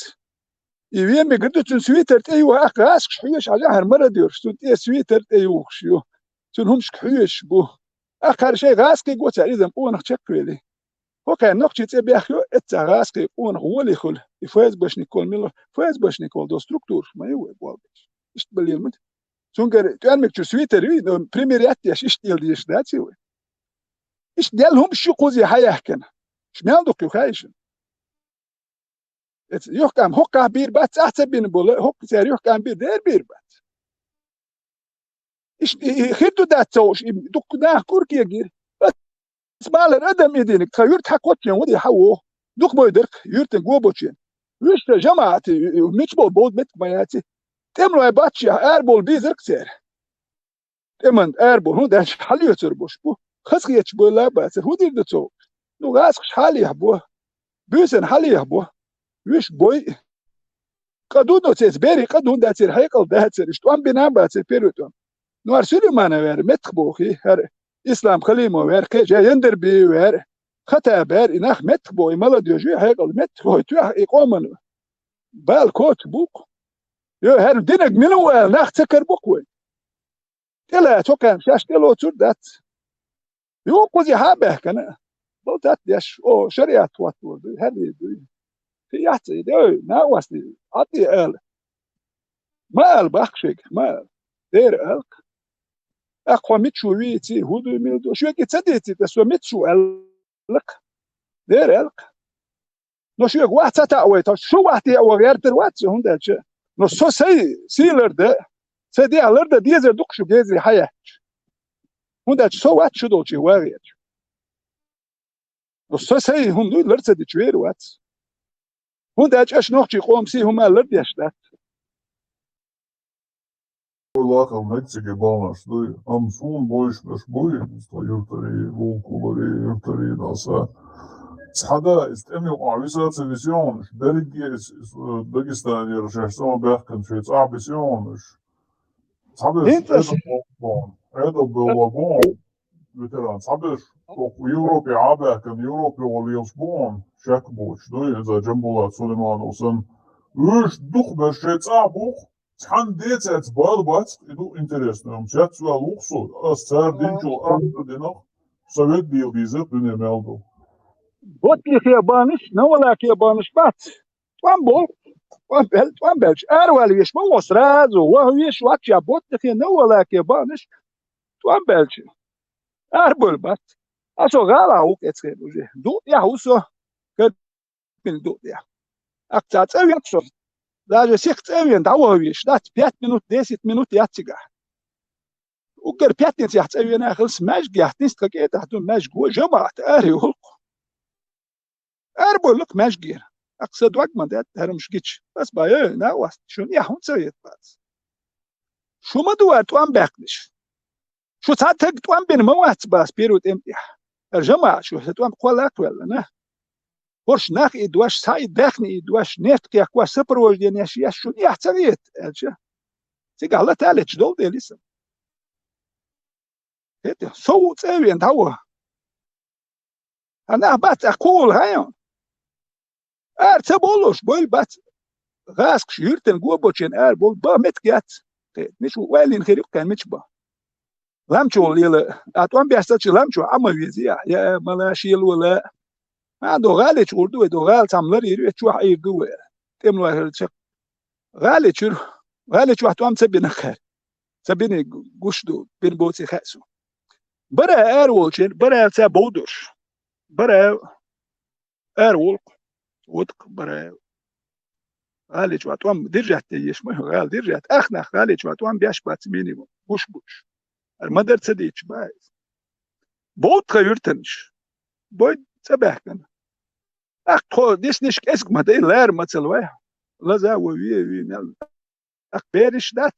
И вен мегар ду, цуьнан свитер тӀе юха, ахь гӀазкхаш хьоьжуш хьажахьара, мародёраш, цуьнан тӀе свитер тӀе юхуш ю. Цуьнан хӀумашка хьоьжуш бу. Аххара шайн гӀазкхий го цара, иза-м къонах чекхвели. ХӀокхаьрна нохчий цӀе бехйо, эццахь гӀазкхий къонах волий хуьлу, и ФСБшник волу мила, ФСБшник волу долу структураш ма ю вай болх беш. Иштта балийла ма ду. Цуьнгара тӀоьрмиг чу свитер юй, но пример яттеш, иштта дела дезаш дац и вай. Иштта делла хӀумаш ю кхузе хьаяхкина. Ш мел дукха ю хаьий шуна? Эца юхкъам хӀоккхахь бийр бац, цӀахь ца бина болу, хӀоккха цара юхкъам бийр, дера бийр бац. Иш, и, и хир ду дац ца хууш, и дуккха нах кӀур кегийра. Ас балар адам и диниг, тхан юьрта хьан кхоччен ваде хьан воху? Дукха бой дарх, юьртан го бочен. Вуьш сан жамаӀат, и, и, мича бо бовду меттиг ма яци. ТӀемалой баччехь, ара болу бийзарг цара. ТӀеман ара бу, хӀунда аьлча хьалоьцур буш бу. Хазахеташ бойла а бацара, хӀун дийр ду цо? Ну, гӀазкхаш хьалехь бу. Буьйсанна хьалехь бу. Вуьш бой. Къа ду, ну, цецбери къа ду, хӀунда церан хьекъал дацара. Иштта тӀом бина а бацара, первый тӀом. Ну, хӀара Сулейманов ваьра, меттах бохий, хӀара Ислам Халимов ваьра, кхеча Яндарби ваьра, Хатаби ваьра, и нах меттах бохий, молодёжь, хьекъал меттах бохий, тоьхна и къоман бала коч бу-кх. Йо, хӀара динаг мила ву аьлла, нах ца карабо-кх вай. ТӀелаьцна хӀокхарна шаьш тӀелоцур дац. Юха кхузе хьа а баьхкина, балтат деш, о, шариат хӀоттор дуй, хӀарий дуй. Кхин яц и де, ой, накъостий, Ӏадде ала. Ма ала баккха шега, ма ала. Дера алкха. Аккха хьо мича ву вийций, хӀун дуй, мила ду, шега и ца дийций, ткъа со мича ву аьлла-кх. Дера алкха. Но шуьга вац ца таӀа вай, тхо шу вац тӀе а ваха гӀертар вац, хӀунда аьлча. Но со сай сий ларда, сай дехьа ларда дезар ду-кх шу гезри хьаяьхча. ХӀунда аьлча со вац шу долчий вагӀерча. Но со сай хӀума дуй лар ца дича вер вац. ХӀунда аьлча аша нохчий къоман сий хӀума лардеш дац. Вай лакхара меттиге бахьанаш дуй, амма суна бовзуш берш буй, иза тхан юьртарий, вукхуларий, юьртарий дӀаса. Цхьа да, иза тӀеман юкъахь виса а ца висийтинаш, берриге иза, иза, э, Дагестанера шаьш цӀа ма баьхкина, шайн цӀахь бисийтинаш. Цхьаберш хӀинца Ӏедал боху боху, Ӏедал боху боху, ветеран, цхьаберш оха Европе Ӏа а баьхкина, Европе гӀо лелаш боху, шек боцуш дуй, иза Джамбулат Сулейманов санна. Уьш дукхахберш шайн цӀахь бу-кх, цхьанна ден цаьрца бала бац-кх, и ду интересно, ам цец ваьлла ву-кх со, ас цара динчул ахча динарх, совет дийла дийзар дуьне мел ду. Ботлихе банаш, Новолаке банаш бац. ТӀом бо, тӀом бел, тӀом белча, аравала веш ма ву сразу, ваха веш вац ша, Ботлихе, Новолаке банаш, тӀом белча. Арабевлла бац. А со гӀалахь ву-кх эцхен уже. Дукъ тӀехь ву со. Карпин дукъ тӀехь. Аккха цхьа цӀа вен со. Даже сиха цӀа вен дӀаваха веш дац. Пять минут, десять минут яц цигахь. Уггар пятницехь цӀа вена хилла, маьждигехь тӀе тхан кӀетахь ду, маьждиге жамаӀат ара йолу-кх. Арабевлла-кх маьждигера. Аккха сан дог ма даьтта, хӀара хӀумаш гича. Ас боху, эй, накъост, шуна эхь хӀунда ца хета бац? Шу ма ду хӀара тӀом баьккхинарш. Шу цхьа стаг тӀом бина ма вац боху ас первый тӀем тӀехь. ХӀара жамаӀат шу сан тӀом кхолла а кхоьллина. ХӀорш нах и дош, схьа и даьхни и дош, нефть кхехкош, сопровожденеш еш, шуна эхь ца хета, аьлча. Цигахь лата леташ долу дела иза. ХӀета, со ву цӀа вен дӀаваха. Хьан нах бац, ахь кхугӀула хьан ю? Ара ца болуш, бойла бац. ГӀазкхаш юьртан го бочен ара болу, бан меттиг яц. Кхе, мича ву ойлина хир ю-кх кхаьн, мича бан? Ламчо лела, а тӀом беш ца чи ламчо Ӏа ма вези, я, я, мала, шелола. А, до гӀали чу гӀур ду вай, до гӀала цхьамма лар йир ю, чохь Ӏийр ду вай. ТӀемалой хӀара чекх. ГӀали чуьра, гӀали чохь тӀом ца бина кхаьр. Ца бини гуш ду, бина боций хаьа суна. Бара ара волчеран, бара ца бовдуш. Бара ара волу-кх, ву-кх бара. ГӀали чохь тӀом держать де еш ма ю, гӀала держать. Ах нах гӀали чохь тӀом беш бац минимум, гуш буш. ХӀара ма-дарра ца дийцча бан иза. Бовду тхан юьртанаш. Бойду цӀа баьхкина. Ах тхо дисниш кӀезиг ма дай, лара ма ца лой. Лаза ву ве, ве мел. Ах бераш дац.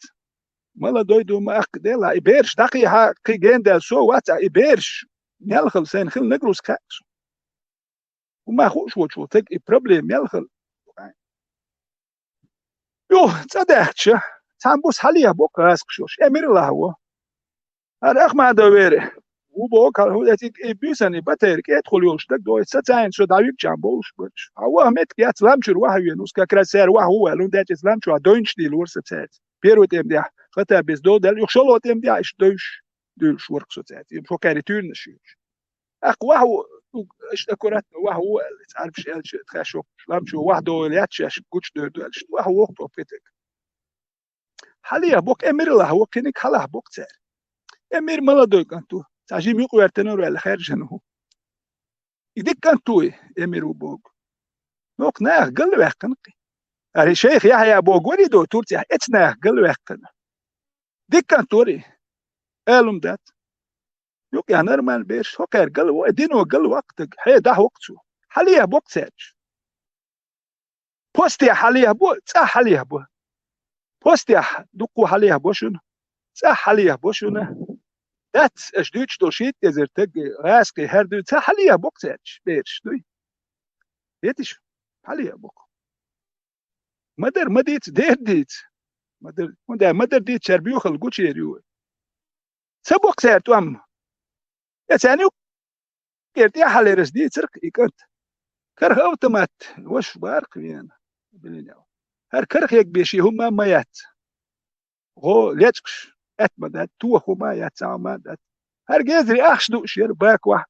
Молодой ду ма ахка дела. И бераш дӀакхехьа кхин гендаьлла со вац, а и бераш мел хила сайна хила нагрузка хаьа суна. ХӀума хууш волчул таг и проблема мел хила. Юха, цӀа даьхча, цхьана бус хьалеха бо кхаскаш йолуш, эмир лахьа во. ХӀара Ахмадов вери. Ву боху, хӀун эциг и буьйсанна батайра кӀетахула йолуш даг дойу, ца цайна со дӀавигча болуш барш. Хьан ваха меттиг яц, ламчуьра ваха вена, уска край сара ваха ву ваьлла, хӀунда аьлча иза ламчохь дойнаш дийлора сан цаьрца. Первый тӀем дехьа, хата беза дов даьлла, юха шолгӀа тӀем дехьа иштта дойуш. дуьйлуш вара-кх со цаьрца. Шо кхаьри туьйранаш юьйцуш. ТӀаккха ваха ву, иштта аккуратно ваха ву аьлла, цхьа Ӏарбаш аьлча, тхаьш шо, ламчо ваха догӀийла яц шаьш гучадойр ду аьлла, иштта ваха воккху тхо пхи таг. Хьалеха боккха эмир лаха ву, кхиниг хьалаха боккха цаьрга. Эмир молодой кӀант ву, цхьа жима юкъавертанор ваьлла хаьржина ву. И дика кӀант ву и, эмир ву боху. Нокх наха галваьккхина кхин. Ари шайх Яхьъя боху вари до Турцехь, эцу наха галваьккхина. Дика кӀант вари. Алум дац. Юкъехь нормально берш, хӀокхаьрга гал во, дино гал ваккха таг, хье дахьа воккха цо. Хьалеха боккха цаьрча. Постехь хьалеха бо, цӀа хьалеха бо. Постехь дуккхо хьалеха бо шуна, цӀа хьалеха бо шуна. Дац, аша дуьйцуш долу шийтта эзар таг, гӀаскхий хӀара дуьйцу, цхьа хьалеха боккха цаьрча, бераш дуй. Етиш, хьалеха боккха. Ма-дарра ма дийца, дера дийца. Ма-дарра, хӀунда ма-дарра дийцачара боьхалла гучуер ю. Ца боккха цара тӀом. Я царна юкъера тӀаьхьалерас дийцарх и кӀант. Карах автомат, ваша барх вена. Блин, ял. ХӀара карах егбе ши хӀума ма яц. ГӀо лечкъаш, аьтта ма дац, тоха хӀума яц, цхьа хӀума дац. ХӀара гезри ахча дууш яра баквахь.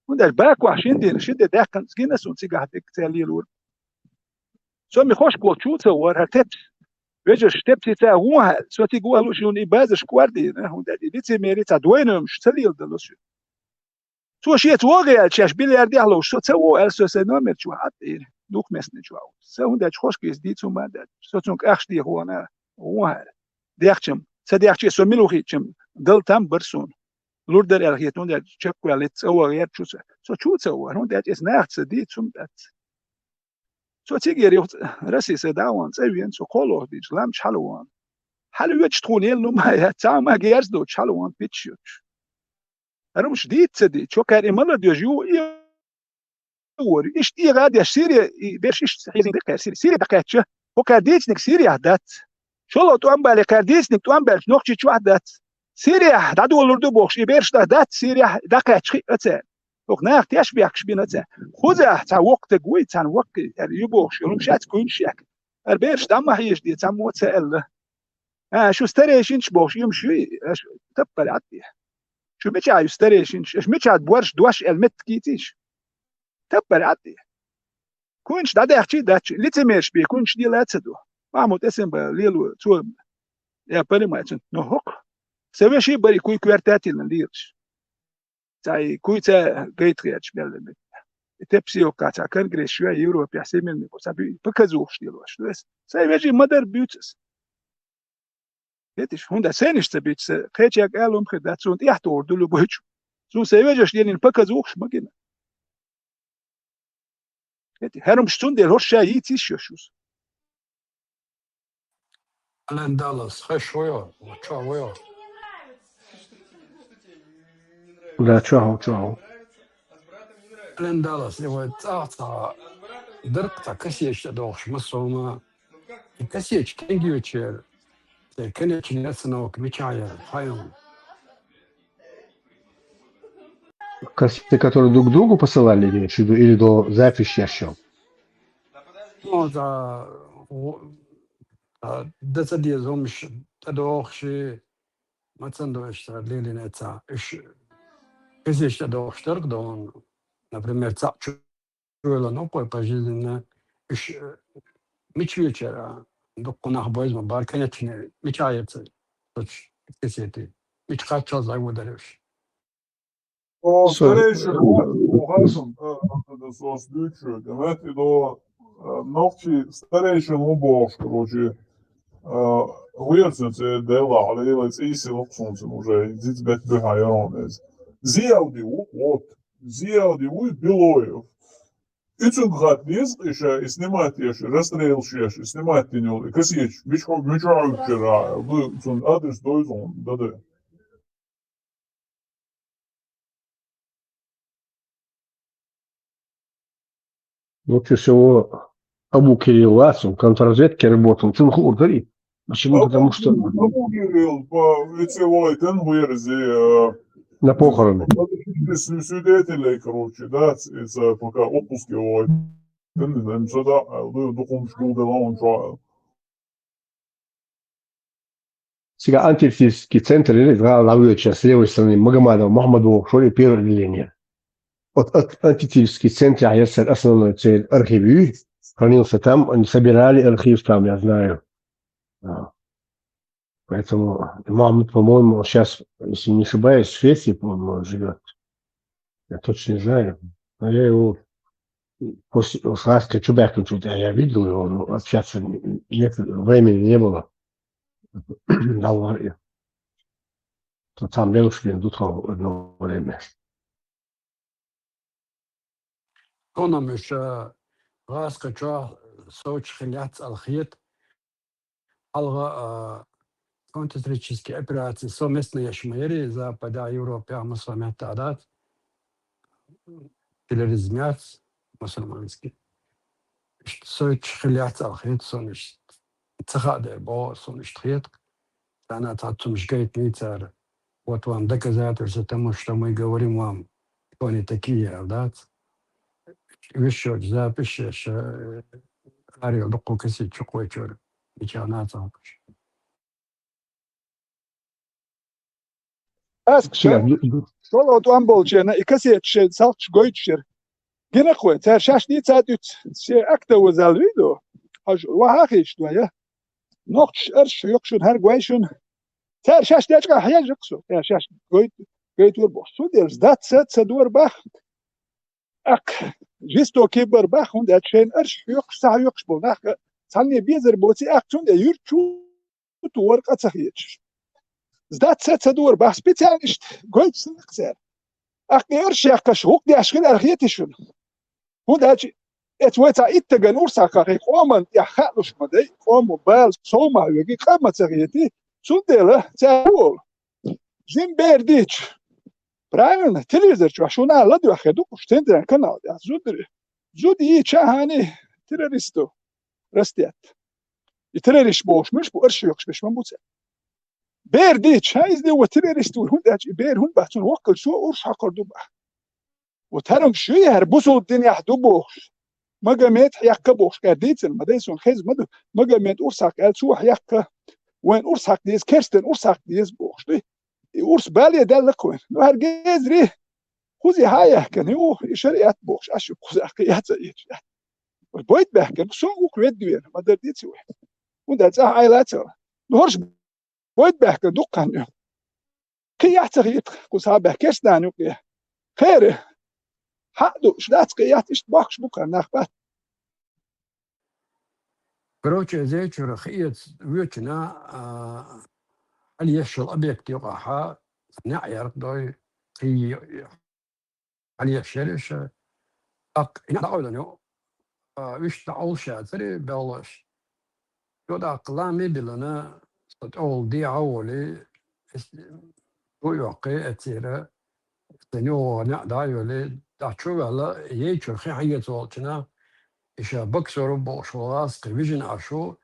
ХӀунда аьлча баквахь шин дина, шин де даьккхина гина суна цигахь дерг цаьрла лелора. Со ми хошка волчу ца вара, хӀара тепс. Вежарш тепси ца вон хьа, со цига вахлуш юна и базарш кӀордийна, хӀунда аьлча и лицемери цхьа двойномаш ца леладало со. Цо шеца вогӀе аьлла, шаьш бильярдехь ловш, со ца во аьлла, со сайн номер чу хьаттийра, духместный чу. Со хӀунда аьлча хошка иза дийца хӀума дац. Со цунга ахча деха вахана, вон хьа. Дехчам, ца дехча, со мила ву хиъчам, дала там бар суна. Лур дара аьлла хета, хӀунда аьлча чекхваьлла, цӀа ваха гӀерта чу ца. Со чу ца вара, хӀунда аьлча иза нахаца дийца хӀума дац. Со цигара юха Россия са дӀа а вахана, цӀа вена, со кхоллох дийча, ламча хьала вахана. Хьала воьдуш тхуна елла хӀума яц, цхьа хӀума герз доцуш хьала вахана, питча йоцуш. ХӀара хӀумаш дийца ца дийца, хӀокхара и молодёжь ю, и вора. Иштта и гӀа деш, Сирия, и берш иштта хьезина декхаьра Сирия. Сирия дӀакхаьчча, хӀокхара дийцинарг Сирияхь дац. ШолгӀа тӀом бале, кхара дийцинарг тӀом баьлча, Нохчийчохь дац. Сирияхь дӀадолалур ду бохуш, и берш дӀа дац, Сирияхь дӀакхаьчча хиъна цара. ХӀокху наха теш бехкаш бина ца. Хузахь цхьа воккха таг вуй, цхьана воккха, аьлла, ю бохуш, йолу шаьц куьйнаш яьхна. ХӀара бераш дӀа ма хьежа де, цхьаммо а ца аьлла. А, шу старейшинаш бохуш, юмаш юй, аша таппар Ӏад де. Шу мичахь ю старейшинаш, аша мичахь борш дош аьлла меттиг йийцийша. Таппар Ӏад де. Куьйнаш дӀадаьхчий дац, лицемерш бен куьйнаш дела а ца до. Махьмуд эсен бан лело, цо, я понимаю, цунна, но хӀокху. Сан веший барий куй коьрта а тиллина лелаш. Цхьа и куй ца гайта гӀерташ мел лемет. И тепсиоккха цхьа конгресс ю Европехь, семинар бу, цхьа буьйцу, показухаш лелош. То есть, сайн вежарий ма-дарра буьйцу аса. Хетиш, хӀунда сайнаш ца буьйцу, сан кхечаьрга алун хир дац, суна тӀехь тохур ду любой чу. Суна сайн вежарш деллина показухаш ма гина. Хетиш, хӀара хӀумаш цундела хӀорш ша йийца йиш йо шуьца. Ален Даллас, хеш вайо, чо вайо. Да, чо хьо, чо хьо. Ален Даллас, и вай цӀа цӀа дирк цӀа кассеташ тӀе дохуш, массо хӀума. И кассеташ кегийчера, церан конечный остановка мичахь яра, хьайна. Кассеты, которые друг другу посылали, имеешь в виду, или до записи ещё? Ну, за, у, а, даца деза хӀумаш тӀедохуш, мацан дойш цара лелийна ца. Иш кассеташ тӀедохуш дара-кх дона, например, цхьаъ чу вела нокъой пожизненно, иш, э, мича вечера, дуккха нах бойза ма бара, конечно, мича яца, соц кассеты, мича кхаччалц загу дараш. О, Со- старейшин, о, о, Хасан, э, э, э, сос дучу, давайте до, э, нохчи старейшин убош, короче, э, хуерцин це дела, але, але, це иси луксунцин уже, зиц бет бюха, я он, э, зиялди у, вот, зиялди у, Белоев. Ицуг хат дизкъ иша, и снимать еш, расстрел шеш, и снимать тиньол, и кассеташ, мичхо, мичхо вчера, ну, цун адрес дойзун, да-да. Лучше всего Абу Кирилл Лацин, контрразведки работал, цун хуур дарий. Почему? Потому что Абу Кирилл, по, эти войны, э, на похороны. Свидетелей, короче, да, из, э, пока отпуске войны, сюда, э, духом школ, да, он что, Цигахь антитеррористический центр яра, иза гӀала дӀавоьдуш, с левой стороны Магомадов Мухаммад вохуш вара и первое отделение. Вот ат-, антитеррористический центрехь яра церан основной церан архив ю, хранился там, они собирали архив там, я знаю. А. Поэтому Мухаммад, по-моему, он щас, если не ошибаюсь, в Швеции, по-моему, он живёт. Я точно не знаю. Но я его после, с Лаской Чубякин что-то я видел его, но общаться не, нет, времени не было. Давно я. То там девушки идут одно время. Тхуна-м уьш, э, гӀазкхи чохь совцуш хилла яц аьлла хета. Хьалха, а, контртеррористический операций совместно еш ма яра, Западехь, Европехь, массо а меттехь дац. Терроризм яц, мусульманский. Иштта совцуш хилла яц аьлла хета суна иштта. Ца хаьа дера боху суна иштта хета. Царна цхьа цумаш гайтиний цара. Вот вам доказательства тому, что мы говорим вам, что они такие, аьлла дац. Вуьш йоцу запись еш, э, арайолу дуккха кассет чу кхочура, мичахь нацахь хӀокхуш. Аска ша, шолгӀа тӀом болчарна и кассеташ шайн салташ гойтуш яра. Гина кхой, цара шаьш дийца а дуьйцу, шен актовый зал вийду, хьажа, вахьа а хийча дой, я? Нохчаш арш хьоькху шуна, хӀара гой шуна. Цара шаьш дечкъа хьежа-кх со, цара шаьш гойт-, гойтур бохуш. Цундела сдаться ца дора бах, тӀаккха жестокий бара бах, хӀунда аьлча шайна арш хьоькхуш, ца хьоькхуш болу нах а цхьанне безар боций, тӀаккха цундела юьртахь чу ту вара къа ца хеташ. Сдаться ца дора бах, специально иштта гойтуш ца даккха цара. ТӀаккха и арш яьккхаш гӀуллакх деш хилар хетий шуна? ХӀунда аьлча эца вай цхьа иттаган урс хьакхахь, и къоман тӀехь хаалуш ма дай, къомо бала сов ма хьоьгий, къа ма ца хетий, цундела цара хӀун олу? Жима бер дийча, правильно, телевизор чохь шуна ладоьгӀна хир ду-кх уьш, центральный канал тӀехь зударий. Зуда йийча а хьаний террористов растет. И террорист бохуш муьлш бу, арш хьоькхуш берш ма бу цара. Бер дийча, хьан иза де ван террорист ву, хӀунда аьлча и бер хӀунда бац, цунна воккхал цо урс хьокхур ду бах. Вот хӀара уьш ю, хӀара бусулба динехь ду бохуш. Магомед хьекха бохуш, кхаьр дийцина, ма дай суна хеза ма ду. Магомед урс хьакха аьлла, цо хьекха. Вайн урс хьакха деза, керстан урс хьакха деза бохуш ду. И урс бале даьлла-кх вайн. Ну, хӀара гезри, кхуза хьан яхкана ю, и шариат бохуш, аш ю кхуза кхин яц а йиташ. Бойт баьхкина, со вукху ведда вена, ма дар деций вай. ХӀунда аьлча цӀахь Ӏайла а ца. Ну, хӀорш бойт баьхкина дуккха хан ю. Кхин яхь ца хета, кху схьа баьхкеш нана юкъе. Кхера, хьаъ ду, ш дац кхин яц, иштта бохкуш бу кхара нах бац. Короче, зечура хиэца воьчана, а, хьалъеш йолу объект юкъахьа, неӀ ярх дой, кхин хьалъеш яра иша. ТӀаккха и неӀ дӀакъевлина ю, а, вуьшта дӀакъовлуш яцара и белхалоша. Цо тӀаккха лам а биллина, со тӀехула дехьа а волий, ду а йоккхий, эццера, сан юххехь неӀ дӀа а йолий, дӀа чу а ваьлла, ейчуьра хи хьаэца волчу нах, и ша боксер ву бохуш волу гӀазкхи вижина Ӏаш ву,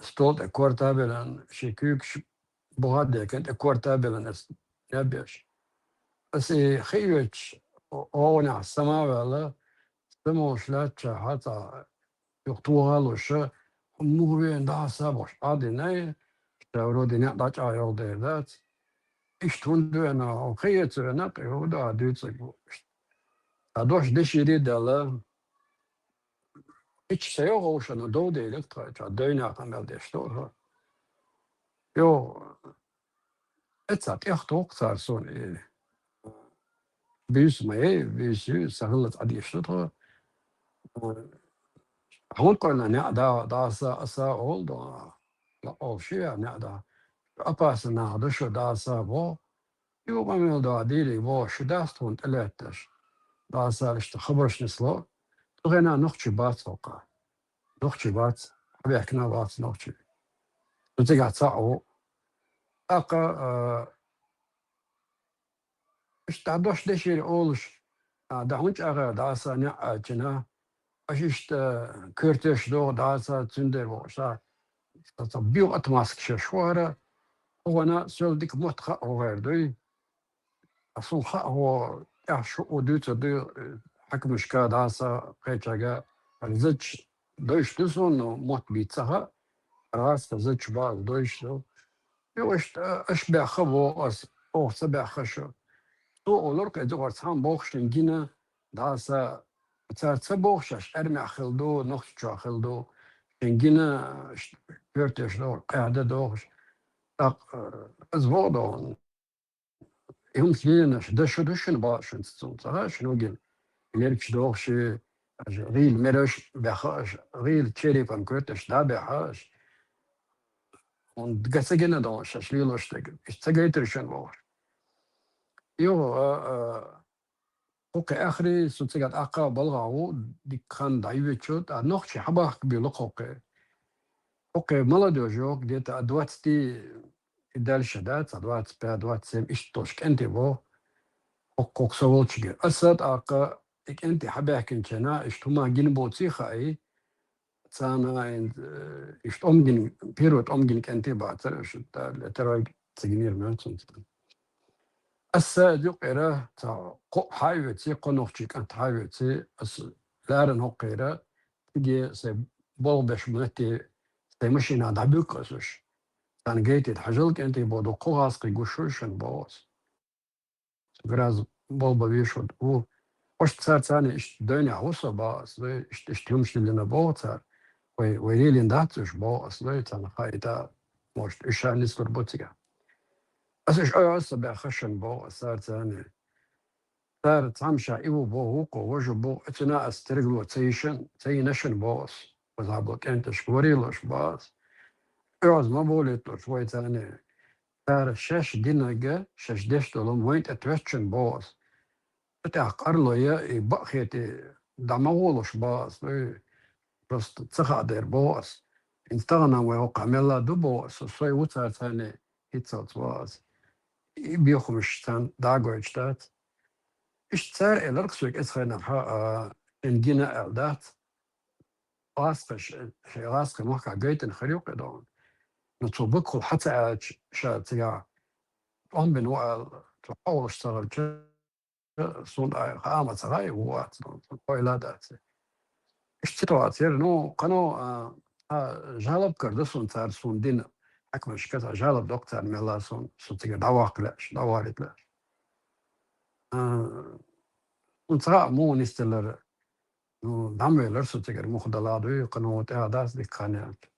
стол тӀе корта а биллина, шен куьйгаш бухахь а декъна, тӀе корта а биллина аса наб еш. Аса и хи оьцуш, о-, оха неӀ сама а ваьлла, самолуш лаьттачахьа цхьа юха тоха а луш, хӀума муха веана дӀаса бохуш, Ӏадина, ша вроде неӀ дӀачӀагӀйолу дер дац. Иштта хӀунда веана, хьо хи эца веана, кхин хӀун ду а дуьйцург бу. Ткъа дош дешире а даьлла, иштта ца йогӀу хӀума шуна дов делира тхо, ша дойнехан мел деш ду хӀо. Йо, Эццахь тӀех тоху цара суна и. Буьйса ма ей, буьйса ю, сан хӀаллаца Ӏадийша ду тхо. ХӀунда къойла неӀ да, даса, аса олу до, лакъов шу я неӀ да. Шу опасный нах ду шу даса бо. Ю къамел до, дийриг бо, шу дас тхуна тӀелетташ. Даса иштта хабарш нисло. Тхо хена нохчий бац хӀокху. Нохчий бац, хьабехкина а бац нохчий. Цу цигахь цхьаъ ву. ТӀаккха, а, иштта дӀа дош дешера олуш, а, дӀа хӀун чӀагӀара дӀаса неӀ аьлчина, аша иштта коьртеш догӀу дӀаса цуьнан дера бохуш, а, ца, ца, бийл отмазкаш еш вахара, хӀокхуна соьл дика мотт хаьа хӀокхара дуй. Ас хӀун хаьа, хьо тӀаьхьа шу а дуьйцур ду, хьаькамашка дӀаса кхечаьрга, зача дойш ду суна, но мотт бийца ца хаьа, раста зача база дойш ду. Йо, иштта, аш баьхха боху ас, оха ца баьхха шу. Цо олура-кх, иза вара цхьамма боху шен гина, дӀаса, цара ца боху шаьш Эрмехь хилла ду, Нохчийчохь хилла ду, шен гина, ш-, коьртеш дохуш, къаьхьа дан дохуш. ТӀаккха, э, иза боху дохуна. И хӀуманаш лелийнарш дан шу ду шуна боху шуна цунна, ца хаьа шуна ву гина. Лергаш дохуш, аша гӀийла мераш баьхха аша, гӀийла черепан коьрташ дӀа а баьхха аша. Хьуна га ца гина дохуш, аша лелош дерг. Иштта ца гайтира шуна бохуш. Йо, а, а, хӀокху эхарий со цигахь тӀаккха балхахь ву, дикка хан дӀайоьдучу, тӀаккха нохчий хьабахка буьйлу-кх хӀокху. ХӀокху молодёжь йоху, где-то от двадцати и дальше, да, цхьа двадцать пять, двадцать семь иштта долуш кӀентий боху, хӀокху, хӀокху со волчуьнга. Аса тӀаккха и кӀентий хьабаьхкинчу хенахь, иштта хӀума гина боций хаьий, царна, э, иштта тӀом гина, первый тӀом гина кӀентий бацара, иштта да, летарой ца гинера моьтту цунна. Аса юкъера цхьа кхо хьа а оьций, кхо нохчий кӀант хьа а оьций, аса ларана хӀокхуьйра, циге сайн болх беш ма-, метте сайн машина дӀабуьгу аса уьш. Царна гайтийта хьажал кӀентий боху, дуккха гӀазкхий гуш шу шуна боху аса. Цуьнга раз болх бан везаш ву. Ош цара царна иштта дойнехь ву со боху аса, вай иштта, иштта хӀуманаш диллина боху цара. Вай, вай лелийна дац уьш боху аса, вай царна хаийта, может, уьш ша нислур бу цигахь. Аса уьш ойхьа аса баьхха шуна боху аса цара царна. Цара цхьамма ша и ву боху, вукхо важа боху, оцунна аса тергало ца йишина, ца йина шуна боху аса. Ваза бо кӀенташка варелош боху аса. ОьгӀаз ма болийталаш вай царна. Цара шаьш динарг, шаьш деш долу вайн тӀе тоьтту шуна боху аса. Цу тӀехь къарло я, и бакъ хетий дӀа ма гӀолуш боху аса. Вай просто ца хаьа дера боху аса. ХӀинца тахана вай хӀокхахь мелла ду боху аса. Со ву цара царна хӀинццалц боху аса. И бехамаш царна дӀа а гойтуш дац. Иштта цара элира-кх соьга эцу хенахь, а, шен гина аьлла дац. ГӀазкхаша, шайн гӀазкхийн махкахь гайтина хир ю кхидӀа. Ну, цо баккхал хьа ца аьлча, ша цигахь тӀом бина ву аьлла, цо хьа волуш ца хилча, суна а хаа ма ца хаьа, ву вац, ну, ойла а дац. Иштта ситуация яра, ну, кхано, а, а, жалоб карадо суна цара, суна дина хьаькамашка, цхьа жалоб до-кх цара мелла суна, со цигара дӀаваккха лаьаш, дӀавалийта лаьаш. А, суна ца хаьа, муха нисделлара. Ну, дӀа ма веллара со цигара, муха далахь дуй, кхано тӀехь дац дика хан аьлча.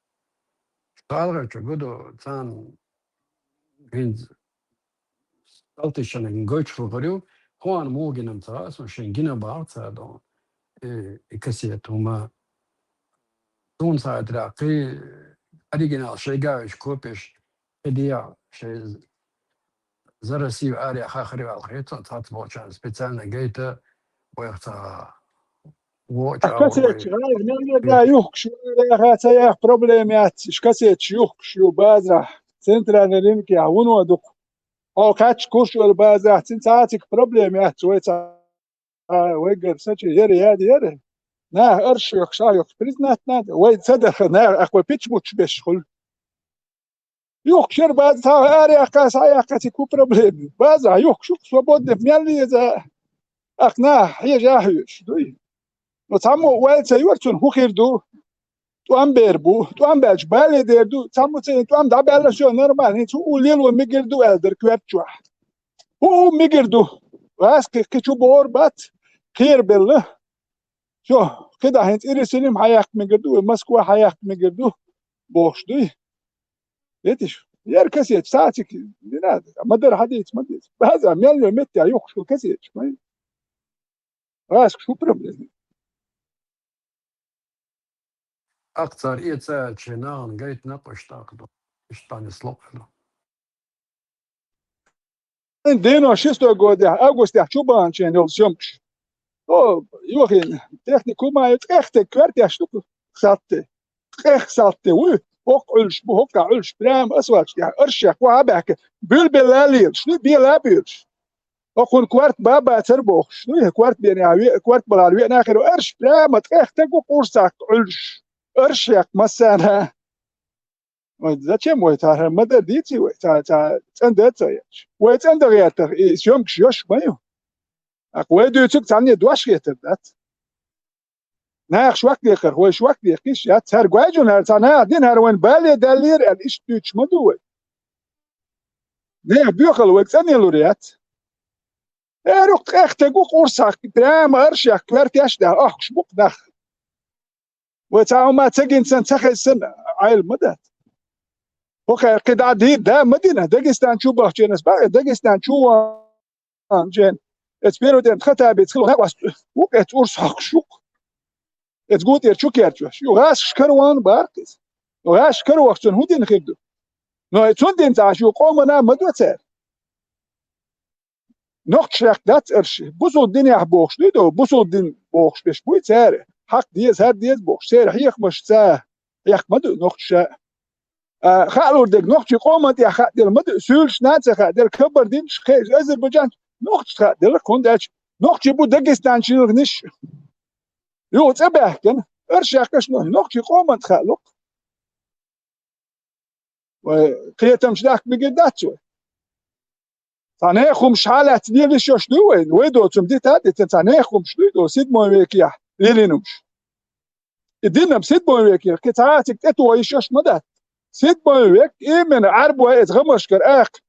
Со АлгӀайчу гу ду, царна хӀинца салтийчарна гойтуш вахар ю, хӀун муха гина ца хаьа, со шайн гина бахьа ца дон. Э, и кассета хӀума. Суна ца хетарехь, кхин оригинал шайга а веш, копеш кхидӀа шайн за Россию арахь хахаре ваьлла хетта, цхьацца болчарна специально гайта, вайх ца во а чӀагӀо. Кассеташ гӀайгӀа мел да юхкуш ю, арахь ца яха проблема яц, уьш кассеташ юхкуш ю базарахь, центральный рынокехь вуно дукха. Хьо кхаьчча Курчуолан базарахь цин цхьа а цига проблема яц, вай ца А, вайгара сачи яра, яра, яра. Наха арш йохкуш, а йохкуш признать надо. Вай ца даха, наха, ах, вай пич-муч беш хуьлу. Юхкуш яра база, цхьа араяьккха, схьаяккха, цига хӀун проблема ю? База, юхкуш ю, свободный мел веза. Ах, наха хьежа а хьоьжуш, дуй. Но цхьаммо ойла ца йора цунна, хӀун хир ду? ТӀом бер бу, тӀом баьлча бале дер ду, цхьаммо ца йина тӀом дӀабаьлла, всё нормально, хӀинца хӀуъу лело мегар ду аьлла дара коьрта чохь. ХӀуъу мегар ду, гӀазкхий кхин чу бохур бац, кхерабелла. Всё, кхидӀа хӀинца Иерусалим хьаяккха мегар ду, вай Москва хьаяккха мегар ду, бохуш дуй. Видиш, яра кассеташ, цхьа а цига, не надо, ма-дарра хьадийца, ма дийца. База, мел йо меттехь юхкуш ю кассеташ, ма ю. Гьаска шу проблема? Акъ цара эца аьлча, нахана гайтина къуьш тӀаккха ду. Иштта нисло а ду. Девяносто шестой годехь, августехь чу баханчийн йолу съёмкаш. О, йохийна, техникум а ю, тӀех тӀе коьртеш ду, сатте. Ткъех салтте вуй, хӀокху Ӏуьллуш бу, хӀокху Ӏуьллуш, прямо асфальташ тӀехь, аршех ваха а баьхка, буьлбелла а лелаш, ну, бела а буьйлуш. ХӀокхунна корта бан а бацара бохуш, ну, корта бен а ве-, корта балахь веана а хир ву, арш прямо ткъех таг ву, къурсах Ӏуьллуш, аршех массарна. Вай зачем вай цара ма-дарра дийций вай, ца, ца, цӀандан а ца етташ? Вай цӀандан гӀертарх, и съёмкаш йош ма ю. Акъ вай дуьйцург царна дош хетар дац. Наха шок дехарх, вай шок дехкиш яц. Цара гойжунара, цхьа наха динара вайн бале даьллера аьлла, иштта дуьйцуш ма ду вай. Нехан боьхалла вайга цӀанъялур яц. Эр укх тӀехтаг ву-кх урс хьакха, прямо аршех коьртеш а даьхьа, ахкуш бу-кх нах. Вай цхьа хӀума ца гина санна, ца хезна санна, Ӏайла ма дац. ХӀокхаьркхи дӀа дийр да ма дина, Дагестан чу бахченас бакъ, Дагестан чу ван жен. Эца первый тӀем тха табиц хила накъост ву-кх эца урс хьокхуш ву-кх. Эца гу тӀера чу керчош. Ю гӀазкхаш караван бакъ иза. Ю гӀазкхаш каравахчун хӀун дина хир ду? Но и цун дина цхьа шу къомана ма до цара. Нохчаш хьекха дац арши. Бусул динехь бохуш дуй до, бусул дин бохуш беш буй цара. Хьакха деза, хӀара деза бохуш. Церан хьехамаш ца хьекха ма ду нохчаша. А, хаалур дерг нохчий къоман тӀехь хаа дела ма ду, суьйлаш наций хаа дела, кабардинаш, кхе, азербайджанаш, нохчашта хаа дела, хӀунда аьлча нохчий бу ДагестанчилгӀанаш. Юха цӀа баьхкина, арш яьккхаш, ну, нохчий къоман тӀа хаалу-кх. Вай кхетамаш дахка мегар дац вай. Цхьа нехан хӀумаш хьалаьцна лелаш йолуш дуй вай? Вай доцург дита а дитина, цхьа нехан хӀумаш дуй до, седьмой векехь лелийна хӀумаш. И динан седьмой векера кхин цхьа а цига тӀетоха йиш йолуш ма дац. Седьмой век, именно, Ӏарбой эца гӀамашкара акха.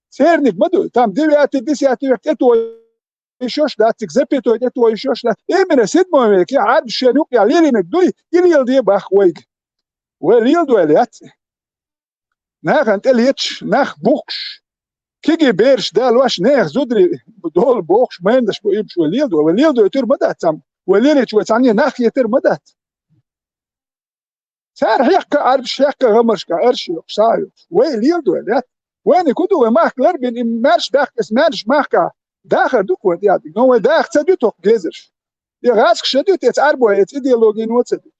Церниг ма ду, там девятый, десятый век тӀетоха йиш йолуш дац, цига запятой тӀетоха йиш йолуш дац. Именно седьмой векехь Ӏарбаша шен юкъехь лелийнарг дуй, и леладе боху вайга. Вай леладой лаьцна. Нахана тӀе леташ, нах бухкуш, кегий бераш далош, нехан зударий долу бохуш, майнаш бу уьш, вай леладой, вай леладойтур ма дац цхьамма, вай лелийча вай цхьанне нах хетар ма дац. Цара хьекха, Ӏарбаша хьекха гӀамашка, арш йоккхуш, схьа а йоккхуш. Вай леладой лаьцна. Вайна хӀун ду, вай махка ларбина, и маьрша баьхкина, маьрша махка дахар ду-кх вайн тӀе. Но вай даха ца ду тхо-кх гезарш. И гӀазкхаша ду те, эца Ӏарбой, эца идеологино ца ду.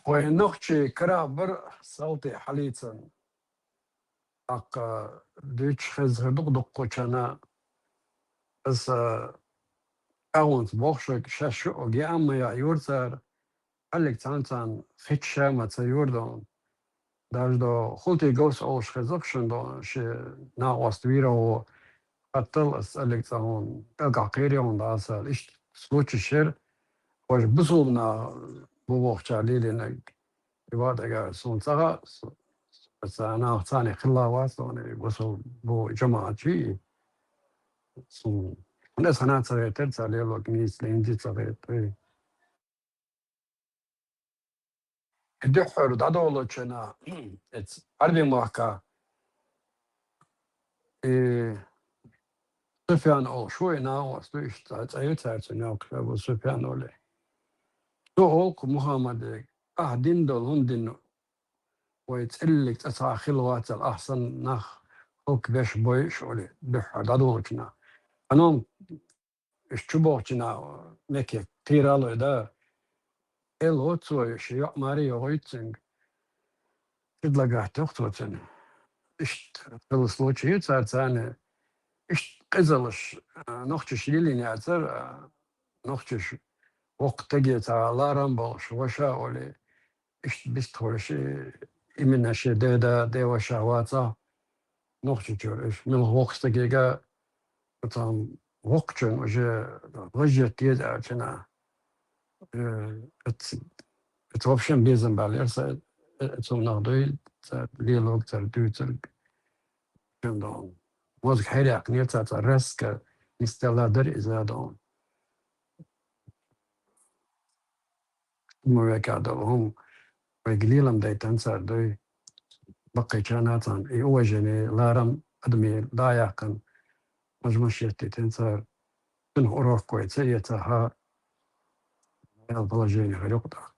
Вай нохчий карахь бара салти хьалийцан. ТӀаккха дуьйцуш хезна хир ду-кх дуккхачарна. Аса агӀонца боху шуьга, шаьш шу а геам ма яа юра цара, хьаллиг цхьаьна царна хитта ша ма ца юра дона. Даже до хӀултий говс олуш хеза-кх шуна дона, шен накъост вийра гӀо, хаттал ас цӀаллиг цӀа хьуна, кӀелгахь кхийра хьуна дӀасала. Иштта случай шера, важа бусулба нах бу бохучара лелийнарг. И вадагара суна ца хаьа, аса нах царна хилла вац, суна и бусулба бу жамаӀат чу и. Суна, аса хӀана ца гӀертара, цара лелорг нийса линзи ца гӀертара. И дуьххьара дӀадолучу хенахь, эца Ӏарбийн махка, и Суфьян олуш ву и накъост, иштта цӀе ю цара цуьнан, Абу Суфьян олий. Цо олу-кх Мухаммаде: «Ахь дина долу хӀун дина вай цӀиллиг цӀа ца хилла вацал, ахь санна нах хӀаллакбеш бойуш», олий, дуьххьара дӀадолучу хенахь. Хьанон Уьш чу бохучу наха Мекке кхийралой да, эл воццо, шен йоӀ маре йогӀуьйту цуьнга. Предлагать йоху цо цуьнан. Иштта хилла случай ю цара царна. Иштта къизаллаш, а, нохчаш лелийна яцара, а, нохчаш воккха стаге цхьа ларам болуш, ваша олий. Иштта бистхуьлуш, именно шен деда, деваша вацахь, Нохчийчуьра. Уьш муьлха воккхачу стагега, оцу воккхачун уже гӀажжет деза аьлла, э, эц-, эца вообще безам баьллера сан, э, цунах дуй, цара лелорг, цара дуьйцург. Шен дон. Мозга хьераьккхинера цара, цара раска нисделла дара иза дон. Ма векал долу хӀума вайга лелам дайтан цара дуй. Баккхийчарна царна и уважение, ларам адамийн дӀа а яьккхина, мажмаш еттийтина цара. Цунах урок вай ца эцахь, реал положение хир ю-кх тӀаккха.